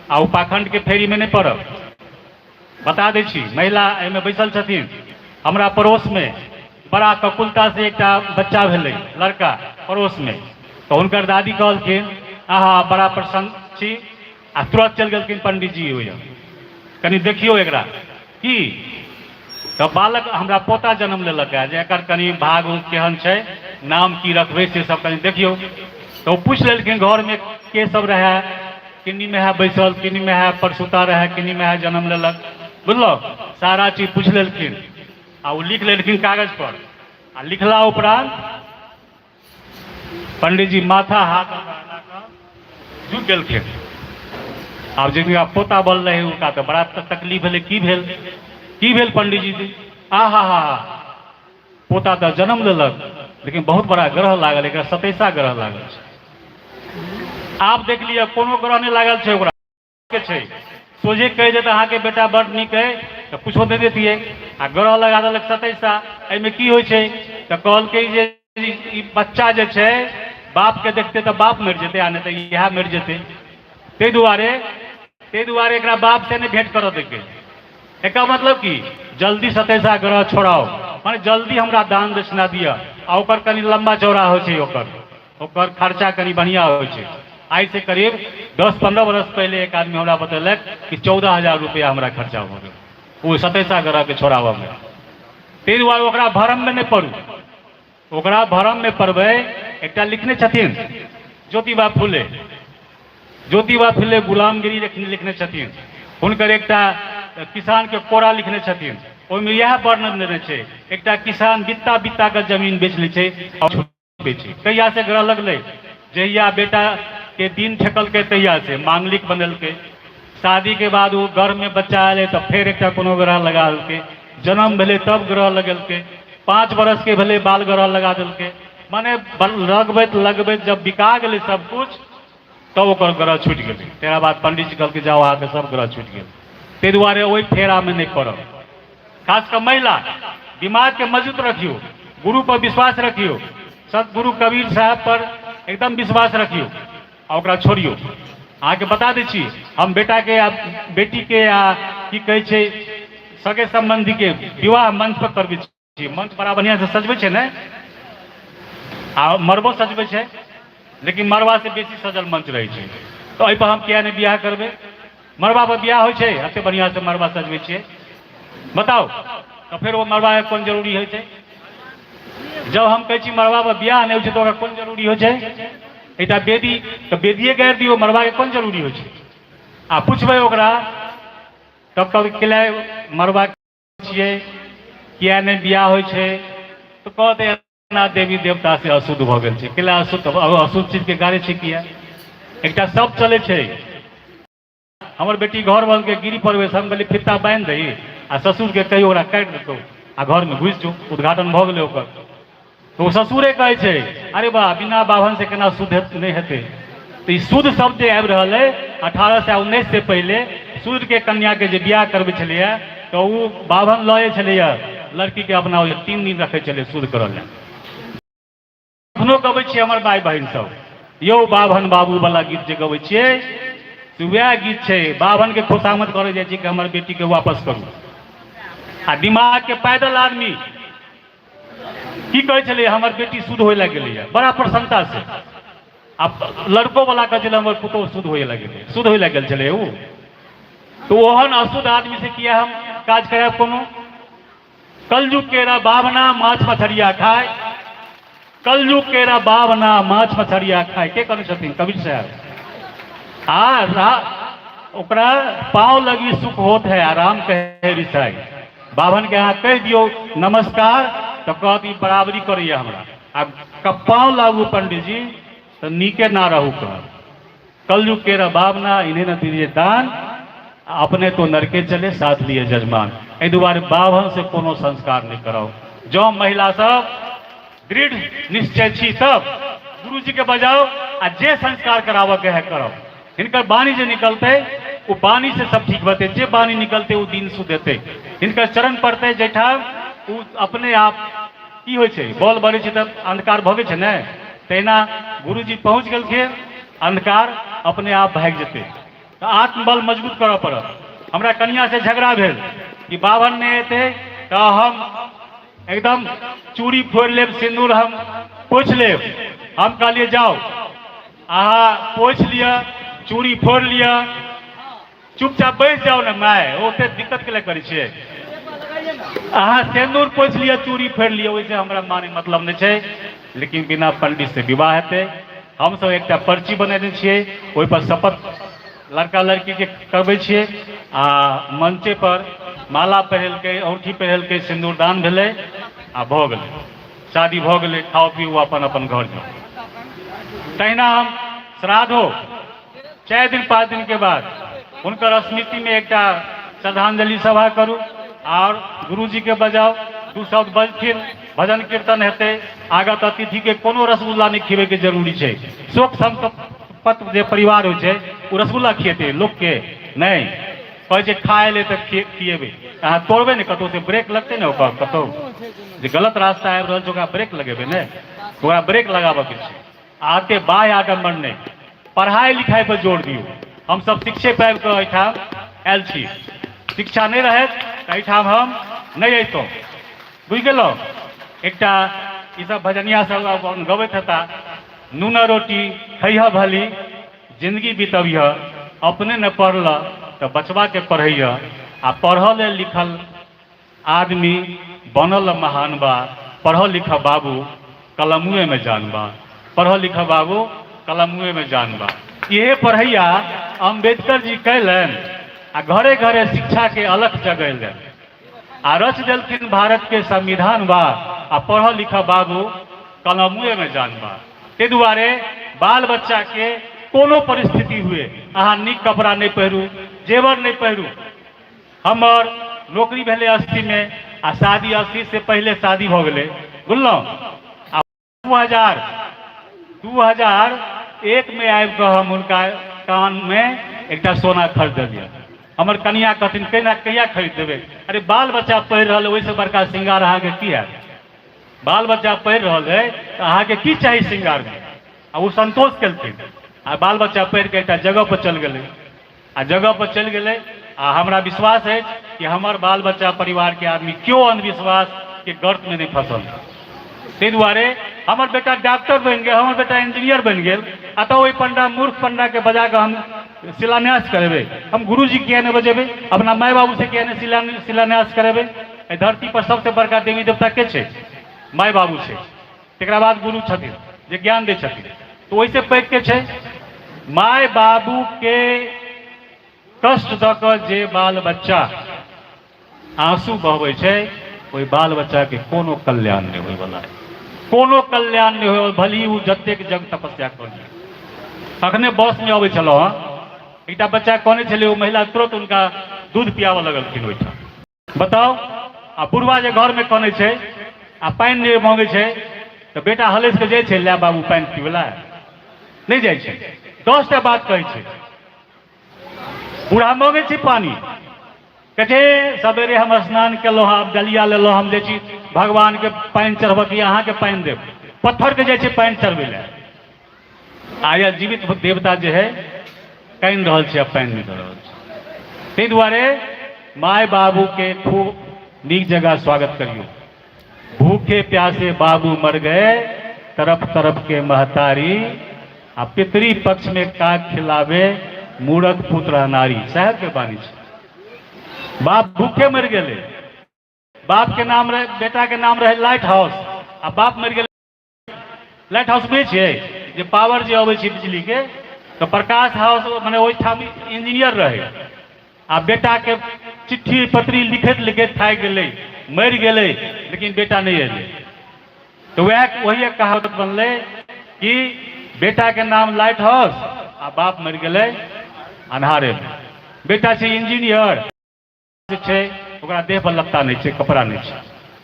आ ओ पाखण्डके फेरीमे नहि पड़ब। बता दै छी, महिला एहिमे बैसल छथिन, हमरा पड़ोसमे बड़ा ककुलतासँ एकटा बच्चा भेलै, लड़का, पड़ोसमे। तऽ हुनकर दादी कहलखिन, आहा बड़ा प्रसन्न छी, आ तुरत चलि गेलखिन पंडीजी ओहि, कनि देखियौ एकरा की तऽ बालक हमरा पोता जन्म लेलक है, जे एकर कनि भाग उग केहन छै, नाम की रखबै से सब कनि देखियौ। तऽ ओ पूछि लेलखिन घरमे के सब रहए, किन्नीमे है बैसल, किन्नीमे है परसुता रहए, किन्नीमे है जन्म लेलक, बुझलहुँ? सारा चीज पूछि लेलखिन आ ओ लिख लेलखिन कागज पर। आ लिखला उपरान्त पंडीजी माथा हाथ झुकि गेलखिन। आब जिनका पोता बल रहै हुनका तऽ बड़ा तकलीफ भेलै। की भेल, की भेल पंडीजी? आ हा हा हा, पोता तऽ जन्म लेलक लेकिन बहुत बड़ा ग्रह लागल, एकरा सतैसा ग्रह लागल छै। आब देख लिअ, कोनो ग्रह नहि लागल छै ओकरा के छै। सोझे कहि देत अहाँके बेटा बड नीक अइ तऽ कुछो दे देतियै, आ ग्रह लगा देलक सतैसा। एहिमे की होइ छै? तऽ कहलकै जे ई बच्चा जे छै बापके देखतै तऽ बाप मरि जेतै आ नहि तऽ इएह मरि जेतै, ताहि दुआरे एकरा बापसँ नहि भेंट करऽ दैके। एकर मतलब की जल्दी सतैसा ग्रह छोड़ाउ, माने जल्दी हमरा दान दक्षिणा दिअ। आ ओकर कनि लम्बा चौड़ा होइ छै, ओकर खर्चा कनि बढ़िआँ होइ छै। आइसँ करीब 10-15 बरस पहिले एक आदमी हमरा बतेलक कि 14,000 रुपैआ हमरा खर्चा भऽ गेल ओ सतैसा ग्रहके छोड़ाबऽमे। ताहि दुआरे ओकरा भरममे नहि पड़ू, ओकरा भरममे पड़बै। एकटा लिखने छथिन ज्योतिबा फूले, ज्योतिबा फूले गुलामगिरी लिखने छथिन। हुनकर एकटा किसानके कोड़ा लिखने छथिन, ओहिमे इएह वर्णन देने छै, एकटा किसान बित्ता बित्ता के जमीन बेच लै छै और छुपै छै। कहिया से ग्रह लगलै? जहिया बेटा के दिन ठेकलकै तहिया से मांगलिक बनेलकै। शादी के बाद ओ गर्भ में बच्चा एलै तऽ फेर एकटा कोनो ग्रह लगा देलकै, जन्म भेलै तब ग्रह लगेलकै, 5 बरस के भेलै बाल ग्रह लगा देलकै। माने लगबैत लगबैत जब बिका गेलै सब कुछ तब ओकर ग्रह छूटि गेलै। तकरा बाद पंडीजी कहलकै जाउ अहाँके सब ग्रह छूटि गेल। ताहि दुआरे ओहि फेरामे नहि पड़ब। खास कऽ महिला दिमागके मजबूत रखियौ, गुरु पर विश्वास रखियौ, सतगुरु कबीर साहब पर एकदम विश्वास रखियौ आ ओकरा छोड़ियौ। अहाँके बता दै छी, हम बेटाके आ बेटीके आ की कहै छै सगे सम्बन्धीके विवाह मंच पर करबै छी। मंच बड़ा बढ़िआँसँ सजबै छै ने, आ मड़बो सजबै छै, लेकिन मड़बासँ बेसी सजल मंच रहै छै। तऽ एहिपर हम किया नहि बियाह करबै? मड़बा पर बियाह होइ छै, एते बढ़िआँसँ मड़बा सजबै छियै, बताउ तऽ फेर ओ मड़बाके कोन जरूरी होइ छै? जब हम कहै छी मड़बा पर बियाह नहि होइ छै तऽ ओकरा कोन जरूरी होइ छै? एकटा वेदी तऽ वेदिये गाड़ि दियौ, मड़बाके कोन जरूरी होइ छै? आ पुछबै ओकरा तब तब केला मड़बा छियै, किया नहि बियाह होइ छै? तऽ कहतै एना देवी देवता से अशुद्ध भऽ गेल छै। केला अशुद्ध? अशुद्ध चीजके गाड़ै छै किया? एकटा शब्द चलै छै, हमर बेटी घर बनके गिरी प्रवेश, हम कहलियै फित्ता बान्हि दही आ ससुरके कहियो ओकरा काटि देतौ आ घरमे घुसि जो, उद्घाटन भऽ गेलै ओकर। तऽ ओ ससुरे कहै छै अरे बा बिना बाभन से केना शुद्ध नहि हेतै? तऽ ई शुद्ध शब्द जे आबि रहल अइ 1819 से पहिले शूद्रके कन्याके जे बियाह करबै छलैए तऽ ओ बाभन लऽ जाइ छलैए लड़कीके अपना, ओहि 3 दिन रखै छलै शुद्ध करऽ लए। एखनो गबै छियै हमर भाय बहिन सब, यौ बाभन बाबू वाला गीत जे गबै छियै से वएह गीत छै। बाभनके खुशामद करै जाइ छै कि हमर बेटीके वापस करू। आ दिमागके पैदल आदमी की कहै छलै, हमर बेटी शुद्ध होय लए गेलैए बड़ा प्रसन्नता से। आ लड़को वाला कहै छलै हमर पुतोहु शुद्ध होय लए गेलै, शुद्ध होय लए गेल छलै ओ। तऽ ओहन अशुद्ध आदमी से किया हम काज करायब कोनो? कलयुग केरा बाभना माछ मछरिया खाय, कलयुग केरा बाभना माछ मछरिया खाय, के कहने छथिन? कबीर साहब। आ ओकरा पाँव लगी सुख होत है आराम कहे रिसाई। बाभन के अहाँ कहि दियौ नमस्कार तऽ कहत ई बराबरी करैया हमरा। आ पाँव लागू पंडीजी तऽ नीके ना रहू कहत। कलयुग केरा बाबना इन्हें न दीजिए दान, अपने तो नरके चले साथ लिए जजमान। एहि दुआरे बाभन से कोनो संस्कार नहि कराउ। जँ महिला सब दृढ़ निश्चय छी तब गुरुजी के बजाउ आ जे संस्कार कराबऽ के है कराउ। हिनकर वाणी जे निकलतै ओ वाणी से सब ठीक हेतै, जे वाणी निकलतै ओ दिन शुद्ध हेतै। हिनकर चरण पड़तै जाहिठाम ओ अपने आप की होइ छै, बॉल बरै छै तऽ अन्धकार भगै छै ने, तहिना गुरुजी पहुँच गेलखिन अन्धकार अपने आप भागि जेतै। तऽ आत्मबल मजबूत करऽ पड़त। हमरा कनियाँसँ झगड़ा भेल कि बाभन नहि एतै तऽ हम एकदम चूड़ी फोड़ि लेब, सिन्दूर हम पोछि लेब। हम कहलियै जाउ अहाँ पोछि लिअ, चूड़ी फोड़ि लिअ, चुपचाप बैस जाउ ने माय, ओते दिक्कत के लिए करै छियै? अहाँ सिन्दूर पोछि लिअ, चूड़ी फोड़ि लिअ, ओहिसँ हमरा माने मतलब नहि छै, लेकिन बिना पंडित से विवाह हेतै। हमसब एकटा पर्ची बनेने छियै, ओहिपर शपथ लड़का लड़कीके करबै छियै आ मंचे पर माला पहिरेलकै, औँठी पहिरेलकै, सिन्दूरदान भेलै आ भऽ गेलै, शादी भऽ गेलै, खाउ पीउ अपन अपन घर जाउ। तहिना हम श्राद्धो 4 दिन 5 दिन के बाद हुनकर स्मृतिमे एकटा श्रद्धांजलि सभा करू आओर गुरुजीके बजाउ, 2 शब्द बजथिन, भजन कीर्तन हेतै। आगत अतिथिके कोनो रसगुल्ला नहि खिबैके जरूरी छै। शोक संतप्त जे परिवार होइ छै ओ रसगुल्ला खिएतै लोकके? नहि। कहै छै खाय ले तऽ खिएबै, अहाँ तोड़बै ने कतहु से ब्रेक लगतै ने ओकर, कतहु जे गलत रास्ता आबि रहल छै ओकरा ब्रेक लगेबै ने, ओकरा ब्रेक लगाबऽके छै। आते बाह्य आडम्बर नहि, पढ़ाइ लिखाइ पर जोर दियौ। हमसभ शिक्षे पाबि कऽ एहिठाम आयल छी, शिक्षा नहि रहैत तऽ एहिठाम हम नहि अइतहुँ, बुझि गेलहुँ? एकटा ईसभ भजनिया सब अपन गबैत हेता, नून रोटी खैहऽ भली जिंदगी बितबिहऽ, अपने नहि पढ़लऽ तऽ बचबाके पढ़ैहऽ, आ पढ़ल लिखल आदमी बनल महान बा, पढ़ऽ लिखऽ बाबू कलमुएमे जान बा, पढ़ऽ लिखऽ बाबू कलमुएमे जान बा। इहे पढ़ैया अम्बेडकर जी कयलनि आ घरे घरे शिक्षाके अलख जगेलनि आ रच देलखिन भारतके संविधान बा, आ पढ़ऽ लिखऽ बाबू कलमुएमे जान बा। ताहि दुआरे बाल बच्चाके कोनो परिस्थिति हुए, अहाँ नीक कपड़ा नहि पहिरू, जेवर नहि पहिरू। हमर नौकरी भेलै 80मे आ शादी 80 से पहिले शादी भऽ गेलै, बुझलहुँ? आ 2000 एकमे आबि कऽ हम हुनका कानमे एकटा सोना खरीद देलियनि। हमर कनियाँ कहथिन केना कहिया खरीद देबै? अरे बाल बच्चा पढ़ि रहल ओहिसँ बड़का श्रृंगार अहाँके की हैत? बाल बच्चा पढ़ि रहल अइ तऽ अहाँके की चाही श्रृंगारमे? आ ओ संतोष केलखिन आ बाल बच्चा पढ़ि कऽ एकटा जगह पर चलि गेलै आ जगह पर चलि गेलै आ हमरा विश्वास अछि कि हमर बाल बच्चा परिवारके आदमी केओ अंधविश्वासके गर्तमे नहि फँसल। ताहि दुआरे हमर बेटा डॉक्टर बनि गेल, हमर बेटा इंजीनियर बनि गेल, आ तऽ ओहि पंडा मूर्ख पंडाके बजा कऽ हम शिलान्यास करेबै? हम गुरुजी किया नहि बजेबै? अपना माय बाबूसँ किया नहि शिलान्यास करेबै? एहि धरती पर सबसँ बड़का देवी देवता के छै? माय बाबू छै, तकरा बाद गुरु छथिन जे ज्ञान दै छथिन। तऽ ओहिसँ पैघ के छै? माय बाबूके कष्ट दऽ कऽ जे बाल बच्चा आंसू बहबै छै, ओहि बाल बच्चाके कोनो कल्याण नहि होइवला है, कोनो कल्याण नहि होय, भले ओ जतेक जग तपस्या कऽ लिअ। अखने बसमे अबै छलहुँ हँ, एकटा बच्चा कहने छलै, ओ महिला तुरंत हुनका दूध पियाबऽ लगलखिन ओहिठाम। बताउ, आ बुढ़वा जे घरमे कनै छै आ पानि नहि मङ्गै छै तऽ बेटा हलसि कऽ जाइ छै, लए बाबू पानि पीबै लए? नहि जाइ छै, 10टा बात कहै छै। बूढ़ा मङ्गै छै पानि, कहै छै सवेरे हम स्नान केलहुँ, आब डलिया लेलहुँ, हम जाइ छी भगवानके पानि चढ़बऽ कि अहाँके पानि देब? पत्थरके जाइ छै पानि चढ़बै लए। आ या जीवित देवता जे है कानि रहल छै आ पानि नहि दऽ रहल छै। ताहि दुआरे माय बाबूके खूब नीक जगह स्वागत करियौ। भूखे प्यासे बाबू मर गए तरफ तरफ के महतारी, आ पितृ पक्ष में का खिलावे मूरख पुत्र अनारी। साहेब के बानी छै। बाप भूखे मरि गेलै, बाप के नाम रहे, बेटा के नाम रहे लाइट हाउस, आ बाप मरि गेलै। लाइट हाउस बुझै छियै जे पावर जे अबै छै बिजलीके, तऽ प्रकाश हाउस मने ओहिठाम इंजीनियर रहै, आ बेटाके चिट्ठी पत्री लिखैत लिखैत थाकि गेलै, मरि गेलै, लेकिन बेटा नहि एलै। तऽ वएह वही कहावत बनलै कि बेटाके नाम लाइट हाउस आ बाप मरि गेलै अन्हारेमे। बेटा छै इंजीनियर जे छै, ओकरा देह पर लत्ता नहि छै, कपड़ा नहि छै।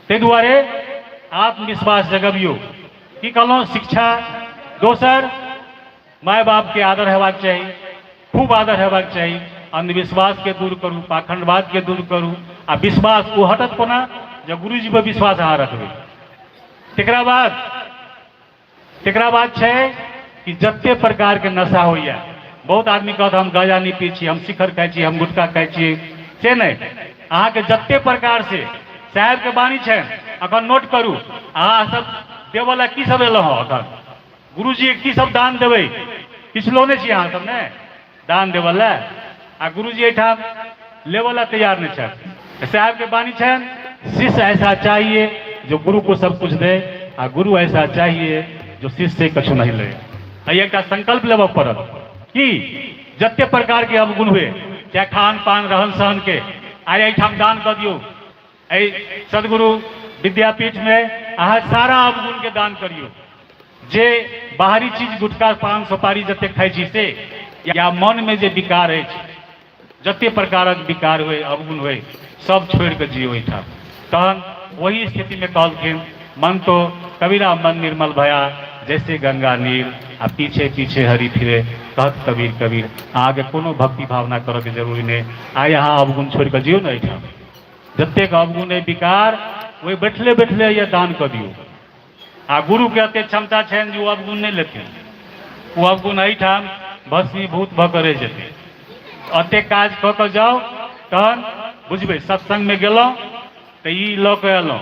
ताहि दुआरे आत्मविश्वास जगबियौ। की कहलहुँ? शिक्षा। दोसर, माय बापके आदर हेबाक चाही, खूब आदर हेबाक चाही। अंधविश्वासके दूर करू, पाखंडवादके दूर करू, आ विश्वास ओ हटत कोना? जब गुरुजी पर विश्वास अहाँ रखबै। तकरा बाद छै कि जते प्रकारके नशा होइए, बहुत आदमी कहत हम गाँजा नहि पी छी, हम शिखर खाइ छी, हम गुटखा खाइ छी, से नहि। अहाँके जते प्रकार से साहेबके वाणी छनि, अखन नोट करू। अहाँ सब देबऽ लए की सब एलहुँ हँ? अखन गुरुजी की सब दान देबै? किछु लौने छी अहाँ सब ने दान देबऽ लए, आ गुरुजी एहिठाम लेबऽ लए तैयार नहि छथि। साहेबके वाणी छनि, शिष्य ऐसा चाहिए जो गुरु को सब कुछ दे, आ गुरु ऐसा चाहिए जो शिष्य से कछु नहीं ले। एहि एकटा संकल्प लेबऽ पड़त कि जते प्रकारके अवगुण हुए, चाहे खान पान रहन सहन के, आइ एहिठाम दान कऽ दियौ। एहि सदगुरु विद्यापीठमे अहाँ सारा अवगुणके दान करियौ, जे बाहरी चीज गुटखा पान सुपारी जते खाइ छी से, या मनमे जे विकार अछि, जते प्रकारक विकार होइ, अवगुण होइ, सब छोड़ि कऽ जियौ एहिठाम। तहन ओही स्थितिमे कहलखिन, मन तो कबीरा मन निर्मल भया जैसे गंगा नीर, आ पीछे पीछे हरि फिरे कहत कबीर कबीर। अहाँके कोनो भक्ति भावना करऽके जरूरी नहि। आइ अहाँ अवगुण छोड़ि कऽ जियौ ने एहिठाम, जतेक अवगुण अइ विकार, ओहि बैठले बैठले यऽ दान कऽ दियौ। आ गुरुके एतेक क्षमता छनि जे ओ अवगुण नहि लेथिन, ओ अवगुण एहिठाम भस्मीभूत भऽ कऽ रहि जेतै। एतेक काज कऽ कऽ जाउ तहन बुझबै। सत्संगमे गेलहुँ तऽ ई लऽ कऽ एलहुँ।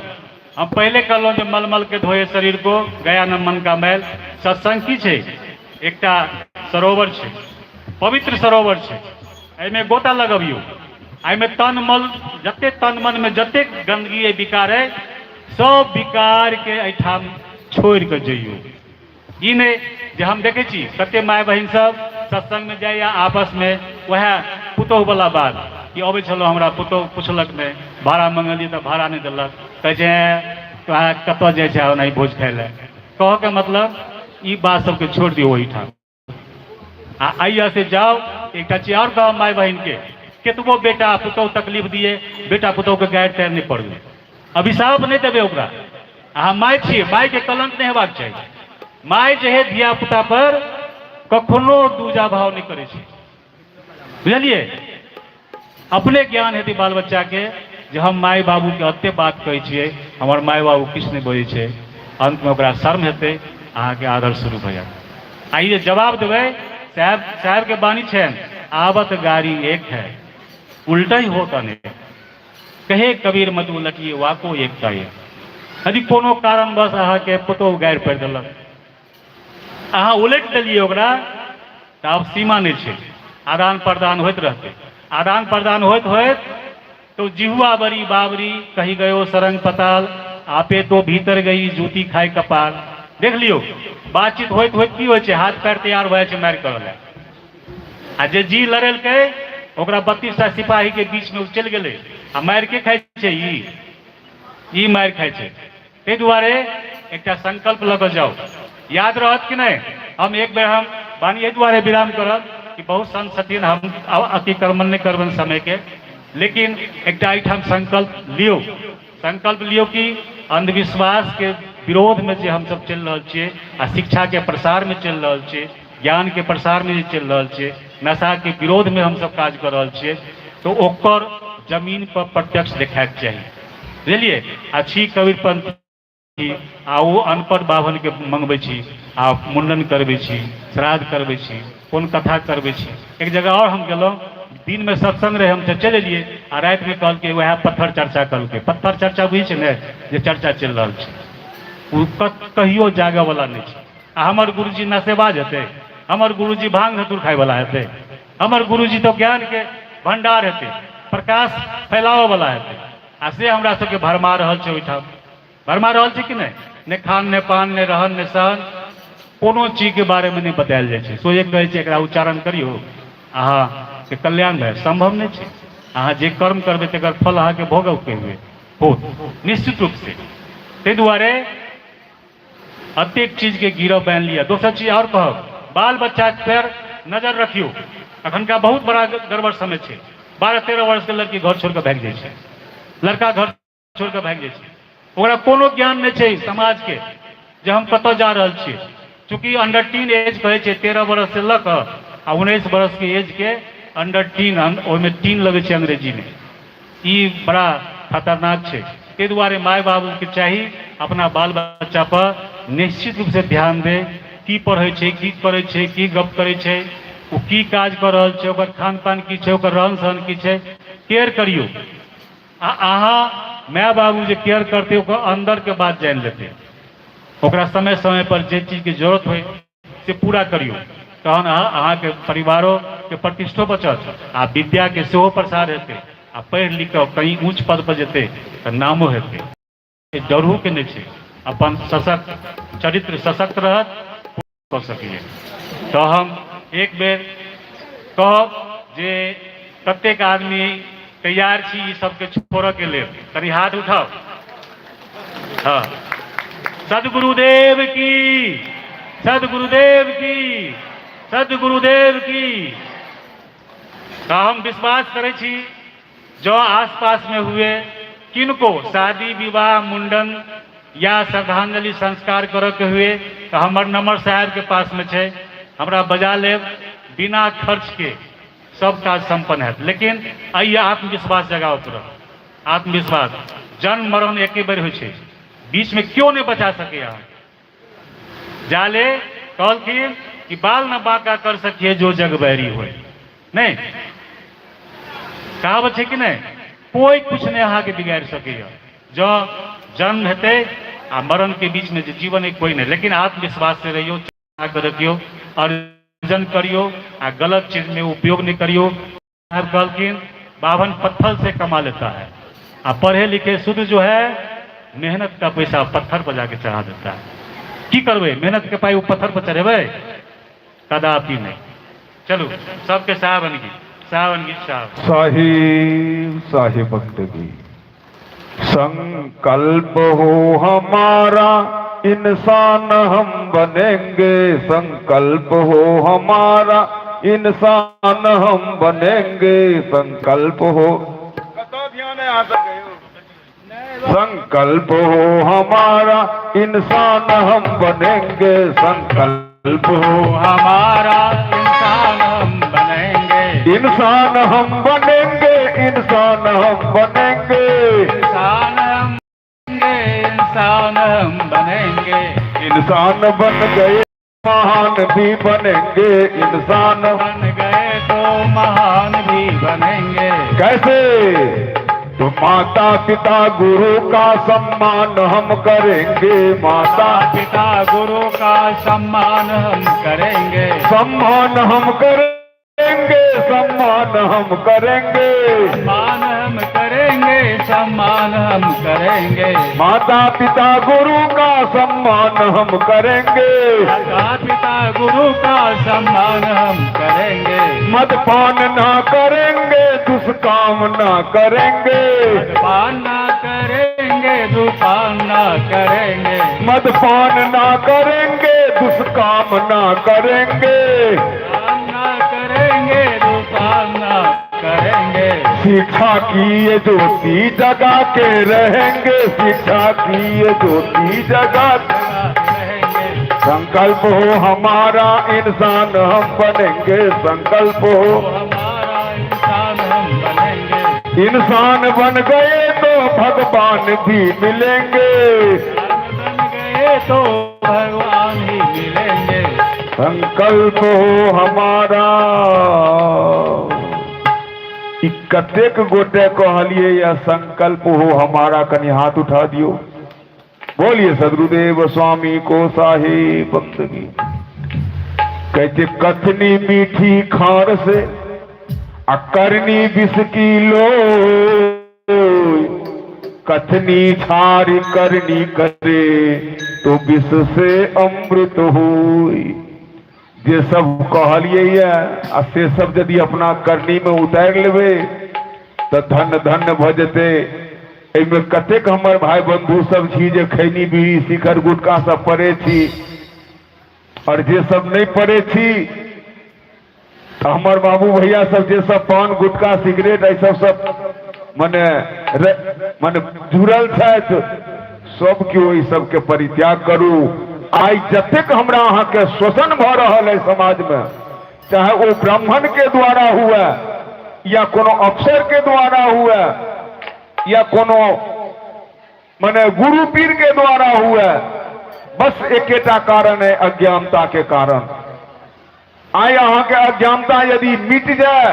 हम पहिले कहलहुँ जे मलमल के धोए शरीर को गया न मन का मैल। सत्संग की छै? एकटा सरोवर छै, पवित्र सरोवर छै। एहिमे गोता लगबियौ, एहिमे तन मल जते तन मनमे जतेक गन्दगी अइ, विकार अइ, सब विकारके एहिठाम छोड़ि कऽ जइयौ। ई नहि जे हम देखै छी कते माय बहिन सब सत्संगमे जाइए, आपसमे वएह पुतोहुवला बात कि अबै छलहुँ, हमरा पुतोहु पुछलक नहि, भाड़ा मङ्गलियै तऽ भाड़ा नहि देलक, कहै छै तोरा कतऽ जाइ छै ओनाही भोज खाइ लए। कहऽके मतलब ई बात सबके छोड़ि दियौ ओहिठाम आ आइया से जाउ। एकटा चीज आओर कहब माय बहिनके, केतबो बेटा पुतोहु तकलीफ दिए, बेटा पुतोहुके गारि तारि नहि पड़बै, अभिशाप नहि देबै ओकरा। अहाँ माय छियै, मायके कलंक नहि हेबाक चाही। माय जे है धिया पुता पर कखनो दूजा भाव नहि करै छै। बुझलियै? अपने ज्ञान हेतै बाल बच्चाके जे हम माय बाबूके एते बात कहै छियै, हमर माय बाबू किछु नहि बजै छै। अन्तमे ओकरा शर्म हेतै, अहाँके आदर शुरू भऽ जायत। आ ई जे जवाब देबै, साहेब साहेबके बानी छनि, आबत गाड़ी एक है उल्टा ही होत अनेक, कहे कबीर मत उलटिए वाको एक का एक। यदि कोनो कारणवश अहाँके पुतोहु गारि पड़ि देलक, अहाँ उलटि देलियै ओकरा, तऽ आब सीमा नहि छै, आदान प्रदान होइत रहतै। आदान प्रदान होइत होइत तो जिहुआ बड़ी बाबरी कही गयो सरंग पताल, आपे तो भीतर गई जूती खाय कपाल। देख लियौ, बातचीत होइत होइत की होइ छै, हाथ पैर तैयार भऽ जाइ छै मारि करऽ लए। आ जे जी लड़ेलकै ओकरा 32 टा सिपाहीके बीचमे ओ चलि गेलै, आ मारि के खाइ छै? ई मारि खाइ छै। ताहि दुआरे एकटा संकल्प लऽ कऽ जाउ, याद रहत कि नहि? हम एक बेर हम वाणी एहि दुआरे विराम करब कि बहुत संत छथिन, हम अतिक्रमण नहि करबनि समयके, लेकिन एकटा एहिठाम संकल्प लियौ, संकल्प लियौ कि अंधविश्वासके विरोधमे जे हमसब चलि रहल छियै आ शिक्षाके प्रसारमे चलि रहल छियै, ज्ञानके प्रसारमे जे चलि रहल छियै, नशाके विरोधमे हमसब काज कऽ रहल छियै, तऽ ओकर जमीन पर प्रत्यक्ष देखायके चाही। बुझलियै? आ छी कबीर पंथी आ ओ अनपढ़ बाभनके मंगबै छी आ मुण्डन करबै छी, श्राद्ध करबै छी, कोन कथा करबै छी। एक जगह आओर हम गेलहुँ, दिनमे सत्संग रहै, हम तऽ चलि एलियै, आ रातिमे कहलकै वएह पत्थर चर्चा कहलकै। पत्थर चर्चा बुझै छै ने, जे चर्चा चलि रहल छै ओ कहियो जागऽवला नहि छै। आ हमर गुरुजी नशेबाज हेतै? हमर गुरुजी भांग धतूर खायवला हेतै? हमर गुरुजी तऽ ज्ञानके भंडार हेतै, प्रकाश फैलाबऽवला हेतै। आ से हमरा सबके भरमा रहल छै, ओहिठाम भरमा रहल छै कि नहि? नहि खान, नहि पान, नहि रहन, नहि सहन, कोनो चीजके बारेमे नहि बतायल जाइ छै। सोझे कहै छै एकरा उच्चारण करियौ, अहाँके कल्याण भए, सम्भव नहि छै। अहाँ जे कर्म करबै तकर फल अहाँके भोगके हुए होत निश्चित रूपसँ। ताहि दुआरे एतेक चीजके गिरह बान्हि लिअ। दोसर चीज आओर कहब, बाल बच्चाके पर नजर रखियौ। अखनका बहुत बड़ा गड़बड़ समय छै। 12-13 वर्षके लड़की घर छोड़ि कऽ भागि जाइ छै, लड़का घर छोड़ि कऽ भागि जाइ छै। ओकरा कोनो ज्ञान नहि छै समाजके जे हम कतऽ जा रहल छियै। चूँकि अंडर टीन एज कहै छै 13 बरससँ लऽ कऽ आ 19 बरसके एजके अंडर टीन, ओहिमे टीन लगै छै अंग्रेजीमे। ई बड़ा खतरनाक छै। ताहि दुआरे माय बाबूके चाही अपना बाल बच्चा पर निश्चित रूपसँ ध्यान दै, की पढ़ै छै, की करै छै, की गप करै छै, ओ की काज कऽ रहल छै, ओकर खान पान की छै, ओकर रहन सहन की छै, केयर करियौ। आ अहाँ माय बाबू जे केयर करतै ओकर अन्दरके बात जानि लेतै। ओकरा समय समय पर जे चीजके जरूरत होइ से पूरा करियौ, तहन अहाँ अहाँके परिवारोके प्रतिष्ठो बचत आ विद्याके सेहो प्रसार हेतै, आ पढ़ि लिख कऽ कहीं ऊँच पद पर जेतै तऽ नामो हेतै। डरहुके नहि छै, अपन सशक्त चरित्र सशक्त रहत कऽ सकैए। तऽ हम एक बेर कहब जे कतेक आदमी तैयार छी ई सबके छोड़ऽके लेल, कनि हाथ उठाउ। हाँ, सदगुरुदेव की, सदगुरुदेव की, सदगुरुदेव की। तऽ हम विश्वास करै छी जँ आसपासमे हुए किनको शादी विवाह मुंडन या श्रद्धांजलि संस्कार करऽके हुए तऽ हमर नंबर साहेबके पासमे छै, हमरा बजा लेब, बिना खर्चके सब काज सम्पन्न हैत। लेकिन एहि आत्मविश्वास जगाबऽ पड़त। आत्मविश्वास, जन्म मरण एके बेर होइ छै, बीचमे केओ नहि बचा सकैए अहाँके। जाले कहलखिन कि बाल न बांका कर सकिए जो जग बैरी होय। नहि कहावत छै कि नहि? कोइ कुछ नहि अहाँके बिगाड़ि सकैए। जँ जन्म हेतै आ मरणके बीचमे जे जीवन है कोइ नहि। लेकिन आत्मविश्वास से रहियौ, के रखियौ, अर्जन करियौ आ गलत चीजमे उपयोग नहि करियौ। साहब कहलखिन बाभन पत्थर से कमा लेता है आ पढ़े लिखे शुद्ध जो है मेहनत का पैसा पत्थर पर जाके चढ़ा देता है। की करबै मेहनत के पाई ओ पत्थर पर चढ़ेबै? कदापि नहि। चलू सबके साहब साहब साहब साहिब साहिब बंदगी। संकल्प हो हमारा इंसान हम बनेंगे, संकल्प हो हमारा इंसान हम बनेंगे, संकल्प हो, संकल्प हो हमारा इंसान हम बनेंगे, संकल्प। संकल्प हो हमारा इंसान हम बनेंगे। इंसान हम बनेंगे, इंसान हम बनेंगे, इंसान हम बनेंगे, इंसान हम बनेंगे। इंसान बन गए महान भी बनेंगे, इंसान बन गए तो महान भी बनेंगे। कैसे? तो माता पिता गुरु का सम्मान हम करेंगे, माता पिता गुरु का सम्मान हम करेंगे, सम्मान हम करेंगे, सम्मान हम करेंगे, सम्मान हम करेंगे, सम्मान हम करेंगे। माता पिता गुरु का सम्मान हम करेंगे, माता पिता गुरु का सम्मान हम करेंगे। मदपान ना करेंगे, दुष्काम ना करेंगे, मदपान ना करेंगे, दुकान ना करेंगे, मदपान ना करेंगे, दुष्काम ना करेंगे, दुकान ना करेंगे, दुकान ना करेंगे। शिक्षा की ये ज्योति जगा के रहेंगे, शिक्षा की ये ज्योति जगा रहेंगे। संकल्प हो हमारा इंसान हम बनेंगे, संकल्प हो हमारा इंसान हम बनेंगे। इंसान बन गए तो भगवान भी मिलेंगे, बन गए तो भगवान ही मिलेंगे। संकल्प हो हमारा। ई कतेक गोटे कहलिए या संकल्प हो हमारा, कनि हाथ उठा दियो। बोलिए सदगुरुदेव स्वामी को साहेब बंदगी। कहते कथनी मीठी खार से आ करनी विष की लो, कथनी छार करनी करे तो विष से अमृत होई। जे सब कहलिए ये आ से सब यदि अपना करनी में उतारि लेबै तऽ धन धन भऽ जेतै। एहिमे कतेक हमर भाई बंधु सब छी जे खैनी बीड़ी शिखर गुटखा सब पड़े छी, और जे सब नहीं पड़े छी तऽ हमर बाबू भैया सब जे सब पान गुटखा सिगरेट एहि सब सब मने मने जुड़ल छथि, सब केओ ई सबके परित्याग करू। आइ जतेक हमरा अहाँके शोषण भऽ रहल है समाज में, चाहे वो ब्राह्मण के द्वारा हुए या कोनो अफसर के द्वारा हुए या कोनो मने गुरु पीर के द्वारा हुए, बस एकेटा कारण है, अज्ञानता के कारण। आइ अहाँके अज्ञानता यदि मिट जाए,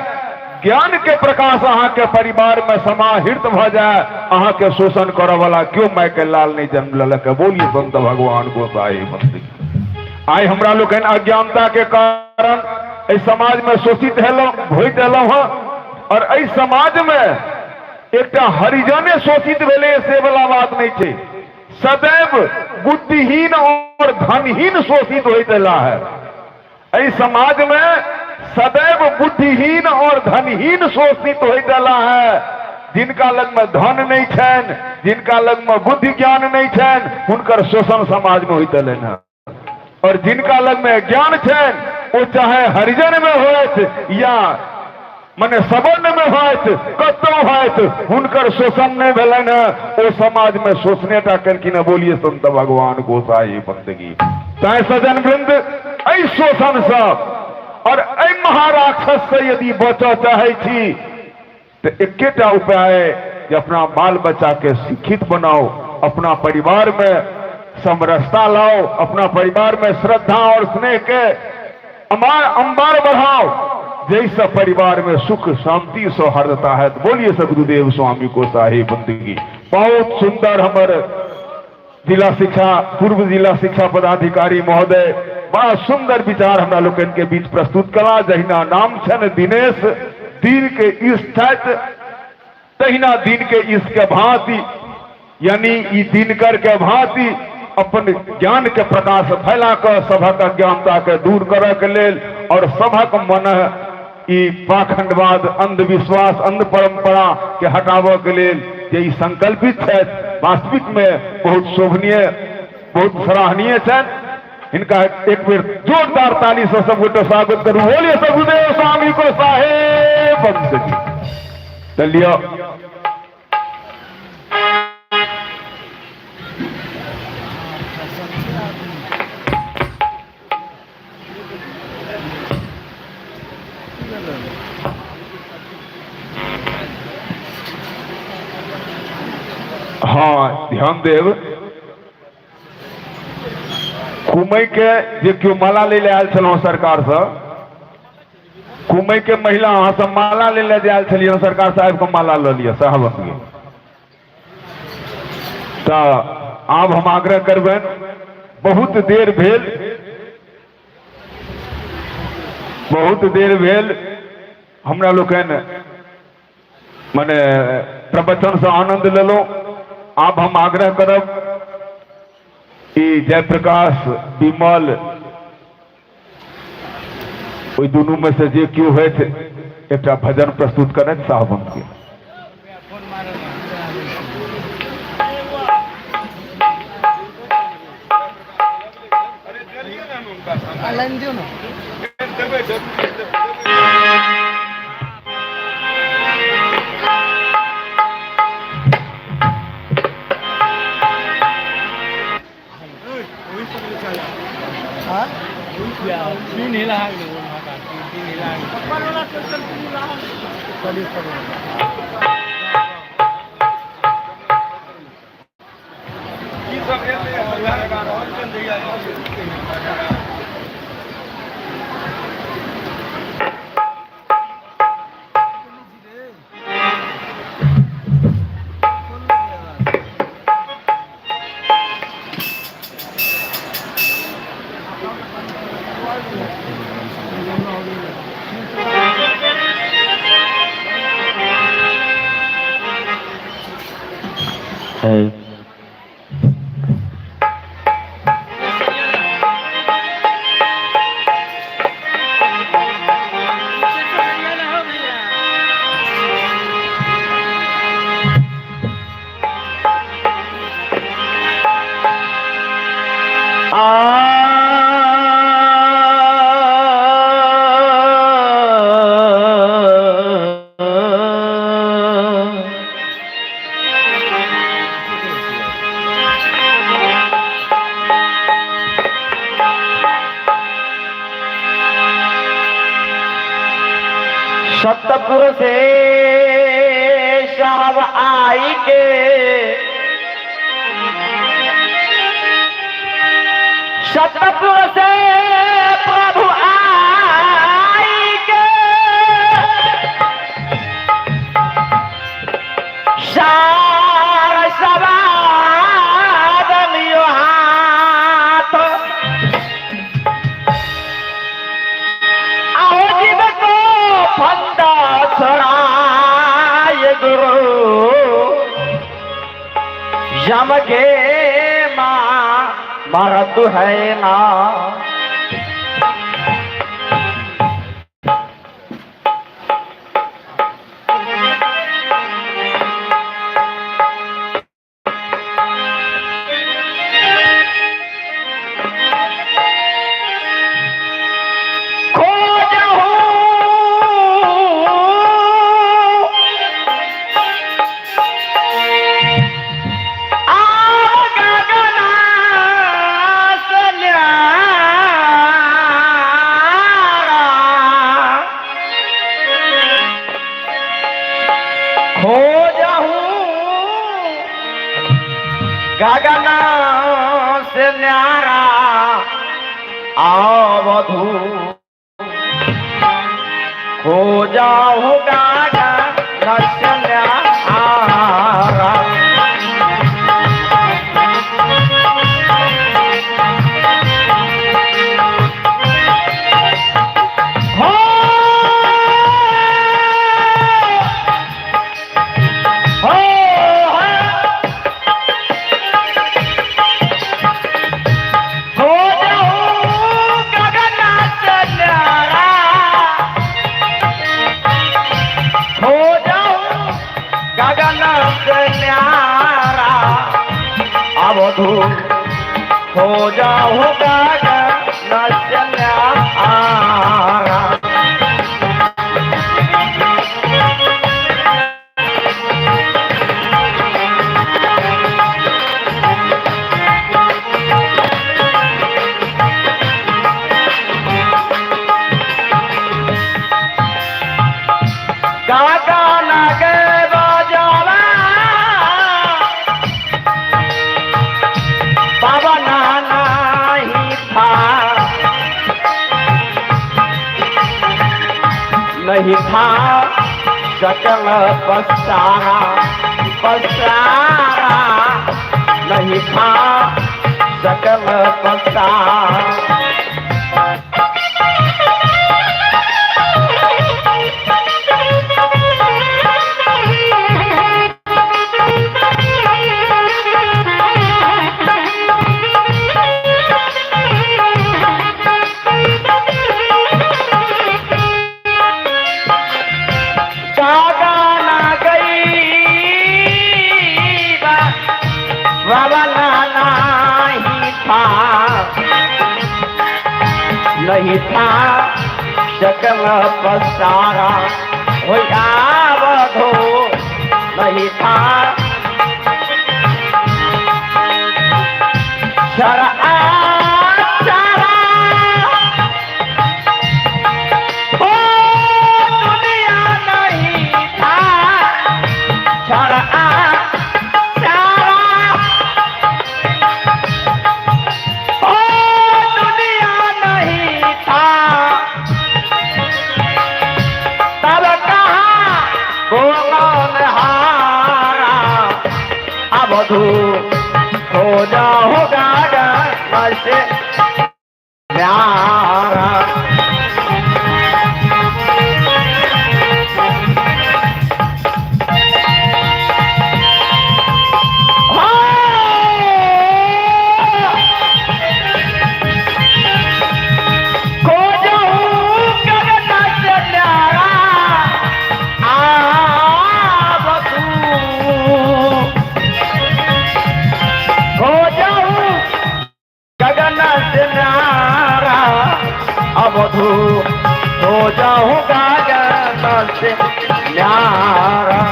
ज्ञान के प्रकाश अहाँके परिवार में समाहित भऽ जाए, अहाँके शोषण करऽ वाला क्यों माय के लाल नहीं जन्म लेलक। बोलिए संत भगवान गोसाई बंदी। आइ हमरा लोकनि अज्ञानता के कारण एहि समाज में शोषित हेलहुँ होइत एलहुँ हँ, और एहि समाज में एकटा हरिजने शोषित भेलै से वाला बात नहीं छै, सदैव बुद्धिहीन और धनहीन शोषित होइत एला है। एहि समाज में सदैव बुद्धिहीन और धनहीन शोषित होइत एला है। जिनका लग में धन नहीं छनि, जिनका लग में बुद्धि ज्ञान नहीं छनि, हुनकर शोषण समाज में होइत एलनि हँ, और जिनका लग में ज्ञान छनि ओ चाहे हरिजन में होत या मने सवर्ण में होत, कतौ होत, हुनकर शोषण नहीं भेलनि हँ, ओ समाज में शोषणे टा केलखिन हँ। बोलिए संत भगवान गोसाई बंदगी। तैं सजन वृंद, एहि शोषण सँ और एहि महाराक्षस से यदि बचऽ चाहै छी तऽ एकेटा उपाय है कि अपना बाल बच्चा के शिक्षित बनाओ, अपना परिवार में समरसता लाओ, अपना परिवार में श्रद्धा और स्नेह के अंबार बढ़ाओ, जैसा परिवार में सुख शांति सौहार्दता है। तो बोलिए सदगुरुदेव स्वामी को साहिब बंदगी। बहुत सुंदर हमर जिला शिक्षा पूर्व जिला शिक्षा पदाधिकारी महोदय बड़ा सुंदर विचार हमरा लोकनि के बीच प्रस्तुत कला। जहिना नाम छनि दिनेश, दिन के ईश छथि, तहिना दिन के ईश के भांति, यानी ई दिनकर के भांति अपन ज्ञान के प्रकाश फैला कऽ सभक अज्ञानता के दूर करऽ के लेल और सभक मन ई पाखंडवाद, अंधविश्वास, अंध परंपरा के हटाबऽ के लेल जे ई संकल्पित छथि, वास्तविक में बहुत शोभनीय, बहुत सराहनीय छनि। हिनका एक बेर जोरदार ताली से सब गोटे स्वागत करू। बोलिए सदगुरुदेव स्वामी को साहेब बंदगी। चलिए अहाँ ध्यान देब। कुमै के जे केओ माला लै लए आयल छलहुँ सरकारसँ, कुमै के महिला अहाँ सब माला लै लए जे आयल छलियै सरकार साहेब के माला लऽ लिअ साहब के। तऽ आब हम आग्रह करबनि, बहुत देर भेल, बहुत देर भेल हमरा लोकनि मने प्रवचनसँ आनंद लेलहुँ। आब हम आग्रह करब ई जयप्रकाश विमल ओहि दुनू में से जे केओ होथि एकटा भजन प्रस्तुत करथि साहब के। लाइन दियौ ने। सतपुर से साहब आई के सतपुर से प्रभु आई के सार सवाद लियो हाथ आओ जीव को फंदा छड़ाए गुरु यम के माँ मरत है ना। गगन से न्यारा आवधू खो जाओ गगन से न्यारा। हो हो हो जाओ गगन से न्यारा, हो जाओ गगन से न्यारा अवधू हो जाओ गगन से न्यारा। गागा नागे बजावा नहीं था सकल पसारा, पसारा नहीं था सकल पसारा। गाना गई बाबा नहीं था, नहीं था सकल पसारा, हो आवधो नहीं था। शरा ओ दुनिया नहीं था, शरा ओ दुनिया नहीं था, तब कहा कौन हारा, अवधू हो जाओ गागन से न्यारा। खो जाऊं गगन से न्यारा, आवधू खो जाऊं गगन से न्यारा, अवधू हो जाऊं गगन से न्यारा।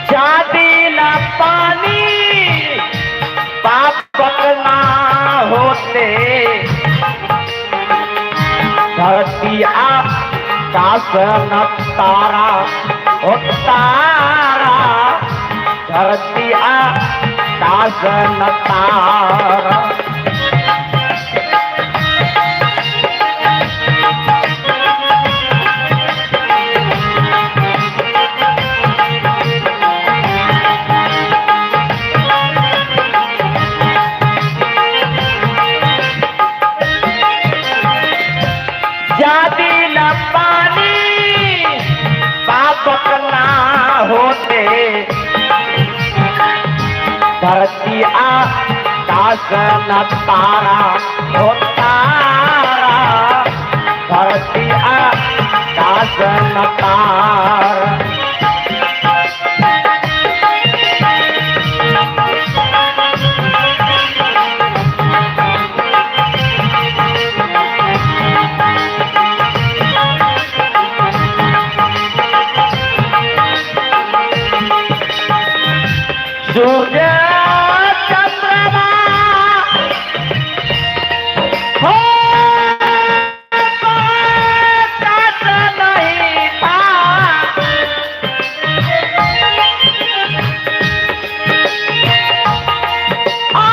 जाति न पानी पापक ना होते, धरती आकाश न तारा, ओ तारा, धरती आकाश न तारा। जाति न पानी पापक ना होते, धरती आकाश न तारा, हो तारा, धरती आकाश न तारा। सूर्य चंद्रमा हो प्रकाश नहीं था, आ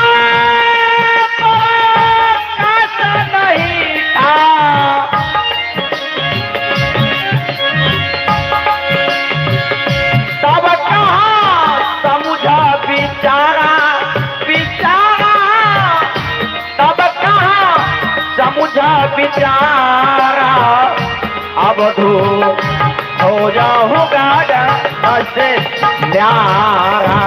प्रकाश नहीं था, तब कहा समुझा बिचारा, बिचारा, तब कहा समुझा बिचारा, अवधू हो जाओ गागन से न्यारा।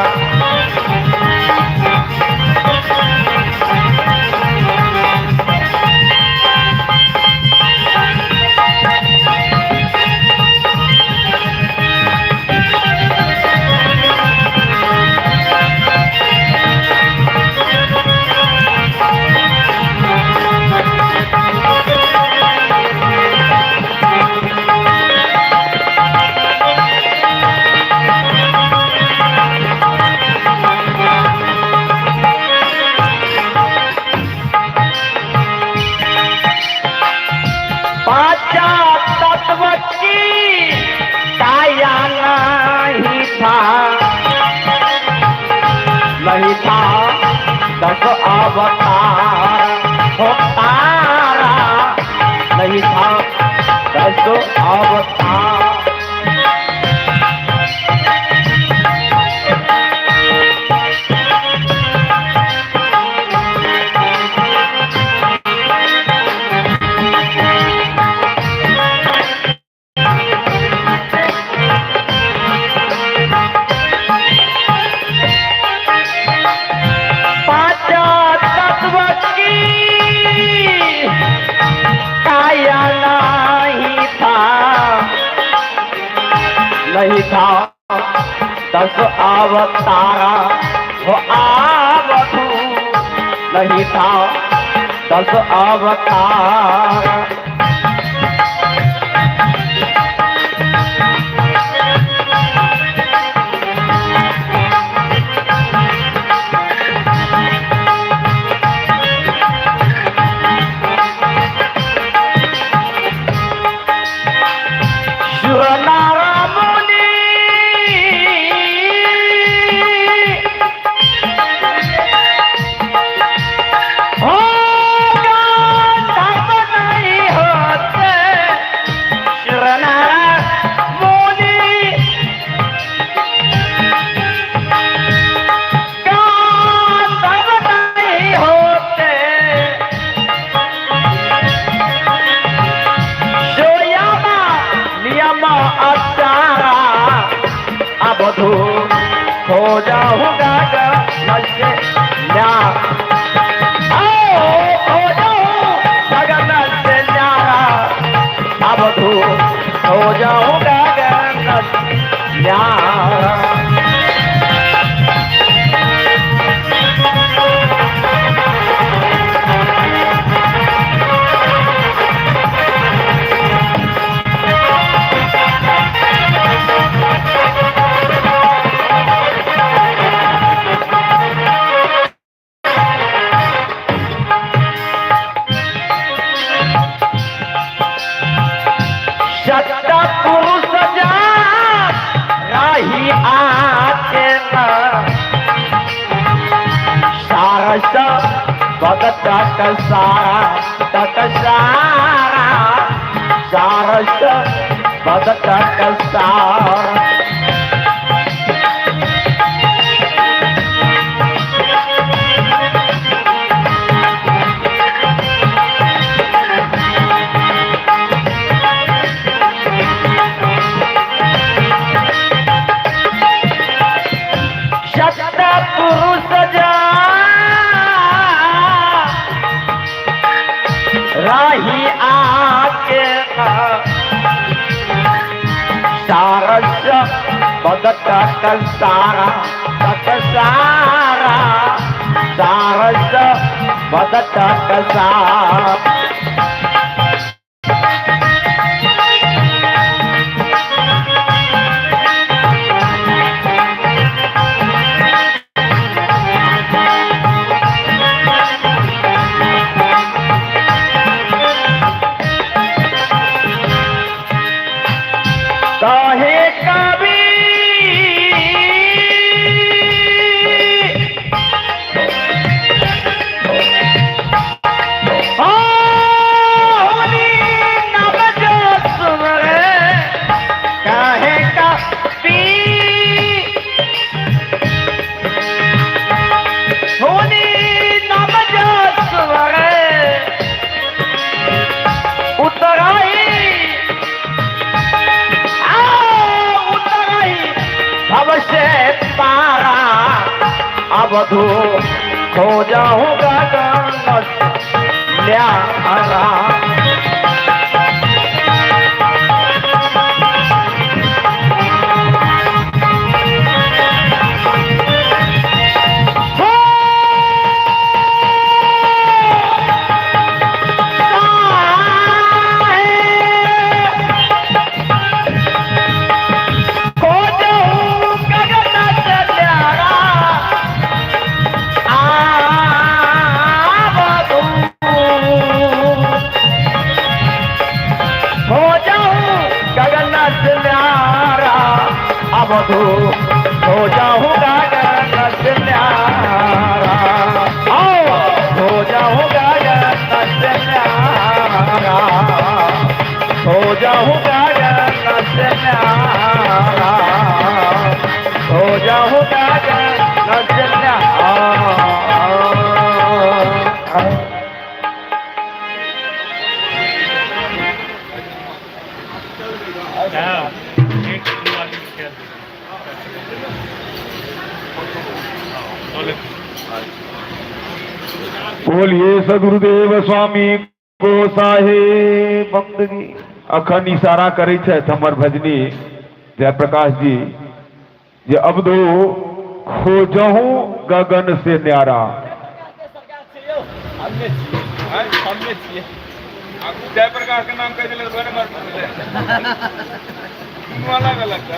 नहीं था दस अवतारा, हो आवधू नहीं था दस अवतारा। सुरनारा मुनि हो धर्म नहीं होते, सुरनारा मुनि का धर्म नहीं होते, सोयामा नियम अचारा, अवधू खो जाऊंगा गगन से न्यारा, आओ खो जाऊं गगन से न्यारा, अवधू खो जाऊंगा गगन से न्यारा। सत्ता पुरुष जा राही आके सारस भगत सारा तक सारा, सारस भगत सारा। सत पुरुष जा राही आके सारस भगत सारा तक सारा, सारस भगत सारा। कहे कवि होली नव जो सुमरे, कहे कवि होली नव जो सुमरे, उतराई भव से पारा, अवधू खो जाऊंगा गगन न्यारा। हो खो जाऊं गगन से न्यारा, आवधू हो जाऊं गगन से न्यारा, अवधू हो जाऊं गगन से न्यारा, आओ हो जाऊं गगन से न्यारा, हो जाऊं गगन से न्यारा, हो जाऊं गगन से न्यारा। एक दो आदमी खेल बोलिए सदगुरुदेव स्वामी को साहेब बंदगी। अखन इशारा करै छथि हमर भजनी जयप्रकाश जी जे अबधो खोजहूं गगन से न्यारा। जयप्रकाश के नाम कहि देले अलग अलग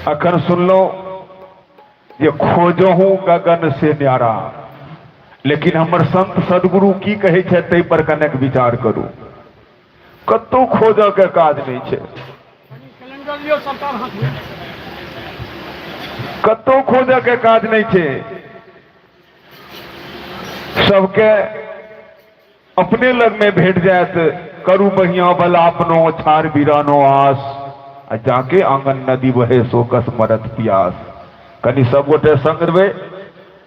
अखन सुनलो जे खोजहूं गगन से न्यारा, लेकिन हमर संत सदगुरु की कहै छै ताहि पर कनेक विचार करू। कतौ खोजऽ के काज नहि छै, कतौ खोजऽ के काज नहि छै, सबके अपने लग में भेट जायत। करू बहिया बल अपनो छाड़ बिरानो आस, आ जाके आंगन नदी बहे शोकस मरत पियास। कनि सब गोटे संग देबै।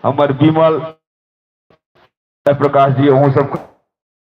हमर विमल प्रकाश जी अहूँ सब